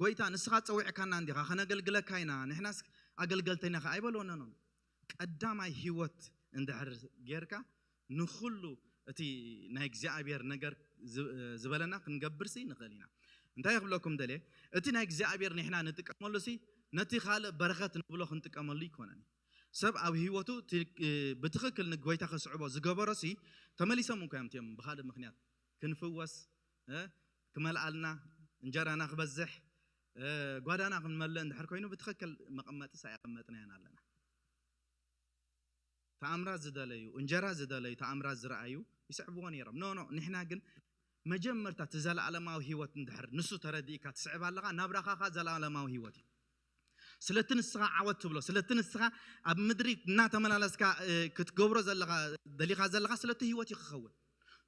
ጎይታ ንስኻ ጸዊዕካና እንዲኻ ከነገልግለካ ኢና ንሕናስ ኣገልገልተይና ከ ኣይበልዎ። ኖ ኖ ቀዳማይ ህይወት እንድሕር ጌርካ ንኹሉ እቲ ናይ እግዚኣብሔር ነገር ዝበለና ክንገብርሲ ንኽእል ኢና። እንታይ ክብለኩም ደልየ እቲ ናይ እግዚኣብሔር ንሕና ንጥቀመሉ ሲ ነቲ ካልእ በረኸት ንብሎ ክንጥቀመሉ ይኮነን። ሰብ ኣብ ህይወቱ ብትኽክል ንጎይታ ከስዕቦ ዝገበሮ ሲ ተመሊሶም እንኳ እዮም እቲኦም ብካልእ ምክንያት ክንፍወስ ክመልኣልና እንጀራና ክበዝሕ ጓዳና ክንመልእ እንድሕር ኮይኑ ብትኽክል መቐመጢ ሳይቐመጥናያን ኣለና። ተኣምራት ዝደለዩ እንጀራ ዝደለዩ ተኣምራት ዝረኣዩ ይስዕብዎ ነይሮም። ኖ ኖ ንሕና ግን መጀመርታ እቲ ዘለኣለማዊ ህይወት እንድሕር ንሱ ተረዲእካ ትስዕብ ኣለኻ ናብራኻኻ ዘለኣለማዊ ህይወት እዩ። ስለቲ ንስኻ ዓወት ትብሎ ስለቲ ንስኻ ኣብ ምድሪ እናተመላለስካ ክትገብሮ ዘለኻ ደሊኻ ዘለኻ ስለቲ ህይወት እዩ ክኸውን።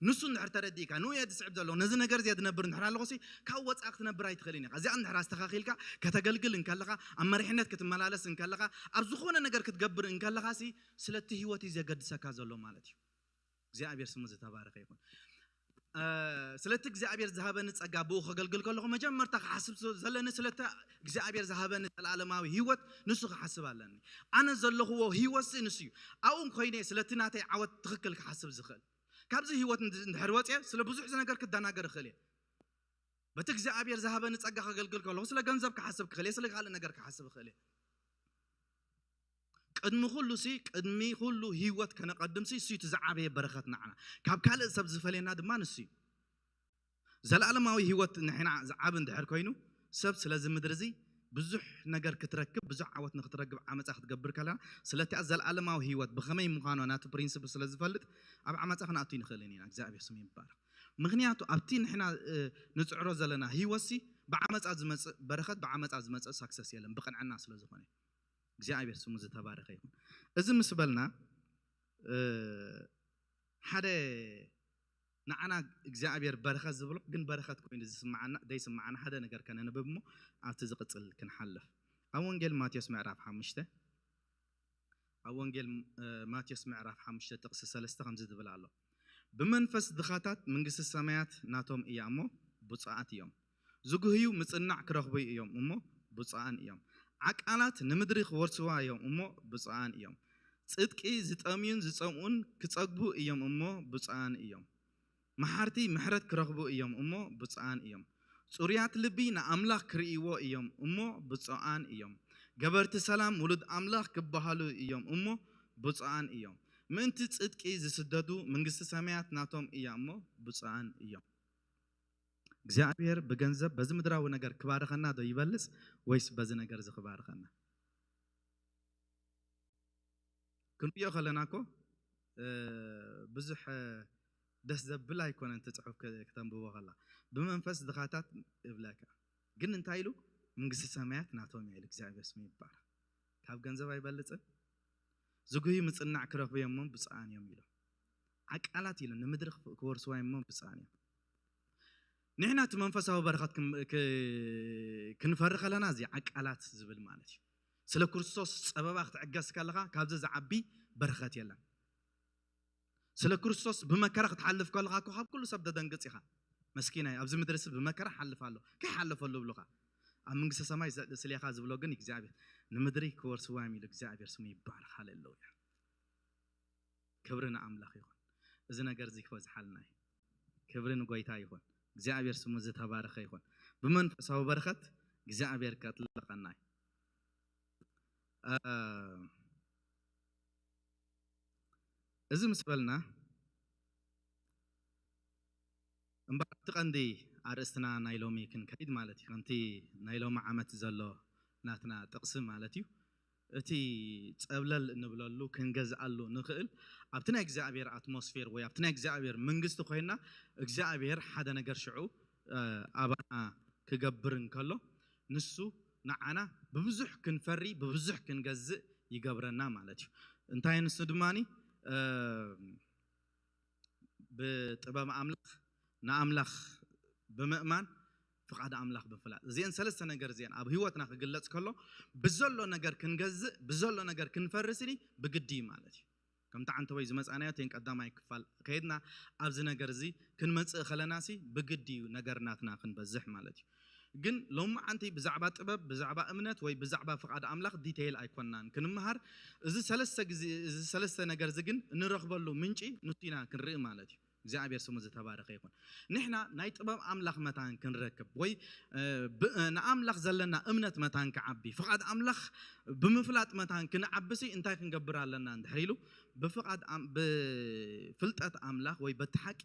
ንሱ እንድሕር ተረዲእካ ንኡ እየ ዝስዕብ ዘለኹ ነዚ ነገር እዚ እየ ዝነብር እንድሕር ኣለኹ ካብ ወፃኢ ክትነብር ኣይትኽእልን ኢኻ። እዚኣ እንድሕር ኣስተኻኺልካ ከተገልግል እንከለኻ ኣብ መሪሕነት ክትመላለስ እንከለኻ ኣብ ዝኾነ ነገር ክትገብር እንከለኻ ስለቲ ህይወት እዩ ዘገድሰካ ዘሎ ማለት እዩ። እግዚኣብሔር ስሙ ዝተባረኸ ይኹን። ስለቲ እግዚኣብሔር ዝሃበኒ ጸጋ ብኡ ከገልግል ከለኹ መጀመርታ ክሓስብ ዘለኒ ስለቲ እግዚኣብሔር ዝሃበኒ ዘለኣለማዊ ህይወት ንሱ ክሓስብ ኣለኒ። ኣነ ዘለኽዎ ህይወት ንሱ እዩ። ኣብኡ ኮይነ ስለቲ ናተይ ዓወት ትኽክል ክሓስብ ዝኽእል ካብዚ ህይወት እንድሕር ወፅየ ስለ ብዙሕ ነገር ክደናገር እኽእል እየ። በቲ እግዚኣብሔር ዝሃበኒ ጸጋ ከገልግል ከለኹ ስለ ገንዘብ ክሓስብ ክኽእል እየ፣ ስለ ካልእ ነገር ክሓስብ እኽእል እየ። ቅድሚ ኩሉ ሲ ቅድሚ ኩሉ ህይወት ከነቐድም ሲ እሱ እቲ ዝዓበየ በረኸት ንዓና ካብ ካልእ ሰብ ዝፈልየና ድማ ንሱ እዩ። ዘለኣለማዊ ህይወት ንሕና ዝዓብ እንድሕር ኮይኑ ሰብ ስለዚ ምድሪ እዚ ብዙሕ ነገር ክትረክብ ብዙሕ ዓወት ንክትረክብ ዓመፃ ክትገብር ከለና ስለቲኣ ዘለኣለማዊ ህይወት ብኸመይ ምዃኖ ናቲ ፕሪንስፕል ስለ ዝፈልጥ ኣብ ዓመፃ ክንኣቱ ይንኽእልን ኢና። እግዚኣብሔር ስሙ ይባረክ። ምክንያቱ ኣብቲ ንሕና ንፅዕሮ ዘለና ህይወት ሲ ብዓመፃ ዝመፅእ በረኸት ብዓመፃ ዝመፅእ ሳክሰስ የለን ብቅንዕና ስለ ዝኾነ እግዚኣብሔር ስሙ ዝተባረኸ ይኹን። እዚ ምስ በልና ሓደ ንዓና እግዚኣብሔር በረኸት ዝብሎ ግን በረኸት ኮይኑ ዝስምዓና ዘይስምዓና ሓደ ነገር ከነንብብ እሞ ኣብቲ ዝቕፅል ክንሓልፍ ኣብ ወንጌል ማቴዎስ ምዕራፍ ሓሙሽተ ኣብ ወንጌል ማቴዎስ ምዕራፍ ሓሙሽተ ጥቕሲ ሰለስተ ከምዚ ዝብል ኣሎ። ብመንፈስ ድኻታት መንግስቲ ሰማያት ናቶም እያ እሞ ብፁዓት እዮም። ዝጉህዩ ምጽናዕ ክረኽቡ እዮም እሞ ብፁዓን እዮም። ዓቃላት ንምድሪ ክወርስዋ እዮም እሞ ብፁዓን እዮም። ጽድቂ ዝጠምዩን ዝጸምኡን ክጸግቡ እዮም እሞ ብፁዓን እዮም። መሓርቲ ምሕረት ክረኽቡ እዮም እሞ ብፁዓን እዮም። ጽሩያት ልቢ ንኣምላኽ ክርእይዎ እዮም እሞ ብፁዓን እዮም። ገበርቲ ሰላም ውሉድ ኣምላኽ ክበሃሉ እዮም እሞ ብፁዓን እዮም። ምእንቲ ጽድቂ ዝስደዱ መንግስቲ ሰማያት ናቶም እያ እሞ ብፁዓን እዮም። እግዚኣብሔር ብገንዘብ በዚ ምድራዊ ነገር ክባርኸና ዶ ይበልጽ ወይስ በዚ ነገር እዚ ክባርኸና? ክንሪኦ ከለና እኮ ብዙሕ ደስ ዘብል ኣይኮነን። እቲ ጽሑፍ ክተንብቦ ከላ ብመንፈስ ድኻታት እብለካ ግን እንታይ ኢሉ? መንግስቲ ሰማያት ናቶም እያ ኢሉ። እግዚኣብሔር ስሙ ይባረክ። ካብ ገንዘብ ኣይበልጽን። ዝጉሂ ምጽናዕ ክረኽቡ እዮም እሞ ብፅዓን እዮም ኢሉ። ዓቃላት ኢሉ ንምድሪ ክወርስዋ እዮም እሞ ብፅዓን እዮም። ንሕና እቲ መንፈሳዊ በረኸት ክንፈሪ ከለና እዚ ዓቃላት ዝብል ማለት እዩ። ስለ ክርስቶስ ፀበባ ክትዕገስ ከለኻ ካብዚ ዝዓቢ በረኸት የለን። ስለ ክርስቶስ ብመከራ ክትሓልፍ ከለኻ እኮ ካብ ኩሉ ሰብ ደደንግፅ ኢኻ። መስኪናይ ኣብዚ ምድሪ ሲ ብመከራ ሓልፍ ኣሎ ከይሓለፈሉ ብሉኻ ኣብ መንግስተ ሰማይ ስሌኻ ዝብሎ ግን እግዚኣብሔር ንምድሪ ክወርስዋ እዮም ኢሉ እግዚኣብሔር ስሙ ይባረክ። ሃሌሉያ። ክብሪ ንኣምላኽ ይኹን። እዚ ነገር እዚ ክበዝሓልና እዩ። ክብሪ ንጎይታ ይኹን። እግዚኣብሔር ስሙ ዝተባረኸ ይኹን። ብመንፈሳዊ በረኸት እግዚኣብሔር ከጥልቐና እዩ። እዚ ምስ በልና እምበኣር እቲ ቀንዲ ኣርእስትና ናይ ሎሚ ክንከይድ ማለት እዩ። ከምቲ ናይ ሎሚ ዓመት ዘሎ ናትና ጥቕሲ ማለት እዩ። እቲ ጸብለል እንብለሉ ክንገዝኣሉ ንኽእል ኣብቲ ናይ እግዚኣብሔር ኣትሞስፌር ወይ ኣብቲ ናይ እግዚኣብሔር መንግስቲ ኮይና እግዚኣብሔር ሓደ ነገር ሽዑ ኣባና ክገብር እንከሎ ንሱ ንዓና ብብዙሕ ክንፈሪ ብብዙሕ ክንገዝእ ይገብረና ማለት እዩ። እንታይ ንሱ ድማኒ ብጥበብ ኣምላኽ ንኣምላኽ ብምእማን ፍቓድ ኣምላኽ ብምፍላጥ እዚአን ሰለስተ ነገር እዚአን ኣብ ህይወትና ክግለጽ ከሎ ብዘሎ ነገር ክንገዝእ ብዘሎ ነገር ክንፈርስኒ ብግዲ እዩ ማለት እዩ። ከምቲ ዓንተወይ ዝመፃናዮ እቴን ቀዳማይ ክፋል ከይድና ኣብዚ ነገር እዚ ክንመፅእ ከለና ሲ ብግዲ እዩ ነገር ናትና ክንበዝሕ ማለት እዩ። ግን ሎማዓንቲ ብዛዕባ ጥበብ ብዛዕባ እምነት ወይ ብዛዕባ ፍቓድ ኣምላኽ ዲቴይል ኣይኮንናን ክንምሃር። እዚ ሰለስተ ግዜ እዚ ሰለስተ ነገር እዚ ግን እንረኽበሉ ምንጪ ንሱ ኢና ክንርኢ ማለት እዩ። እግዚኣብሔር ስሙ ዝተባረኸ ይኹን። ንሕና ናይ ጥበብ ኣምላኽ መታን ክንረክብ ወይ ንኣምላኽ ዘለና እምነት መታን ክዓቢ ፍቓድ ኣምላኽ ብምፍላጥ መታን ክንዓብሲ እንታይ ክንገብር ኣለና እንድሕር ኢሉ ብፍልጠት ኣምላኽ ወይ በቲ ሓቂ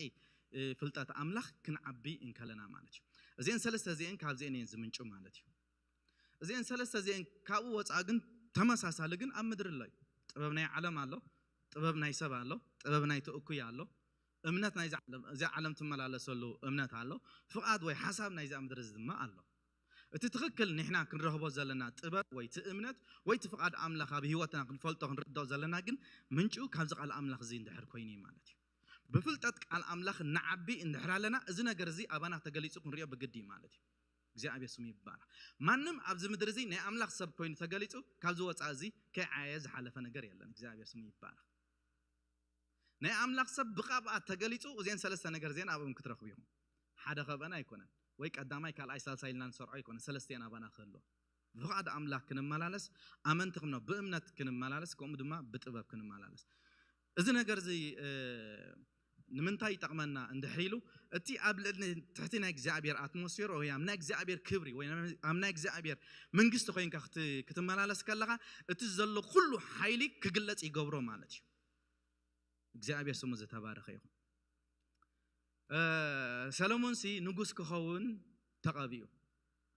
ፍልጠት ኣምላኽ ክንዓቢ እንከለና ማለት እዩ። እዚአን ሰለስተ እዚአን ካብዚአን እየን ዝምንጩ ማለት እዩ። እዚአን ሰለስተ እዚአን ካብኡ ወፃእ ግን ተመሳሳሊ ግን ኣብ ምድሪ ኣሎ እዩ። ጥበብ ናይ ዓለም ኣሎ፣ ጥበብ ናይ ሰብ ኣሎ፣ ጥበብ ናይ ተእኩይ ኣሎ፣ እምነት ናይዚ ዓለም እዚኣ ዓለም ትመላለሰሉ እምነት ኣሎ፣ ፍቓድ ወይ ሓሳብ ናይዚኣ ምድሪ እዚ ድማ ኣሎ። እቲ ትኽክል ንሕና ክንረኽቦ ዘለና ጥበብ ወይ እቲ እምነት ወይ እቲ ፍቓድ ኣምላኽ ኣብ ህይወትና ክንፈልጦ ክንርድኦ ዘለና ግን ምንጭኡ ካብዚ ቃል ኣምላኽ እዚ እንድሕር ኮይኑ እዩ ማለት እዩ። ብፍልጠት ቃል ኣምላኽ ንዓቢ እንድሕር ኣለና እዚ ነገር እዚ ኣባና ተገሊጹ ክንሪኦ ብግዲ እዩ ማለት እዩ። እግዚኣብሔር ስሙ ይባረክ። ማንም ኣብዚ ምድሪ እዚ ናይ ኣምላኽ ሰብ ኮይኑ ተገሊጹ ካብዚ ወፃኢ እዚ ከይዓየ ዝሓለፈ ነገር የለን። እግዚኣብሔር ስሙ ይባረክ። ናይ ኣምላኽ ሰብ ብቕብኣት ተገሊጹ እዚአን ሰለስተ ነገር እዚአን ኣብኦም ክትረኽቡ ኢኹም። ሓደ ከብአን ኣይኮነን ወይ ቀዳማይ ካልኣይ ሳልሳይ ኢልና ንሰርዖ ኣይኮነን። ሰለስቲአን ኣባና ክህልዋ ብፍቓድ ኣምላኽ ክንመላለስ ኣመንቲ ክምኖ ብእምነት ክንመላለስ ከምኡ ድማ ብጥበብ ክንመላለስ እዚ ነገር እዚ ንምንታይ ይጠቕመና እንድሕር ኢሉ እቲ ኣብ ልዕሊ ትሕቲ ናይ እግዚኣብሔር ኣትሞስፌር ወይ ኣብ ናይ እግዚኣብሔር ክብሪ ወይ ኣብ ናይ እግዚኣብሔር መንግስቲ ኮይንካ ክትመላለስ ከለኻ እቲ ዘሎ ኩሉ ሓይሊ ክግለጽ ይገብሮ ማለት እዩ። እግዚኣብሔር ስሙ ዝተባረኸ ይኹን። ሰሎሞን ሲ ንጉስ ክኸውን ተቐቢኡ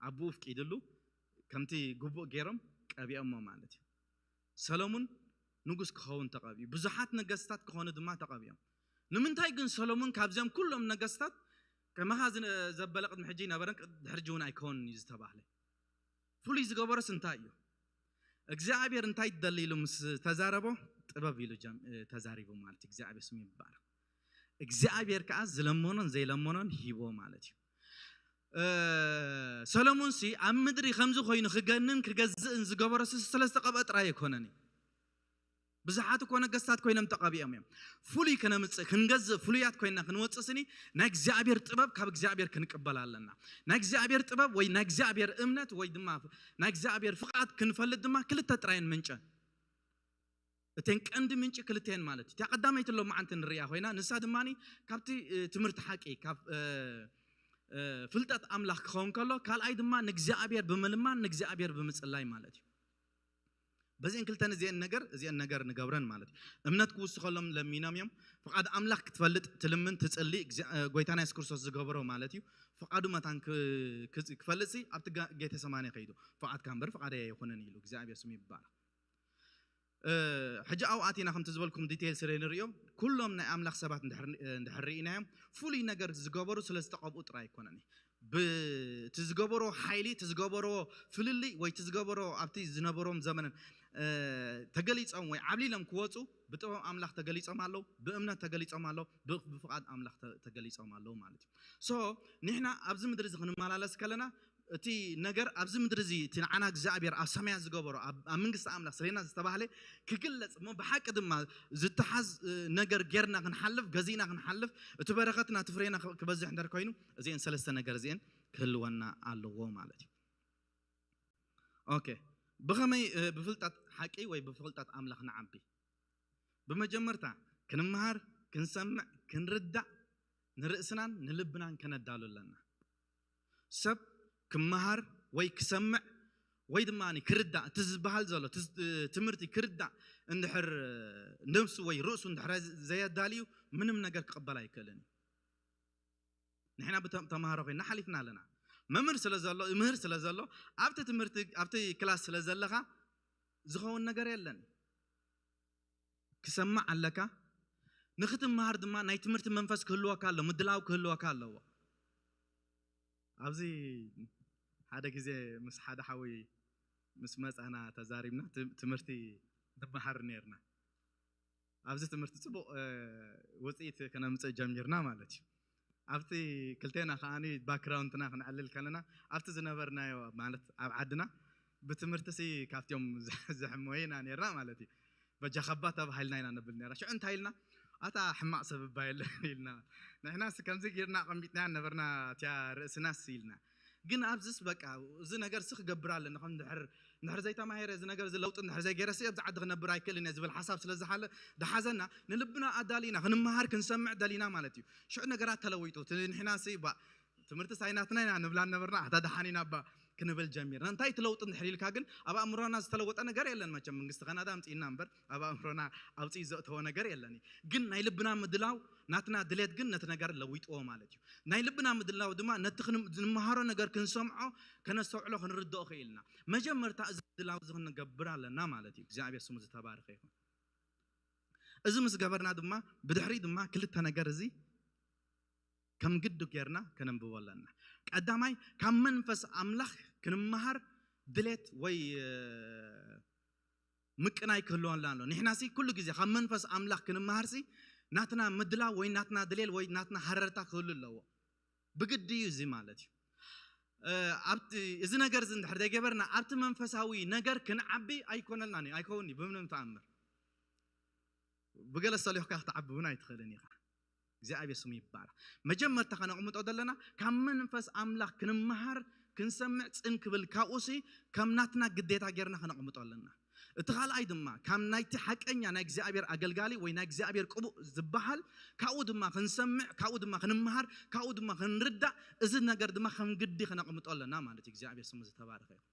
ኣቦኡ ፍቂድሉ ከምቲ ግቡእ ገይሮም ቀቢኦሞ ማለት እዩ። ሰሎሙን ንጉስ ክኸውን ተቐቢኡ ብዙሓት ነገስታት ክኾኑ ድማ ተቐቢኦም። ንምንታይ ግን ሰሎሙን ካብዚኦም ኩሎም ነገስታት ከማኻ ዘበለ ቅድሚ ሕጂ ይነበረን ድሕርጂ እውን ኣይከውንን እዩ ዝተባህለ? ፍሉይ ዝገበሮስ እንታይ እዩ? እግዚኣብሔር እንታይ ትደሊ ኢሉ ምስ ተዛረቦ ጥበብ ኢሉ ተዛሪቡ ማለት እግዚኣብሔር ስሙ ይባረክ። እግዚኣብሔር ከዓ ዝለመኖን ዘይለመኖን ሂቦ ማለት እዩ። ሰሎሙን ሲ ኣብ ምድሪ ከምዚ ኮይኑ ክገንን ክገዝእን ዝገበሮ ሲ ስለዝተቀብአ ጥራይ ኣይኮነን እዩ። ብዙሓት እኮ ነገስታት ኮይኖም ተቐቢኦም እዮም። ፍሉይ ከነምፅእ ክንገዝእ ፍሉያት ኮይና ክንወፅእ ስኒ ናይ እግዚኣብሔር ጥበብ ካብ እግዚኣብሔር ክንቅበል ኣለና። ናይ እግዚኣብሔር ጥበብ ወይ ናይ እግዚኣብሔር እምነት ወይ ድማ ናይ እግዚኣብሔር ፍቓድ ክንፈልጥ ድማ ክልተ ጥራየን ምንጨን እተን ቀንዲ ምንጪ ክልተን ማለት እዩ። እቲያ ቀዳመይቲ ሎማዓንቲ ንሪኣ ኮይና ንሳ ድማ ካብቲ ትምህርቲ ሓቂ ካብ ፍልጠት ኣምላኽ ክኸውን ከሎ ካልኣይ ድማ ንእግዚኣብሔር ብምልማን ንእግዚኣብሔር ብምፅላይ ማለት እዩ። በዚአን ክልተን እዚአን ነገር እዚአን ነገር ንገብረን ማለት እዩ። እምነት ክውስኸሎም ለሚኖም እዮም። ፍቓድ ኣምላኽ ክትፈልጥ ትልምን ትጽሊ፣ እግዚኣብ- ጎይታና የሱስ ክርስቶስ ዝገበሮ ማለት እዩ። ፍቓዱ መታን ክ- ክጽ- ክፈልጥ ሲ ኣብቲ ጋ- ጌተሰማኒ ከይዱ፣ ፍቓድካ እምበር ፍቓደይ ኣይኹንን ኢሉ እግዚኣብሔር ስሙ ይባረኽ። ሕጂ ኣብኡ ኣቲና ከምቲ ዝበልኩም ዲቴይል ስለ ንሪኦ፣ ኩሎም ናይ ኣምላኽ ሰባት እንድሕር ርኢናዮም፣ ፍሉይ ነገር ዝገበሩ ስለ ዝተቐብኡ ጥራይ ኣይኮነን። ብቲ ዝገበሮ ሓይሊ፣ እቲ ዝገበሮ ፍልልይ ወይ እቲ ዝገበሮ ኣብቲ ዝነበሮም ዘመንን ተገሊፆም ወይ ዓብሊሎም ክወፁ ብጥበብ ኣምላኽ ተገሊፆም ኣለዉ፣ ብእምነት ተገሊፆም ኣለዉ፣ ብፍቓድ ኣምላኽ ተገሊፆም ኣለዉ ማለት እዩ። ሶ ንሕና ኣብዚ ምድሪ እዚ ክንመላለስ ከለና እቲ ነገር ኣብዚ ምድሪ እዚ እቲ ንዓና እግዚኣብሔር ኣብ ሰማያት ዝገበሮ ኣብ መንግስቲ ኣምላኽ ስሌና ዝተባህለ ክግለጽ እሞ ብሓቂ ድማ ዝተሓዝ ነገር ጌርና ክንሓልፍ፣ ገዚእና ክንሓልፍ፣ እቲ በረኸትና እቲ ፍሬና ክበዝሕ እንድሕር ኮይኑ እዚአን ሰለስተ ነገር እዚአን ክህልወና ኣለዎ ማለት እዩ። ኦኬ፣ ብኸመይ ብፍልጠት ሓቂ ወይ ብፍልጠት ኣምላኽ ንዓቢ? ብመጀመርታ ክንመሃር፣ ክንሰምዕ፣ ክንርዳእ ንርእስናን ንልብናን ከነዳሉ ኣለና። ሰብ ክመሃር ወይ ክሰምዕ ወይ ድማ ክርዳእ፣ እቲ ዝበሃል ዘሎ ትምህርቲ ክርዳእ እንድሕር ነብሱ ወይ ርእሱ እንድሕር ዘየዳልዩ ምንም ነገር ክቕበል ኣይክእልን እዩ። ንሕና ብተምሃሮ ኮይና ሓሊፍና ኣለና። መምህር ስለ ዘሎ ይምህር ስለ ዘሎ ኣብቲ ትምህርቲ ኣብቲ ክላስ ስለ ዘለኻ ዝኸውን ነገር የለን። ክሰማዕ ኣለካ። ንክትመሃር ድማ ናይ ትምህርቲ መንፈስ ክህልወካ ኣሎ፣ ምድላው ክህልወካ ኣለዎ። ኣብዚ ሓደ ግዜ ምስ ሓደ ሓዊ ምስ መፃና ተዛሪብና ትምህርቲ ንመሃር ነርና። ኣብዚ ትምህርቲ ፅቡቕ ውፅኢት ከነምፅእ ጀሚርና ማለት እዩ። ኣብቲ ክልቴና ከዓኒ ባክግራውንድና ክንዕልል ከለና ኣብቲ ዝነበርናዮ ማለት ኣብ ዓድና ብትምህርቲ ሲ ካብቲኦም ዝሕመዩ ኢና ነርና ማለት እዩ። በጃ ከባ ተባሂልና ኢና ነብል ነራ። ሽዑ እንታይ ኢልና? ኣታ ሕማቕ ሰብ እባ የለን ኢልና። ንሕናስ ከምዚ ጌርና ኣቐሚጥና ነበርና እቲያ ርእስናስ ኢልና። ግን ኣብዚስ በቃ እዚ ነገር ሲ ክገብር ኣለኒ ከም ድሕር እንድሕር ዘይተማሂረ እዚ ነገር እዚ ለውጢ እንድሕር ዘይገይረ ሲ ኣብዚ ዓዲ ክነብር ኣይክእልን እየ ዝብል ሓሳብ ስለ ዝሓለ ዝሓዘና ንልብና ኣዳሊና ክንመሃር ክንሰምዕ ደሊና ማለት እዩ። ሽዑ ነገራት ተለዊጡ እቲ ንሕና ሲ ባ ትምህርቲ ሳይናትና ኢና ንብላ ነበርና ኣታ ደሓን ኢና ባ ክንብል ጀሚርና። እንታይ እቲ ለውጢ እንድሕር ኢልካ ግን ኣብ ኣእምሮና ዝተለወጠ ነገር የለን። መቸም መንግስቲ ካናዳ ኣምፅእና እምበር ኣብ ኣእምሮና ኣውፅኡ ዘእተዎ ነገር የለን። ግን ናይ ልብና ምድላው ናትና ድሌት ግን ነቲ ነገር ለዊጥዎ ማለት እዩ። ናይ ልብና ምድላው ድማ ነቲ ንመሃሮ ነገር ክንሰምዖ ከነስተውዕሎ ክንርድኦ ክኢልና መጀመርታ እዚ ምድላው እዚ ክንገብር ኣለና ማለት እዩ። እግዚኣብሔር ስሙ ዝተባረኸ ይኹን። እዚ ምስ ገበርና ድማ ብድሕሪ ድማ ክልተ ነገር እዚ ከም ግዲ ጌርና ከነንብቦ ኣለና። ቀዳማይ ካብ መንፈስ ኣምላኽ ክንመሃር ድሌት ወይ ምቅናይ ክህልወና ኣሎ። ንሕና ሲ ኩሉ ግዜ ካብ መንፈስ ኣምላኽ ክንመሃር ሲ ናትና ምድላው ወይ ናትና ድሌል ወይ ናትና ሃረርታ ክህሉ ኣለዎ። ብግዲ እዩ እዚ ማለት እዩ። ኣብቲ እዚ ነገር እዚ እንድሕር ዘይገበርና ኣብቲ መንፈሳዊ ነገር ክንዓቢ ኣይኮነልናን እዩ፣ ኣይከውን እዩ ብምንም ተኣምር። ብገለ ሰሊኽካ ክትዓቢ እውን ኣይትኽእልን ኢኻ። እግዚኣብሔር ስሙ ይባረኽ። መጀመርታ ከነቕምጦ ዘለና ካብ መንፈስ ኣምላኽ ክንመሃር ክንሰምዕ ጽን ክብል ካብኡ ሲ ከም ናትና ግዴታ ጌርና ከነቕምጦ ኣለና። እቲ ካልኣይ ድማ ካብ ናይቲ ሓቀኛ ናይ እግዚኣብሔር ኣገልጋሊ ወይ ናይ እግዚኣብሔር ቅቡእ ዝበሃል ካብኡ ድማ ክንሰምዕ ካብኡ ድማ ክንመሃር ካብኡ ድማ ክንርዳእ እዚ ነገር ድማ ከም ግዲ ከነቕምጦ ኣለና ማለት እዩ። እግዚኣብሔር ስሙ ዝተባረኸ ይኹን።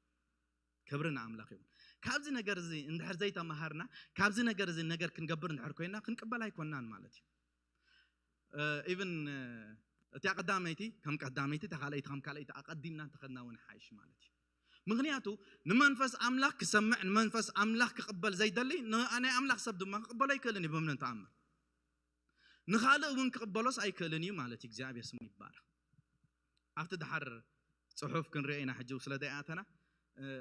ክብሪ ንኣምላኽ ይኹን። ካብዚ ነገር እዚ እንድሕር ዘይተመሃርና ካብዚ ነገር እዚ ነገር ክንገብር እንድሕር ኮይና ክንቅበል ኣይኮናን ማለት እዩ። ኢቭን እቲያ ቀዳመይቲ ከም ቀዳመይቲ እታ ካልኣይቲ ከም ካልኣይቲ ኣቐዲምና እንተኸድና እውን ሓይሽ ማለት እዩ። ምክንያቱ ንመንፈስ ኣምላኽ ክሰምዕ ንመንፈስ ኣምላኽ ክቕበል ዘይደሊ ናይ ኣምላኽ ሰብ ድማ ክቕበሎ ኣይክእልን እዩ ብምንም ተኣምር። ንኻልእ እውን ክቕበሎስ ኣይክእልን እዩ ማለት እዩ። እግዚኣብሔር ስሙ ይባረኽ። ኣብቲ ድሓር ፅሑፍ ክንሪኦ ኢና ሕጂ ስለ ዘይኣተና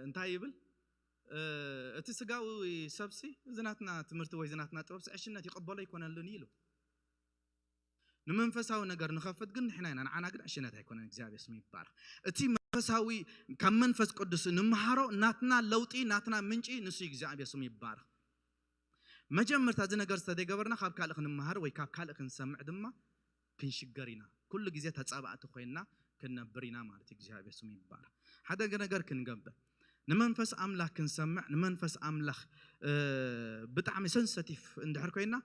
እንታይ ይብል? እቲ ስጋዊ ሰብሲ እዚ ናትና ትምህርቲ ወይ እዚ ናትና ጥበብሲ ዕሽነት ይቕበሎ ኣይኮነሉን እዩ ኢሉ። ንመንፈሳዊ ነገር ንኸፍት ግን ንሕና ኢና፣ ንዓና ግን ዕሽነት ኣይኮነን። እግዚኣብሔር ስሙ ይባረኽ። እቲ መንፈሳዊ ካብ መንፈስ ቅዱስ ንምሃሮ ናትና ለውጢ ናትና ምንጪ ንሱ እዩ። እግዚኣብሔር ስሙ ይባረኽ። መጀመርታ እዚ ነገር ዝተደገበርና ካብ ካልእ ክንመሃር ወይ ካብ ካልእ ክንሰምዕ ድማ ክንሽገር ኢና። ኩሉ ግዜ ተጻባእቲ ኮይንና ክንነብር ኢና ማለት እዩ። እግዚኣብሔር ስሙ ይባረኽ። ሓደ ነገር ክንገብር ንመንፈስ ኣምላኽ ክንሰምዕ ንመንፈስ ኣምላኽ ብጣዕሚ ሰንሰቲፍ እንድሕር ኮይና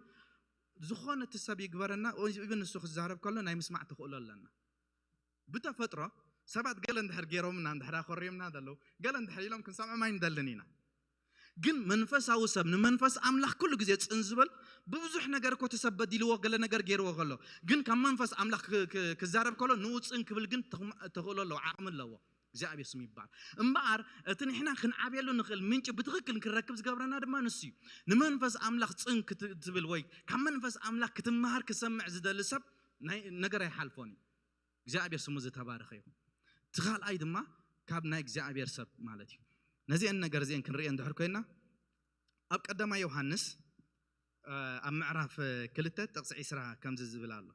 ዝኾነ እቲ ሰብ ይግበረና ኢቨን ንሱ ክዛረብ ከሎ ናይ ምስማዕ ተኽእሎ ኣለና። ብተፈጥሮ ሰባት ገለ እንድሕር ገይሮምና እንድሕር ኣኾሪምና ዘለዉ ገለ እንድሕር ኢሎም ክንሰምዖም ኣይንደልን ኢና። ግን መንፈሳዊ ሰብ ንመንፈስ ኣምላኽ ኩሉ ግዜ ጽን ዝበል። ብብዙሕ ነገር እኮ ተሰብ በዲልዎ፣ ገለ ነገር ገይርዎ ከሎ፣ ግን ካብ መንፈስ ኣምላኽ ክ- ክ- ክዛረብ ከሎ ንኡ ጽን ክብል ግን ተኽም- ተኽእሎ ኣለዎ፣ ዓቕሚ ኣለዎ። እግዚኣብሔር ስም ይባል። እምበኣር እቲ ንሕና ክንዓብየሉ ንኽእል ምንጭ ብትኽክል ክንረክብ ዝገብረና ድማ ንሱ እዩ። ንመንፈስ ኣምላኽ ጽን ክትብል ወይ ካብ መንፈስ ኣምላኽ ክትመሃር ክሰምዕ ዝደሊ ሰብ ናይ ነገር ኣይሓልፎን እዩ። እግዚኣብሔር ስሙ ዝተባረኸ ይኹን። እቲ ካልኣይ ድማ ካብ ናይ እግዚኣብሔር ሰብ ማለት እዩ። ነዚአን ነገር እዚአን ክንርእየን ድሕር ኮይና፣ ኣብ ቀዳማይ ዮሃንስ ኣብ ምዕራፍ ክልተ ጥቕሲ ዒስራ ከምዚ ዝብል ኣሎ።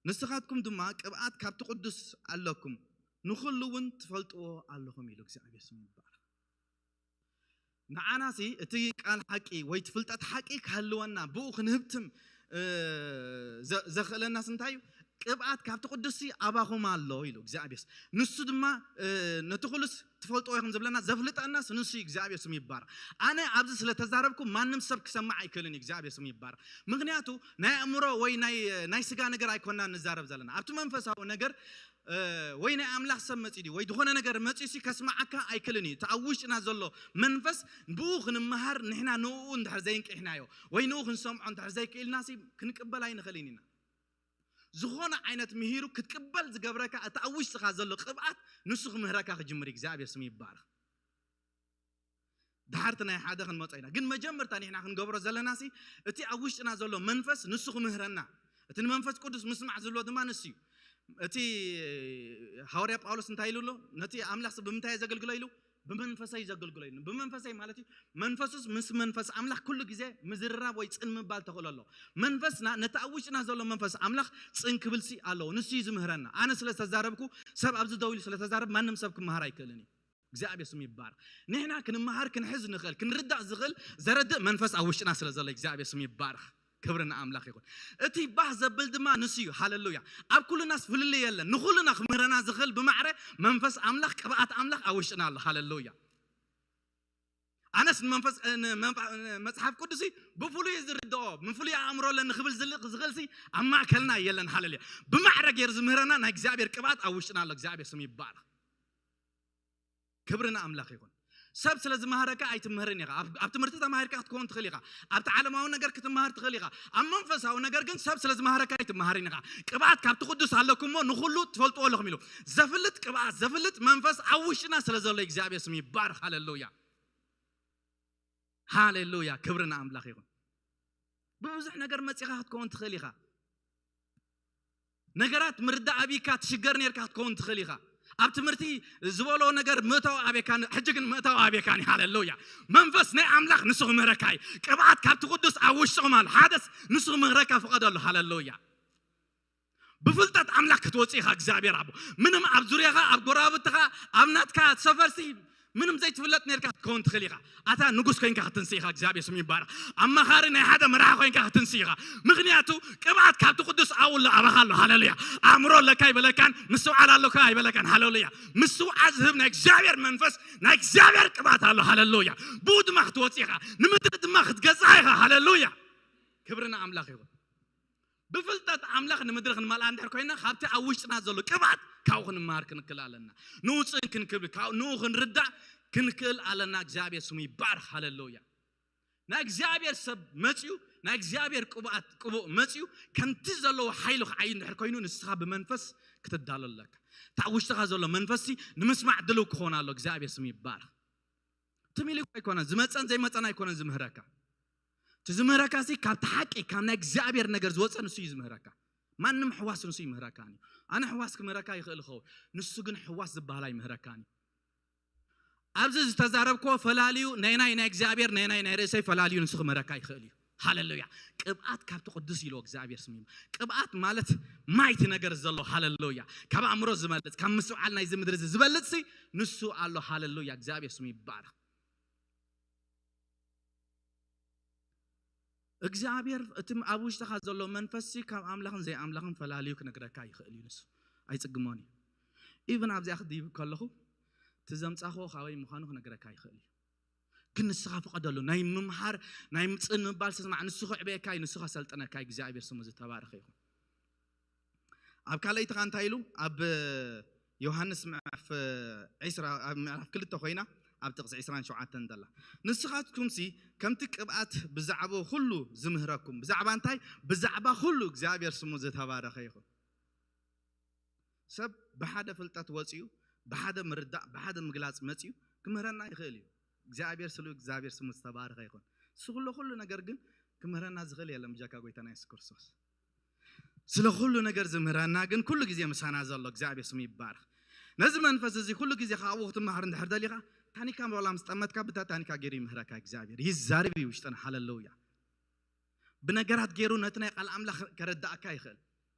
ንስኻትኩም ድማ ቅብኣት ካብቲ ቅዱስ ኣለኩም፣ ንኹሉ እውን ትፈልጥዎ ኣለኹም ኢሉ እግዚኣብሔር ስሙ ይባረኽ። ንዓናሲ እቲ ቃል ሓቂ ወይ እቲ ፍልጠት ሓቂ ክህልወና ብኡ ክንህብትም ዘኽእለናስ እንታይ እዩ? ቅብኣት ካብቲ ቅዱስሲ ኣባኹም ኣሎ ኢሉ እግዚኣብሔር። ንሱ ድማ ነቲ ኩሉስ ትፈልጥዎ ኢኹም ዝብለና ዘፍልጠናስ ንሱ እዩ። እግዚኣብሔር ስሙ ይባረኽ። ኣነ ኣብዚ ስለ ተዛረብኩ ማንም ሰብ ክሰማዕ ኣይክእልን እዩ። እግዚኣብሔር ስሙ ይባረኽ። ምኽንያቱ ናይ ኣእምሮ ወይ ናይ ስጋ ነገር ኣይኮናን ንዛረብ ዘለና። ኣብቲ መንፈሳዊ ነገር ወይ ናይ ኣምላኽ ሰብ መጺኡ ድዩ ወይ ዝኾነ ነገር መጺኡሲ ከስምዓካ ኣይክእልን እዩ። እቲ ኣብ ውሽጥና ዘሎ መንፈስ ብኡ ክንመሃር ንሕና ንኡ እንድሕር ዘይንቅሕናዮ ወይ ንኡ ክንሰምዖ እንድሕር ዘይክእልናሲ ክንቅበል ኣይንኽእልን ኢና። ዝኾነ ዓይነት ምሂሩ ክትቅበል ዝገብረካ እቲ ኣብ ውሽጥኻ ዘሎ ቅብኣት ንሱ ክምህረካ ክጅምር እዩ። እግዚኣብሔር ስሙ ይባረኽ። ድሓርቲ ናይ ሓደ ክንመጾ ኢና። ግን መጀመርታ ንሕና ክንገብሮ ዘለናሲ እቲ ኣብ ውሽጥና ዘሎ መንፈስ ንሱ ክምህረና፣ እቲ ንመንፈስ ቅዱስ ምስማዕ ዝብሎ ድማ ንሱ እዩ። እቲ ሃዋርያ ጳውሎስ እንታይ ኢሉ ኣሎ? ነቲ ኣምላኽ ብምንታይ ዘገልግሎ ኢሉ? ብመንፈሰይ ዘገልግሎ ኢሉ። ብመንፈሰይ ማለት እዩ መንፈሱስ ምስ መንፈስ ኣምላኽ ኩሉ ግዜ ምዝርራብ ወይ ጽን ምባል ተኽእሎ ኣሎ። መንፈስና ነቲ ኣብ ውሽጥና ዘሎ መንፈስ ኣምላኽ ጽን ክብልሲ ኣለዎ። ንሱ እዩ ዝምህረና። ኣነ ስለ ዝተዛረብኩ ሰብ ኣብዚ ደው ኢሉ ስለ ተዛረብ ማንም ሰብ ክመሃር ኣይክእልን እዩ። እግዚኣብሔር ስም ይባረኽ። ንሕና ክንመሃር ክንሕዝ ንኽእል ክንርዳእ ዝኽእል ዘረድእ መንፈስ ኣብ ውሽጥና ስለ ዘሎ እግዚኣብሔር ስም ይባረኽ። ክብሪ ንኣምላኽ ይኹን። እቲ ባህ ዘብል ድማ ንሱ እዩ። ሃለሉያ። ኣብ ኩሉናስ ፍልልይ የለን። ንኹሉና ክምህረና ዝኽእል ብማዕረ መንፈስ ኣምላኽ ቅብኣት ኣምላኽ ኣብ ውሽጥና ኣሎ። ሃለሉያ። ኣነስ ንመንፈስ ንመንፈ- መጽሓፍ ቅዱስ ብፍሉይ ዝርድኦ ብፍሉይ ኣእምሮ ኣለኒ ክብል ዝልቕ ዝኽእልሲ ኣብ ማእከልና የለን። ሃለሉያ። ብማዕረ ገይሩ ዝምህረና ናይ እግዚኣብሔር ቅብኣት ኣብ ውሽጥና ኣሎ። እግዚኣብሔር ስም ይባረኽ። ክብሪ ንኣምላኽ ይኹን። ሰብ ስለ ዝመሃረካ ኣይትምህርን ኢኻ። ኣብ ኣብ ትምህርቲ ተማሂርካ ክትከውን ትኽእል ኢኻ። ኣብቲ ዓለማዊ ነገር ክትመሃር ትኽእል ኢኻ። ኣብ መንፈሳዊ ነገር ግን ሰብ ስለ ዝመሃረካ ኣይትመሃርን ኢኻ። ቅብኣት ካብቲ ቅዱስ ኣለኩም እሞ ንኹሉ ትፈልጥዎ ኣለኹም ኢሉ። ዘፍልጥ ቅብኣት ዘፍልጥ መንፈስ ኣብ ውሽጥና ስለ ዘሎ እግዚኣብሔር ስም ይባረኽ። ሃለሉያ። ሃሌሉያ። ክብሪ ንኣምላኽ ይኹን። ብብዙሕ ነገር መጺኻ ክትከውን ትኽእል ኢኻ። ነገራት ምርዳእ ኣቢካ ትሽገር ነርካ ክትከውን ትኽእል ኢኻ። ኣብ ትምህርቲ ዝበሎ ነገር ምእታው ኣቤካን ሕጂ ግን ምእታው ኣቤካን። ሃሌሉያ። መንፈስ ናይ ኣምላኽ ንሱ ክምህረካ እዩ። ቅብኣት ካብቲ ቅዱስ ኣብ ውሽጥኹም ኣሎ። ሓደስ ንሱ ክምህረካ ፍቐደሉ። ሃሌሉያ። ብፍልጠት ኣምላኽ ክትወፅእ ኢኻ። እግዚኣብሔር ኣቦ ምንም ኣብ ዙርያኻ ኣብ ጎረባብትኻ ኣብ ናትካ ሰፈርሲ ምንም ዘይትፍለጥ ነርካ ክትከውን ትኽእል ኢኻ። ኣታ ንጉስ ኮይንካ ክትንስእ ኢኻ። እግዚኣብሔር ስም ይባረኽ። ኣማኻሪ ናይ ሓደ መራሒ ኮይንካ ክትንስእ ኢኻ። ምክንያቱ ቅብኣት ካብቲ ቅዱስ ኣብኡ ኣሎ፣ ኣባኻ ኣሎ። ሃሌሉያ። ኣእምሮ ኣለካ ኣይበለካን፣ ምስትውዓል ኣለካ ኣይበለካን። ሃሌሉያ። ምስትውዓል ዝህብ ናይ እግዚኣብሔር መንፈስ ናይ እግዚኣብሔር ቅብኣት ኣሎ። ሃሌሉያ። ብኡ ድማ ክትወፅእ ኢኻ፣ ንምድሪ ድማ ክትገዝኣ ኢኻ። ሃሌሉያ። ክብሪ ንኣምላኽ ይኹን። ብፍልጠት ኣምላኽ ንምድሪ ክንመልኣ እንድሕር ኮይና ካብቲ ኣብ ውሽጥና ዘሎ ቅብኣት ካብኡ ክንመሃር ክንክእል ኣለና። ንኡ ጽን ክንክብል ንኡ ክንርዳእ ክንክእል ኣለና። እግዚኣብሔር ስሙ ይባርኽ። ሃሌሉያ። ናይ እግዚኣብሔር ሰብ መጽዩ ናይ እግዚኣብሔር ቅብኣት ቅቡእ መጽዩ ከምቲ ዘለዎ ሓይሉ ክዓይ እንድሕር ኮይኑ ንስኻ ብመንፈስ ክትዳሎ ኣለካ። እታ ኣብ ውሽጥኻ ዘሎ መንፈስሲ ንምስማዕ ድልው ክኾን ኣሎ። እግዚኣብሔር ስሙ ይባርኽ። ትም ኢሉ ኣይኮነን ዝመፀን ዘይመፀን ኣይኮነን ዝምህረካ። እቲ ዝምህረካ ሲ ካብቲ ሓቂ ካብ ናይ እግዚኣብሔር ነገር ዝወፀ ንሱ እዩ ዝምህረካ። ማንም ሕዋስ ንሱ ይምህረካን እዩ። ኣነ ሕዋስ ክምህረካ ይኽእል ይኸውን፣ ንሱ ግን ሕዋስ ዝበሃል ኣይምህረካን እዩ። ኣብዚ ዝተዛረብክዎ ፈላልዩ ናይ ናይ ናይ እግዚኣብሔር ናይ ናይ ናይ ርእሰይ ፈላልዩ ንሱ ክምህረካ ይኽእል እዩ። ሃሌሉያ። ቅብኣት ካብቲ ቅዱስ ኢልዎ እግዚኣብሔር ስም እዩ። ቅብኣት ማለት ማይቲ ነገር ዘሎ። ሃሌሉያ። ካብ ኣእምሮ ዝበልፅ ካብ ምስውዓል ናይዚ ምድሪ እዚ ዝበልፅ ሲ ንሱ ኣሎ። ሃሌሉያ። እግዚኣብሔር ስም ይባረኽ። እግዚኣብሔር እቲ ኣብ ውሽጥኻ ዘሎ መንፈስሲ ካብ ኣምላኽን ዘይኣምላኽን ፈላልዩ ክነግረካ ይኽእል እዩ። ንሱ ኣይጽግሞን እዩ። ኢቭን ኣብዚኣ ክድይብ ከለኹ እቲ ዘምጻኽዎ ካበይ ምዃኑ ክነግረካ ይኽእል እዩ። ግን ንስኻ ፍቐደሉ። ናይ ምምሃር ናይ ምጽን ምባል ስማዕ፣ ንሱ ክዕበየካ እዩ፣ ንሱ ከሰልጥነካ እዩ። እግዚኣብሔር ስሙ ዝተባረኸ ይኹን። ኣብ ካልኣይቲ ኸ እንታይ ኢሉ? ኣብ ዮሃንስ ምዕራፍ ዒስራ ኣብ ምዕራፍ ክልተ ኮይና ኣብ ጥቕሲ ዒስራን ሸውዓተን ዘላ፣ ንስኻትኩምሲ ከምቲ ቅብኣት ብዛዕባ ኩሉ ዝምህረኩም፣ ብዛዕባ እንታይ? ብዛዕባ ኩሉ እግዚኣብሔር ስሙ ዝተባረኸ ይኹን። ሰብ ብሓደ ፍልጠት ወፂኡ፣ ብሓደ ምርዳእ፣ ብሓደ ምግላፅ መፂኡ ክምህረና ይኽእል እዩ። እግዚኣብሔር ስሉ እግዚኣብሔር ስሙ ዝተባረኸ ይኹን። ስለ ኩሉ ነገር ግን ክምህረና ዝኽእል የለን ብጀካ ጎይታና የሱስ ክርስቶስ። ስለ ኩሉ ነገር ዝምህረና ግን ኩሉ ግዜ ምሳና ዘሎ እግዚኣብሔር ስሙ ይባረኽ። ነዚ መንፈስ እዚ ኩሉ ግዜ ካብኡ ክትመሃር እንድሕር ደሊኻ፣ ታኒካ በላ ምስ ጠመትካ ብታ ታኒካ ገይሩ ይምህረካ እግዚኣብሔር። ይዛረብ እዩ ውሽጥና። ሃለሉያ። ብነገራት ገይሩ ነቲ ናይ ቃል ኣምላኽ ከረዳእካ ይኽእል።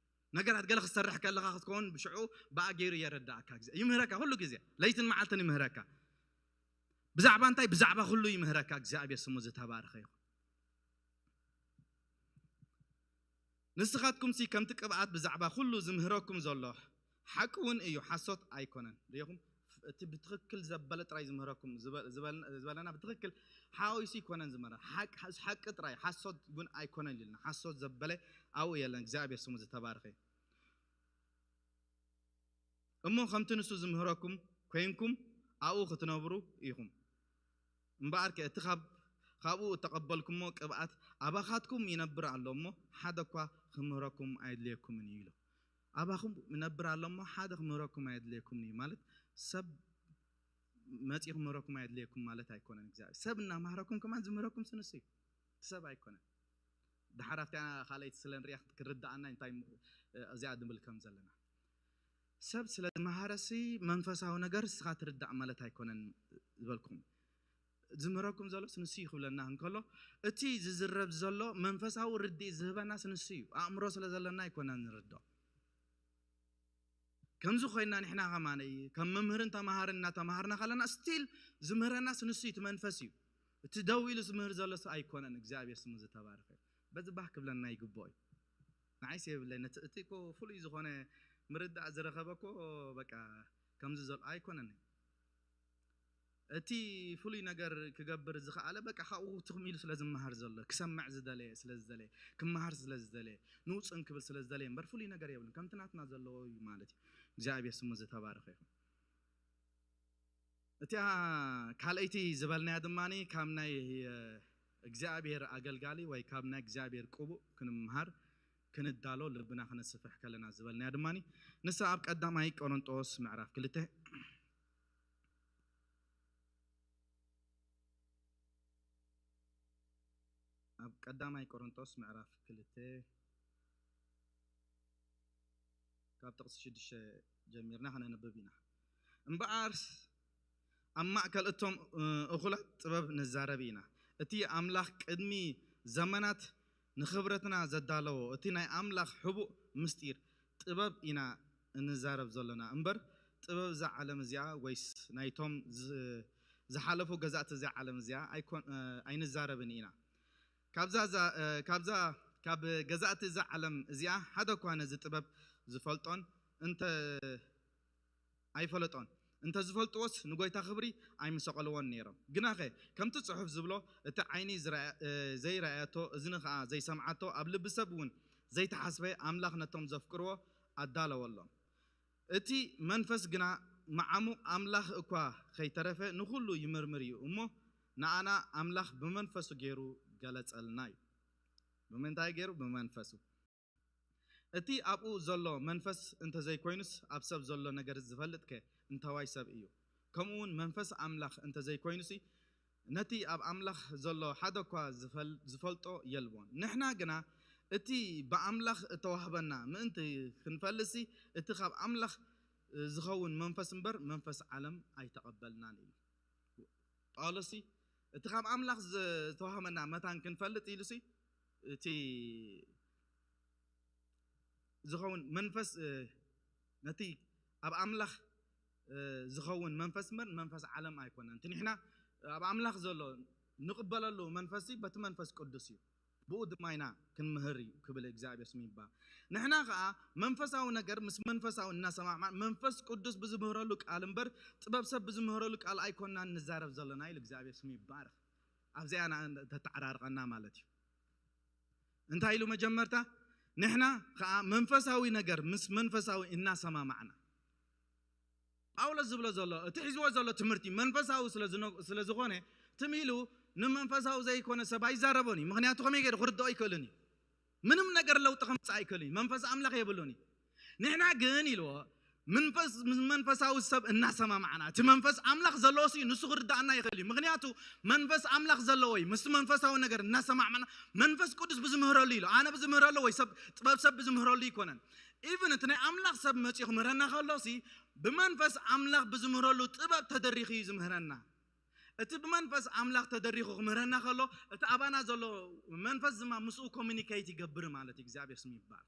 ነገራት ገለ ክትሰርሕ ከለኻ ክትከውን ብሽዑ ብኣ ገይሩ የረዳእካ። ግዜ ይምህረካ፣ ኩሉ ግዜ ለይትን መዓልትን ይምህረካ። ብዛዕባ እንታይ? ብዛዕባ ኩሉ ይምህረካ። እግዚኣብሔር ስሙ ዝተባረኸ ይኹን። ንስኻትኩምሲ ከምቲ ቅብኣት ብዛዕባ ኩሉ ዝምህረኩም ዘሎ ሓቂ እውን እዩ፣ ሓሶት ኣይኮነን። ርኢኹም፣ እቲ ብትኽክል ዘበለ ጥራይ ዝምህረኩም ዝበ- ዝበል- ዝበለና ብትኽክል ሓዊሱ ይኮነን ዝምህረ ሓቂ ጥራይ፣ ሓሶት እውን ኣይኮነን ኢልና። ሓሶት ዘበለ ኣብኡ የለን። እግዚኣብሔር ስሙ ዝተባረኸ እዩ። እሞ ከምቲ ንሱ ዝምህረኩም ኮይንኩም ኣብኡ ክትነብሩ ኢኹም። እምበኣርከ እቲ ካብ ካብኡ እተቐበልኩሞ ቅብኣት ኣባኻትኩም ይነብር ኣሎ እሞ ሓደ እኳ ክምህረኩም ኣየድልየኩምን እዩ ኢሉ። ኣባኹም ይነብር ኣሎ እሞ ሓደ ክምህረኩም ኣየድልየኩምን እዩ ማለት ሰብ መፂኡ ክምህረኩም ኣየድልየኩም ማለት ኣይኮነን። እግዚኣብሔር ሰብ እናማህረኩም ከማን ዝምህረኩም ስንሱ እዩ፣ እቲ ሰብ ኣይኮነን። ድሓር ኣብቲያ ካልኣይቲ ስለ ንሪኣ ክርድኣና እንታይ እዚኣ ድብል ከም ዘለና ሰብ ስለ ዝመሃረሲ መንፈሳዊ ነገር እስኻ ትርዳእ ማለት ኣይኮነን ዝበልኩም። ዝምህረኩም ዘሎ ስንሱ እዩ ክብለና እንከሎ እቲ ዝዝረብ ዘሎ መንፈሳዊ ርድእ ዝህበና ስንሱ እዩ። ኣእምሮ ስለ ዘለና ኣይኮና ንርዶ። ከምዚ ኮይና ንሕና ከማነይ ከም መምህርን ተማሃርን እናተማሃርና ከለና ስቲል ዝምህረና ስንሱ እዩ፣ እቲ መንፈስ እዩ። እቲ ደው ኢሉ ዝምህር ዘሎ ሰብ ኣይኮነን። እግዚኣብሔር ስሙ ዝተባረከ እዩ። በዚ ባህ ክብለና ይግብኦ እዩ። ንዓይስ የብለይ ነቲ እቲ እኮ ፍሉይ ዝኾነ ምርዳእ ዝረኸበ እኮ በቃ ከምዚ ዘሎ ኣይኮነን። እቲ ፍሉይ ነገር ክገብር ዝኸኣለ በቃ ካብኡ ትኽም ኢሉ ስለ ዝመሃር ዘሎ ክሰምዕ ዝደለየ ስለ ዝደለየ ክመሃር ስለ ዝደለየ ንውፅን ክብል ስለ ዝደለየ እምበር ፍሉይ ነገር የብሉን። ከምቲ ናትና ዘለዎ እዩ ማለት እዩ። እግዚኣብሔር ስሙ ዝተባረኸ ይኹን። እቲኣ ካልኣይቲ ዝበልናያ ድማ ካብ ናይ እግዚኣብሔር ኣገልጋሊ ወይ ካብ ናይ እግዚኣብሔር ቅቡእ ክንምሃር ክንዳሎ ልብና ክነስፍሕ ከለና ዝበልናያ ድማ ንሳ ኣብ ቀዳማይ ቆሮንጦስ ምዕራፍ ክልተ ኣብ ቀዳማይ ቆሮንጦስ ምዕራፍ ክልተ ካብ ጥቕሲ ሽዱሽተ ጀሚርና ከነንብብ ኢና። እምበኣርስ ኣብ ማእከል እቶም እኹላት ጥበብ ንዛረብ ኢና። እቲ ኣምላኽ ቅድሚ ዘመናት ንኽብረትና ዘዳለዎ እቲ ናይ ኣምላኽ ሕቡእ ምስጢር ጥበብ ኢና እንዛረብ ዘሎና እምበር ጥበብ እዛ ዓለም እዚኣ ወይስ ናይቶም ዝሓለፉ ገዛእቲ እዚኣ ዓለም እዚኣ ኣይንዛረብን ኢና። ካብዛ ካብ ገዛእቲ እዛ ዓለም እዚኣ ሓደ እኳ ነዚ ጥበብ ዝፈልጦን እንተ ኣይፈለጦን እንተ ዝፈልጥዎስ ንጎይታ ክብሪ ኣይምሰቐልዎን ነይሮም። ግናኸ ከምቲ ጽሑፍ ዝብሎ እቲ ዓይኒ ዘይረኣየቶ እዝኒ ኸዓ ዘይሰምዓቶ ኣብ ልቢ ሰብ እውን ዘይተሓስበ ኣምላኽ ነቶም ዘፍቅርዎ ኣዳለወሎም። እቲ መንፈስ ግና መዓሙቕ ኣምላኽ እኳ ኸይተረፈ ንኹሉ ይምርምር እዩ እሞ ንኣና ኣምላኽ ብመንፈሱ ገይሩ ገለጸልና እዩ። ብምንታይ ገይሩ? ብመንፈሱ። እቲ ኣብኡ ዘሎ መንፈስ እንተዘይኮይኑስ ኣብ ሰብ ዘሎ ነገር ዝፈልጥከ እንታዋይ ሰብ እዩ? ከምኡ እውን መንፈስ ኣምላኽ እንተዘይኮይኑሲ ነቲ ኣብ ኣምላኽ ዘሎ ሓደ እኳ ዝፈልጦ የልቦን። ንሕና ግና እቲ ብኣምላኽ እተዋህበና ምእንቲ ክንፈልጥሲ እቲ ካብ ኣምላኽ ዝኸውን መንፈስ እምበር መንፈስ ዓለም ኣይተቐበልናን ኢሉ ጳውሎስሲ። እቲ ካብ ኣምላኽ ዝተዋህበና መታን ክንፈልጥ ኢሉሲ እቲ ዝኸውን መንፈስ ነቲ ኣብ ኣምላኽ ዝኸውን መንፈስ እምበር መንፈስ ዓለም ኣይኮነን። እቲ ንሕና ኣብ ኣምላኽ ዘሎ ንቕበለሉ መንፈስሲ በቲ መንፈስ ቅዱስ እዩ። ብኡ ድማ ኢና ክንምህር እዩ ክብል እግዚኣብሔር ስሙ ይባል። ንሕና ከዓ መንፈሳዊ ነገር ምስ መንፈሳዊ እናሰማዕማዕ መንፈስ ቅዱስ ብዝምህረሉ ቃል እምበር ጥበብ ሰብ ብዝምህረሉ ቃል ኣይኮንናን ንዛረብ ዘለና ኢሉ እግዚኣብሔር ስሙ ይባረኽ። ኣብዚኣ ተተዓራርቐና ማለት እዩ። እንታይ ኢሉ መጀመርታ? ንሕና ከዓ መንፈሳዊ ነገር ምስ መንፈሳዊ እናሰማማዕና ጳውሎስ ዝብሎ ዘሎ እቲ ሒዝዎ ዘሎ ትምህርቲ መንፈሳዊ ስለ ዝኾነ ትም ኢሉ ንመንፈሳዊ ዘይኮነ ሰብ ኣይዛረቦን እዩ። ምክንያቱ ከመይ ገይሩ ክርድኦ ኣይክእልን እዩ። ምንም ነገር ለውጢ ከምፅእ ኣይክእልን እዩ። መንፈስ ኣምላኽ የብሉን እዩ። ንሕና ግን ኢልዎ መንፈሳዊ ሰብ እናሰማማዕና እቲ መንፈስ ኣምላኽ ዘለዎ ሲ ንሱ ክርዳእና ይኽእል እዩ። ምክንያቱ መንፈስ ኣምላኽ ዘለዎ እዩ። ምስ መንፈሳዊ ነገር እናሰማማዕና መንፈስ ቅዱስ ብዝምህረሉ ኢሉ ኣነ ብዝምህረሉ ወይ ሰብ ጥበብ ሰብ ብዝምህረሉ ይኮነን። ኢቭን እቲ ናይ ኣምላኽ ሰብ መፂኡ ክምህረና ከሎ ሲ ብመንፈስ ኣምላኽ ብዝምህረሉ ጥበብ ተደሪኹ እዩ ዝምህረና። እቲ ብመንፈስ ኣምላኽ ተደሪኹ ክምህረና ከሎ እቲ ኣባና ዘሎ መንፈስ ድማ ምስኡ ኮሚኒኬት ይገብር ማለት እዩ። እግዚኣብሔር ስም ይባል።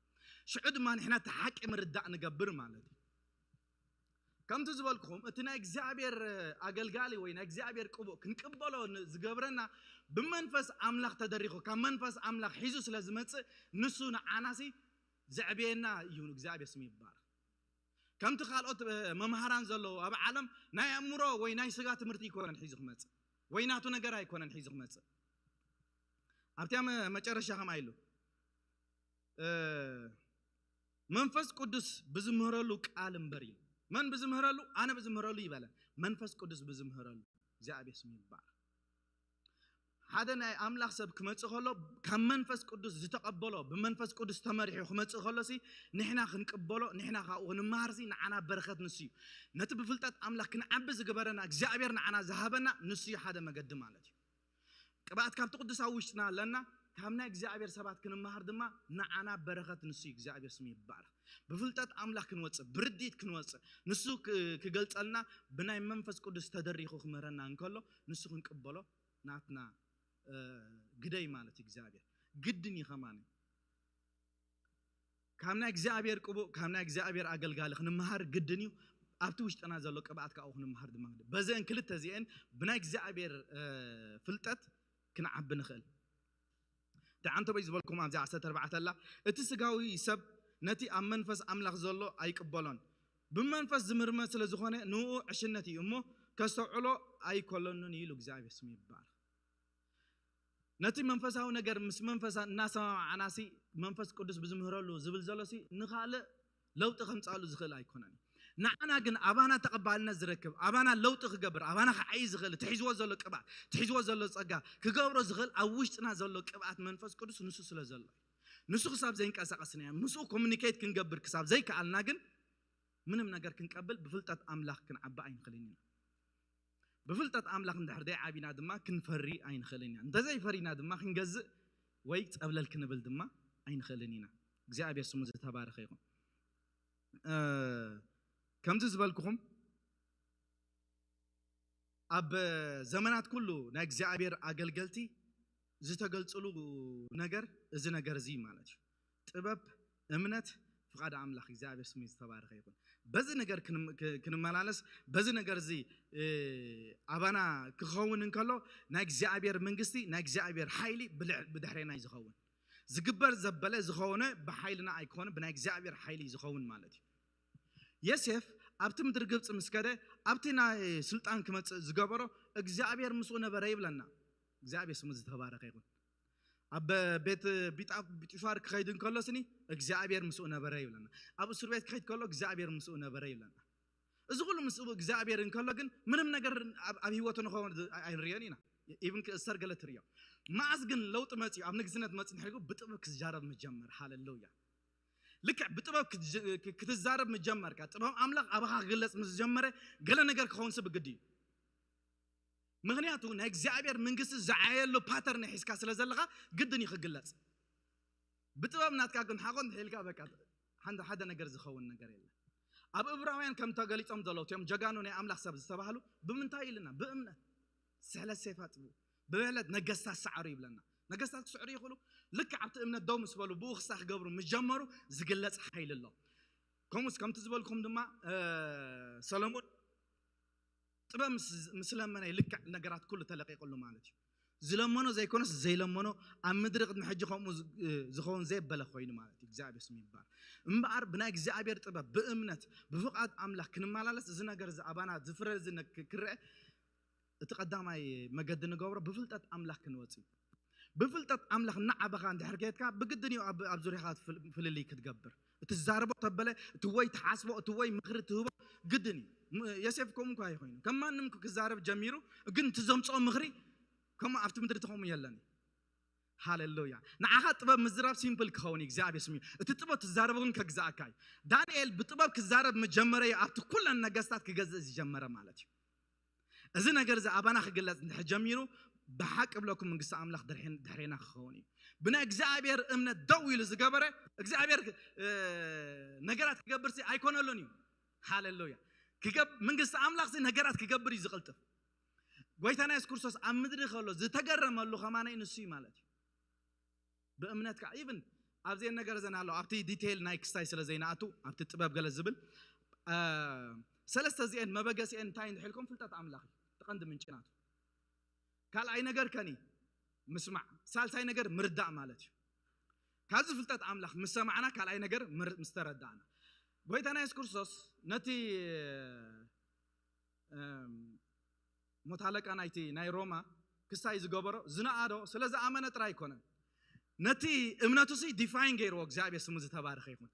ሽዑ ድማ ንሕና እቲ ሓቂ ምርዳእ ንገብር ማለት እዩ። ከምቲ ዝበልኩኹም እቲ ናይ እግዚኣብሔር ኣገልጋሊ ወይ ናይ እግዚኣብሔር ቅቡእ ክንቅበሎ ዝገብረና ብመንፈስ ኣምላኽ ተደሪኹ ካብ መንፈስ ኣምላኽ ሒዙ ስለ ዝመፅእ ንሱ ንዓናሲ ዘዕብየና እዩ። እግዚኣብሔር ስም ይባል። ከምቲ ካልኦት መምሃራን ዘለዉ ኣብ ዓለም ናይ ኣእምሮ ወይ ናይ ስጋ ትምህርቲ ኣይኮነን ሒዙ ክመፅእ ወይ ናቱ ነገር ኣይኮነን ሒዙ ክመፅእ። ኣብቲያ መጨረሻ ከምኣ ኢሉ መንፈስ ቅዱስ ብዝምህረሉ ቃል እምበር ኢሉ። መን ብዝምህረሉ? ኣነ ብዝምህረሉ ይበለ። መንፈስ ቅዱስ ብዝምህረሉ እግዚኣብሔር ስም ይባረክ። ሓደ ናይ ኣምላኽ ሰብ ክመጽእ ከሎ ካብ መንፈስ ቅዱስ ዝተቐበሎ ብመንፈስ ቅዱስ ተመሪሑ ክመጽእ ከሎ ሲ ንሕና ክንቅበሎ ንሕና ካብኡ ክንመሃር ሲ ንዓና በረኸት ንሱ እዩ። ነቲ ብፍልጠት ኣምላኽ ክንዓቢ ዝገበረና እግዚኣብሔር ንዓና ዝሃበና ንሱ እዩ ሓደ መገዲ ማለት እዩ። ቅብኣት ካብቲ ቅዱስ ኣብ ውሽጥና ኣለና። ካብ ናይ እግዚኣብሔር ሰባት ክንመሃር ድማ ንዓና በረኸት ንሱ እዩ። እግዚኣብሔር ስሙ ይባረኽ። ብፍልጠት ኣምላኽ ክንወፅእ ብርድኢት ክንወፅእ ንሱ ክገልፀልና ብናይ መንፈስ ቅዱስ ተደሪኹ ክምህረና እንከሎ ንሱ ክንቅበሎ ናትና ግደይ ማለት እዩ እግዚኣብሔር። ግድን እዩ ከማን ካብ ናይ እግዚኣብሔር ቅቡእ ካብ ናይ እግዚኣብሔር ኣገልጋሊ ክንመሃር ግድን እዩ። ኣብቲ ውሽጥና ዘሎ ቅብኣት ካብኡ ክንመሃር ድማ ግድን። በዚአን ክልተ እዚአን ብናይ እግዚኣብሔር ፍልጠት ክንዓቢ ንኽእል። ደዓንተበይ ዝበልኩም ኣብዚ ዓሰርተ ኣርባዕተ ኣላ እቲ ስጋዊ ሰብ ነቲ ኣብ መንፈስ ኣምላኽ ዘሎ ኣይቅበሎን ብመንፈስ ዝምርመር ስለ ዝኾነ ንኡ ዕሽነት እዩ እሞ ከስተውዕሎ ኣይኮለኑን ኢሉ እግዚኣብሔር ስሙ ይባረኽ። ነቲ መንፈሳዊ ነገር ምስ መንፈሳ እናሰማማዕና ሲ መንፈስ ቅዱስ ብዝምህረሉ ዝብል ዘሎ ሲ ንኻልእ ለውጢ ከምፃሉ ዝኽእል ኣይኮነን። ንዓና ግን ኣባና ተቐባልነት ዝረክብ ኣባና ለውጢ ክገብር ኣባና ክዓይ ዝኽእል ትሒዝዎ ዘሎ ቅብኣት ትሒዝዎ ዘሎ ፀጋ ክገብሮ ዝኽእል ኣብ ውሽጥና ዘሎ ቅብኣት መንፈስ ቅዱስ ንሱ ስለ ዘሎ ንሱ ክሳብ ዘይንቀሳቀስና ምስኡ ኮሚኒኬት ክንገብር ክሳብ ዘይከኣልና ግን ምንም ነገር ክንቀብል ብፍልጠት ኣምላኽ ክንዓቢ ኣይንኽልን ኢና። ብፍልጠት ኣምላኽ እንድሕር ዘይዓቢና ድማ ክንፈሪ ኣይንኽእልን ኢና። እንተዘይፈሪና ድማ ክንገዝእ ወይ ፀብለል ክንብል ድማ ኣይንኽእልን ኢና። እግዚኣብሔር ስሙ ዝተባረኸ ይኹን። ከምዚ ዝበልኩኹም ኣብ ዘመናት ኩሉ ናይ እግዚኣብሔር ኣገልገልቲ ዝተገልፅሉ ነገር እዚ ነገር እዚ ማለት እዩ። ጥበብ፣ እምነት፣ ፍቓድ ኣምላኽ እግዚኣብሔር ስሙ ዝተባረኸ ይኹን። በዚ ነገር ክንመላለስ በዚ ነገር እዚ ኣባና ክኸውን እንከሎ ናይ እግዚኣብሔር መንግስቲ ናይ እግዚኣብሔር ሓይሊ ብድሕሬና እዩ ዝኸውን። ዝግበር ዘበለ ዝኾነ ብሓይልና ኣይኮነ ብናይ እግዚኣብሔር ሓይሊ እዩ ዝኸውን ማለት እዩ። ዮሴፍ ኣብቲ ምድሪ ግብፂ ምስ ከደ ኣብቲ ናይ ስልጣን ክመፅእ ዝገበሮ እግዚኣብሔር ምስኡ ነበረ ይብለና። እግዚኣብሔር ስሙ ዝተባረኸ ይኹን። ኣብ ቤት ቢጣ ቢጢፋር ክኸይድ እንከሎ ስኒ እግዚኣብሔር ምስኡ ነበረ ይብለና። ኣብ እስር ቤት ክኸይድ ከሎ እግዚኣብሔር ምስኡ ነበረ ይብለና። እዚ ኩሉ ምስኡ እግዚኣብሔር እንከሎ ግን ምንም ነገር ኣብ ህይወቱ ንኸውን ኣይንሪዮን ኢና። ኢብን ክእሰር ገለ ትሪዮ። መዓስ ግን ለውጢ መፅዩ ኣብ ንግስነት መፅእ ንሕሪጉ ብጥበብ ክዛረብ ምጀመር። ሃለሉያ። ልክዕ ብጥበብ ክትዛረብ ምጀመርካ ጥበብ ኣምላኽ ኣባኻ ክግለፅ ምስ ዝጀመረ ገለ ነገር ክኸውን ስብ ግዲ እዩ። ምክንያቱ ናይ እግዚኣብሔር መንግስቲ ዝዓየሉ ፓተርን ሒዝካ ስለ ዘለካ ግድን እዩ ክግለፅ። ብጥበብ ናትካ ግን ሓቆን ትሒልካ በቃ ሓንተ ሓደ ነገር ዝኸውን ነገር የለን። ኣብ እብራውያን ከም ተገሊጾም ዘለዉ እቶም ጀጋኑ ናይ ኣምላኽ ሰብ ዝተባህሉ ብምንታይ ኢልና ብእምነት ስሕለት ሴፍ ኣጥቡ ብብሕለት ነገስታት ሰዓሩ ይብለና። ነገስታት ክስዕሩ ይኽእሉ። ልክዕ ኣብቲ እምነት ደው ምስ በሉ ብኡ ክሳ ክገብሩ ምስ ጀመሩ ዝግለጽ ሓይሊ ኣሎ። ከምኡስ ከምቲ ዝበልኩም ድማ ሰሎሞን ጥበብ ምስ ለመነ ልክዕ ነገራት ኩሉ ተለቂቕሉ ማለት እዩ። ዝለመኖ ዘይኮነስ ዘይለመኖ ኣብ ምድሪ ቅድሚ ሕጂ ከምኡ ዝኸውን ዘየበለ ኮይኑ ማለት እዩ። እግዚኣብሔር ስሙ ይባል። እምበኣር ብናይ እግዚኣብሔር ጥበብ ብእምነት ብፍቓድ ኣምላኽ ክንመላለስ እዚ ነገር እዚ ኣባና ዝፍረ እዚ ክረአ እቲ ቀዳማይ መገዲ ንገብሮ ብፍልጠት ኣምላኽ ክንወፅ እዩ። ብፍልጠት ኣምላኽ እናዓበኻ እንድሕር ከየድካ፣ ብግድን እዩ ኣብ፣ ኣብ ዙርያኻ ፍል-፣ ፍልልይ ክትገብር። እትዛረቦ ተበለ፣ እቲ ወይ ትሓስቦ፣ እቲ ወይ ምኽሪ ትህቦ ግድን እዩ። ም-፣ ዮሴፍ ከምኡ እንኳ ኣይኮይኑ። ከም ማንም ክዛረብ ጀሚሩ፣ ግን እቲ ዘምጽኦ ምኽሪ ከምኡ ኣብቲ ምድሪ ተኸምኡ የለን እዩ። ሃሌሉያ። ንዓኻ ጥበብ ምዝራብ ሲምፕል ክኸውን እዩ፣ እግዚኣብሔር ስም እዩ። እቲ ጥበብ ትዛረቦ ግን ከግዛእካ እዩ። ዳንኤል ብጥበብ ክዛረብ መጀመረ እዩ፣ ኣብቲ ኩለን ነገስታት ክገዝእ ዝጀመረ ማለት እዩ። እዚ ነገር እዚ ኣባና ክግለጽ እንድሕር ጀሚሩ፣ ብሓቂ ብለኩም መንግስቲ ኣምላኽ ድሕሬን-፣ ድሕሬና ክኸውን እዩ። ብናይ እግዚኣብሔር እምነት ደው ኢሉ ዝገበረ፣ እግዚኣብሔር፣ እ፣ ነገራት ክገብር ሲ ኣይኮነሉን እዩ። ሃሌሉያ። ክገብ-፣ መንግስቲ ኣምላኽ ሲ ነገራት ክገብር እዩ ዝቕልጥፍ። ጎይታና የሱስ ክርስቶስ ኣብ ምድሪ ከሎ ዝተገረመሉ ከማነይ ንሱ እዩ ማለት እዩ። ብእምነት ከዓ ኢቭን ኣብዚአን ነገር ዘን ኣሎ፣ ኣብቲ ዲቴይል ናይ ክስታይ ስለ ዘይንኣቱ፣ ኣብቲ ጥበብ ገለ ዝብል፣ እ፣ ሰለስተ እዚአን መበገሲአን እንታይ እንድሕልኩም ፍልጠት ኣምላኽ እዩ። እቲ ቀንዲ ምንጪ ናቱ። ካልኣይ ነገር ከኒ ምስማዕ፣ ሳልሳይ ነገር ምርዳእ ማለት እዩ። ካብዚ ፍልጠት ኣምላኽ ምስ ሰማዕና፣ ካልኣይ ነገር ምር-፣ ምስ ተረዳእና፣ ጎይታና የሱስ ክርስቶስ ነቲ፣ እም፣ ሞት ኣለቃ ናይቲ ናይ ሮማ ክሳይ ዝገበሮ ዝነኣዶ ስለ ዝኣመነ ጥራይ ኣይኮነን። ነቲ እምነቱ ሲ ዲፋይን ገይርዎ፣ እግዚኣብሔር ስሙ ዝተባረኸ ይኹን።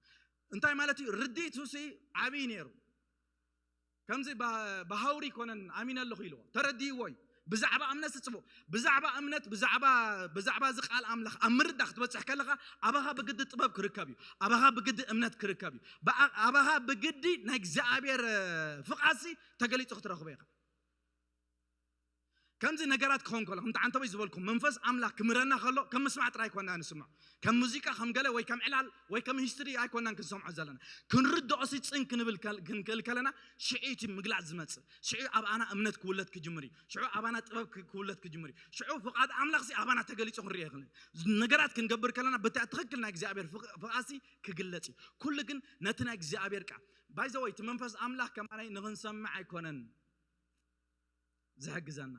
እንታይ ማለት እዩ? ርድኢቱ ሲ ዓብዪ ነይሩ። ከምዚ ባ-፣ ብሃውሪ ይኮነን ኣሚነ ኣለኹ ኢልዎ፣ ተረዲእዎ እዩ። ብዛዕባ እምነት ስጽቦ፣ ብዛዕባ እምነት፣ ብዛዕባ፣ ብዛዕባ እዚ ቃል ኣምላኽ ኣብ ምርዳእ ክትበጽሕ ከለኻ፣ ኣባኻ ብግዲ ጥበብ ክርከብ እዩ። ኣባኻ ብግዲ እምነት ክርከብ እዩ። ብኣ-፣ ኣባኻ ብግዲ ናይ እግዚኣብሔር፣ እ፣ ፍቓድ ሲ ተገሊጹ ክትረኽቦ ኢኻ። ከምዚ ነገራት ክኸውን ከሎ፣ ከምቲ ዓንተቦይ ዝበልኩም፣ መንፈስ ኣምላኽ ክምህረና ከሎ፣ ከም ምስማዕ ጥራይ ኣይኮንና ንስምዖ። ከም ሙዚቃ፣ ከም ገለ ወይ ከም ዕላል ወይ ከም ሂስትሪ ኣይኮንናን ክንሰምዖ ዘለና። ክንርድኦ ሲ ጽን ክንብል ከል-፣ ክንክእል ከለና፣ ሽዑ እቲ ምግላጽ ዝመጽእ። ሽዑ ኣብ ኣና እምነት ክውለድ ክጅምር እዩ። ሽዑ ኣብ ኣና ጥበብ ክ-፣ ክውለድ ክጅምር እዩ። ሽዑ ፍቓድ ኣምላኽ ሲ ኣባና ተገሊጹ ክንርኦ ይኽእል እዩ። ነገራት ክንገብር ከለና፣ በቲ ትኽክል ናይ እግዚኣብሔር ፍቕ-፣ ፍቓድ ሲ ክግለጽ እዩ። ኩሉ ግን ነቲ ናይ እግዚኣብሔር ቃል። ባይ ዘ ወይ፣ እቲ መንፈስ ኣምላኽ ከማናይ ንኽንሰምዕ ኣይኮነን ዝሕግዘና።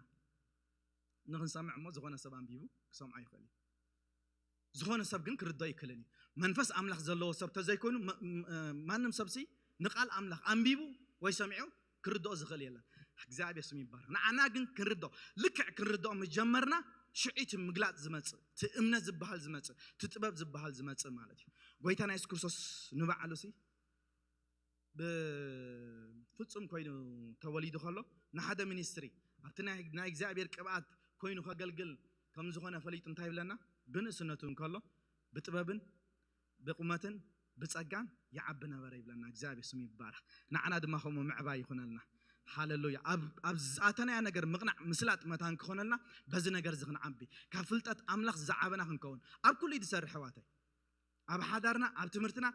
ንኽንሰምዕ እሞ ዝኾነ ሰብ ኣንቢቡ ክሰምዖ ይኽእል እዩ። ዝኾነ ሰብ ግን ክርድኦ ይክእልን እዩ። መንፈስ ኣምላኽ ዘለዎ ሰብ ተዘይኮይኑ፣ መ-፣ ም-፣ እ፣ ማንም ሰብሲ ንቓል ኣምላኽ ኣንቢቡ ወይ ሰሚዑ ክርድኦ ዝኽእል የለን። እግዚኣብሔር ስም ይባረክ። ንዓና ግን ክንርድኦ፣ ልክዕ ክንርድኦ ምጀመርና፣ ሽዑ እቲ ምግላጽ ዝመጽእ፣ እቲ እምነት ዝበሃል ዝመጽእ፣ እቲ ጥበብ ዝበሃል ዝመጽእ ማለት እዩ። ጎይታና የሱስ ክርስቶስ ንባዕሉ ሲ ብፍጹም ኮይኑ ተወሊዱ ከሎ፣ ንሓደ ሚኒስትሪ ኣብቲ ናይ፣ ናይ እግዚኣብሔር ቅብኣት ኮይኑ ከገልግል ከም ዝኾነ ፈሊጡ እንታይ ይብለና? ብንእስነቱ እንከሎ ብጥበብን ብቁመትን ብጸጋን ይዓቢ ነበረ ይብለና። እግዚኣብሔር ስሙ ይባረክ። ንዓና ድማ ከምኡ ምዕባይ ይኹነልና። ሃሌሉያ። ኣብ፣ ኣብ ዝኣተናያ ነገር ምቕናዕ፣ ምስላጥ፣ መታን ክኾነልና፣ በዚ ነገር እዚ ክንዓቢ፣ ካብ ፍልጠት ኣምላኽ ዝዓበና ክንከውን፣ ኣብ ኩሉ እዩ ዝሰርሕ፣ ኣሕዋተይ። ኣብ ሓዳርና፣ ኣብ ትምህርትና፣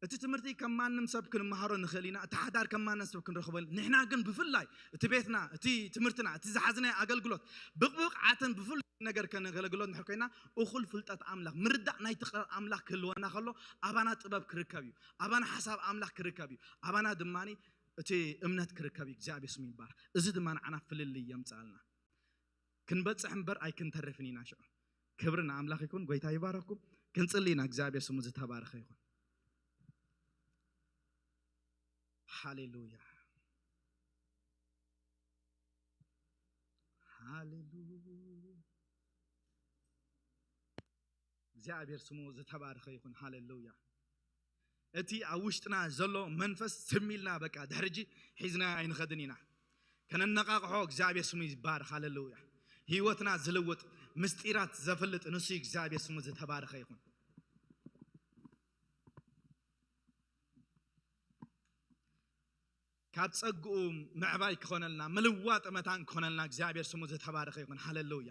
እቲ ትምህርቲ ከም ማንም ሰብ ክንመሃሮ ንኽእል ኢና። እቲ ሓዳር ከም ማንም ሰብ ክንረኽቦ፣ ንሕና ግን ብፍላይ እቲ ቤትና፣ እቲ ትምህርትና፣ እቲ ዝሓዝናዮ ኣገልግሎት ብብቕዓትን ብፍሉይ ነገር ከነገልግሎ እንድሕር ኮይና፣ እኹል ፍልጠት ኣምላኽ፣ ምርዳእ ናይቲ ቃል ኣምላኽ ክህልወና ከሎ፣ ኣባና ጥበብ ክርከብ እዩ። ኣባና ሓሳብ ኣምላኽ ክርከብ እዩ። ኣባና ድማ እቲ እምነት ክርከብ እዩ። እግዚኣብሔር ስሙ ይባረክ። እዚ ድማ ንዓና ፍልልይ የምጽኣልና። ክንበጽሕ እምበር ኣይክንተርፍን ኢና ሽዑ። ክብሪ ንኣምላኽ ይኹን። ጎይታ ይባረኽኩም። ክንጽሊ ኢና። እግዚኣብሔር ስሙ ዝተባረኸ ይኹን። ሃሌሉያ። ሃሌሉያ። እግዚኣብሔር ስሙ ዝተባረኸ ይኹን። ሃሌሉያ። እቲ ኣብ ውሽጥና ዘሎ መንፈስ ስም ኢልና በቃ ድሕሪ ሕጂ ሒዝና ኣይንኸድን ኢና። ከነነቃቕሖ እግዚኣብሔር ስሙ ይባረክ። ሃሌሉያ። ህይወትና ዝልውጥ፣ ምስጢራት ዘፍልጥ ንሱ እዩ። እግዚኣብሔር ስሙ ዝተባረኸ ይኹን። ካብ ጸግኡ ምዕባይ ክኾነልና፣ ምልዋጥ መታን ክኾነልና እግዚኣብሔር ስሙ ዝተባረኸ ይኹን። ሃሌሉያ።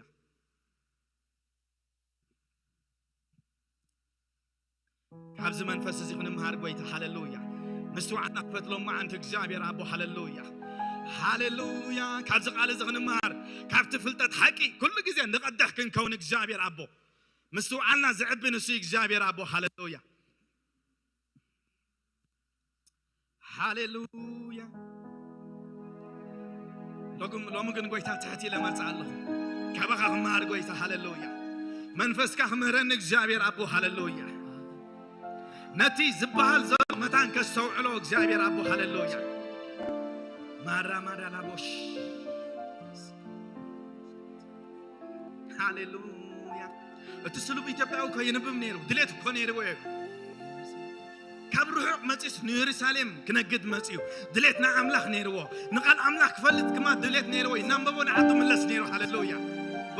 ካብዚ መንፈስ እዚ ክንምሃር ጎይታ፣ ሃሌሉያ። ምስትውዓልና ክፈት ሎማዓንቲ እግዚኣብሔር ኣቦ፣ ሃሌሉያ። ሃሌሉያ። ካብዚ ቃል እዚ ክንምሃር፣ ካብቲ ፍልጠት ሓቂ ኩሉ ግዜ ንቐድሕ ክንከውን እግዚኣብሔር ኣቦ፣ ምስትውዓልና ዝዕቢ ንሱ እዩ እግዚኣብሔር ኣቦ፣ ሃሌሉያ። ሃሌሉያ። ሎግም-፣ ሎሚ ግን ጎይታ ትሕት ኢለ መጽእ ኣለኹ። ካባኻ ክመሃር ጎይታ፣ ሃሌሉያ። መንፈስካ ክምህረኒ እግዚኣብሔር ኣቦ፣ ሃሌሉያ። ነቲ ዝበሃል ዘሎ መታን ከስተውዕሎ እግዚኣብሔር ኣቦ፣ ሃሌሉያ። ማራ ማዳ ላቦሽ። ሃሌሉያ። እቲ ስሉብ ኢትዮጵያዊ እኮ የንብብ ነይሩ፣ ድሌት እኮ ነይርዎ እዩ። ካብ ርሑቕ መጺኡስ ንየሩሳሌም ክነግድ መጺኡ። ድሌት ናይ ኣምላኽ ነይርዎ። ንቓል ኣምላኽ ክፈልጥ ድማ ድሌት ነይርዎ። እናንበቦ ንዓዱ ምለስ ነይሩ። ሃሌሉያ።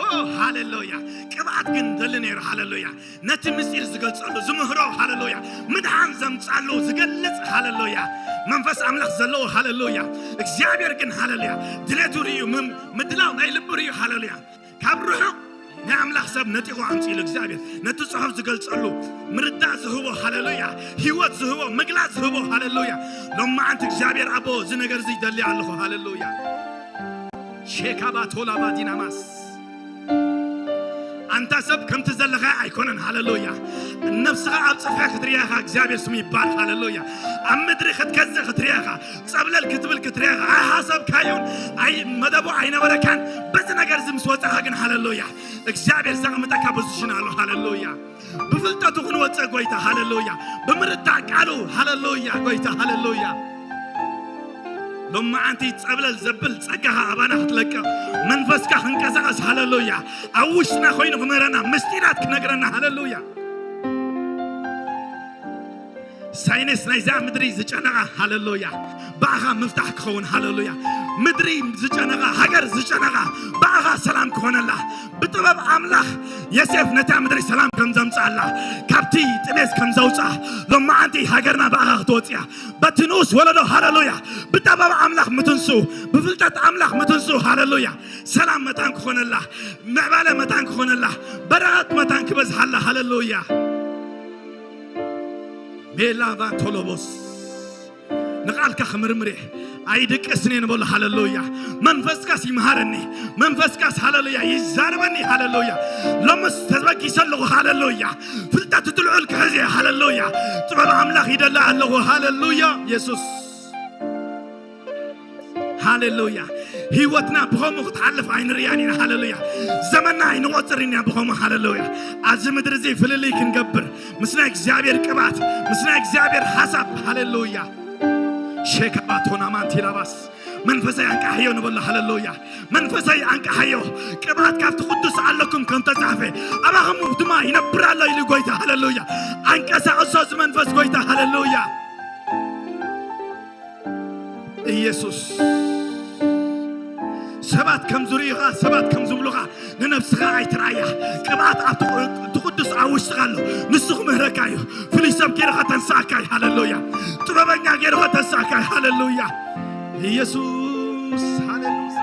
ኦ፣ ሃሌሉያ። ቅብኣት ግን ደሊ ነይሩ። ሃሌሉያ። ነቲ ምስጢር ዝገልጸሉ፣ ዝምህሮ፣ ሃሌሉያ። ምድሓን ዘምጻሉ ዝገልጽ፣ ሃሌሉያ። መንፈስ ኣምላኽ ዘለዎ፣ ሃሌሉያ። እግዚኣብሔር ግን፣ ሃሌሉያ። ድሌቱ ርእዩ፣ ምም-፣ ምድላው ናይ ልቡ ርእዩ፣ ሃሌሉያ። ካብ ርሑቕ ናይ ኣምላኽ ሰብ ነጢቑ ኣምጺእሉ እግዚኣብሔር ነቲ ጽሑፍ ዝገልጸሉ ምርዳእ ዝህቦ፣ ሃሌሉያ፣ ህይወት ዝህቦ፣ ምግላጽ ዝህቦ፣ ሃሌሉያ። ሎማዓንቲ እግዚኣብሔር ኣቦ እዚ ነገር እዚ ይደሊ ኣለኹ፣ ሃሌሉያ። ሼካባ ቶላባ ዲናማስ ኣንታ ሰብ ከምቲ ዘለኻ ኣይኮነን፣ ሃሌሉያ። ነብስኻ ኣብ ጽፍሒ ክትርያ ኢኻ፣ እግዚኣብሔር ስሙ ይባረክ፣ ሃሌሉያ። ኣብ ምድሪ ክትገዝእ ክትርያ ኢኻ፣ ጸብለል ክትብል ክትርያ ኢኻ፣ ኣይሓሰብካዮን፣ ኣይ መደቡ ኣይነበረካን። በዚ ነገር እዚ ምስ ወጻኻ ግን፣ ሃሌሉያ፣ እግዚኣብሔር ዘቕምጠካ ፖዚሽን ኣሎ፣ ሃሌሉያ። ብፍልጠቱ ክንወጽእ ጎይታ፣ ሃሌሉያ። ብምርዳእ ቃሉ፣ ሃሌሉያ፣ ጎይታ፣ ሃሌሉያ። ሎማዓንቲ ጸብለል ዘብል ጸጋኻ ኣባና ክትለቅቕ፣ መንፈስካ ክንቀሳቐስ፣ ሃሌሉያ። ኣብ ውሽጥና ኮይኑ ክምህረና፣ ምስጢራት ክነግረና፣ ሃሌሉያ። ሳይንስ ናይዛ ምድሪ ዝጨነቓ፣ ሃሌሉያ፣ ብኣኻ ምፍታሕ ክኸውን፣ ሃሌሉያ። ምድሪ ዝጨነቓ፣ ሃገር ዝጨነቓ፣ ብኣኻ ሰላም ክኾነላ። ብጥበብ ኣምላኽ ዮሴፍ ነታ ምድሪ ሰላም ከም ዘምጽኣላ፣ ካብቲ ጥሜት ከም ዘውጽኣ፣ ሎማዓንቲ ሃገርና ብኣኻ ክትወጽእ እያ። በቲ ንኡስ ወለዶ፣ ሃሌሉያ፣ ብጥበብ ኣምላኽ ምትንስኡ፣ ብፍልጠት ኣምላኽ ምትንስኡ፣ ሃሌሉያ፣ ሰላም መታን ክኾነላ፣ ምዕባለ መታን ክኾነላ፣ በረኸት መታን ክበዝሓላ፣ ሃሌሉያ። ቤላቫ ቶሎቦስ ንቓልካ ክምርምር እየ፣ ኣይድቅስን እየ ንበሎ። ሃሌሉያ። መንፈስካስ ይምሃረኒ፣ መንፈስካስ፣ ሃሌሉያ፣ ይዛረበኒ። ሃሌሉያ። ሎምስ ተበጊሰ ኣለኹ። ሃሌሉያ። ፍልጠት እቲ ልዑል ክሕዝ እየ። ሃሌሉያ። ጥበብ ኣምላኽ ይደሊ ኣለኹ። ሃሌሉያ። የሱስ፣ ሃሌሉያ። ህይወትና ብኸምኡ ክትሓልፍ ኣይንርእያን ኢና። ሃሌሉያ። ዘመንና ኣይንቖጽርን ኢና ብኸምኡ። ሃሌሉያ። ኣብዚ ምድሪ እዚ ፍልልይ ክንገብር፣ ምስ ናይ እግዚኣብሔር ቅብኣት፣ ምስ ናይ እግዚኣብሔር ሓሳብ፣ ሃሌሉያ። ሼካባቶና ማንቲላባስ መንፈሳይ ኣንቃሕዮ ንበሎ። ሃሌሉያ። መንፈሳይ ኣንቃሕዮ። ቅብኣት ካብቲ ቅዱስ ኣለኩም ከም ተጻሕፈ፣ ኣባኹም ድማ ይነብር ኣሎ ኢሉ ጎይታ። ሃሌሉያ። ኣንቀሳቕሶ እዚ መንፈስ ጎይታ። ሃሌሉያ። ኢየሱስ። ሰባት ከም ዝርእዩኻ፣ ሰባት ከም ዝብሉኻ ንነብስኻ ኣይትርኣያ። ቅብኣት ኣብቲ ቁ-፣ እቲ ቅዱስ ኣብ ውሽጥኻ ኣሎ። ንሱ ክምህረካ እዩ። ፍሉይ ሰብ ገይሩ ከተንስኣካ እዩ። ሃሌሉያ። ጥበበኛ ገይሩ ከተንስኣካ እዩ። ሃሌሉያ። ኢየሱስ፣ ሃሌሉያ።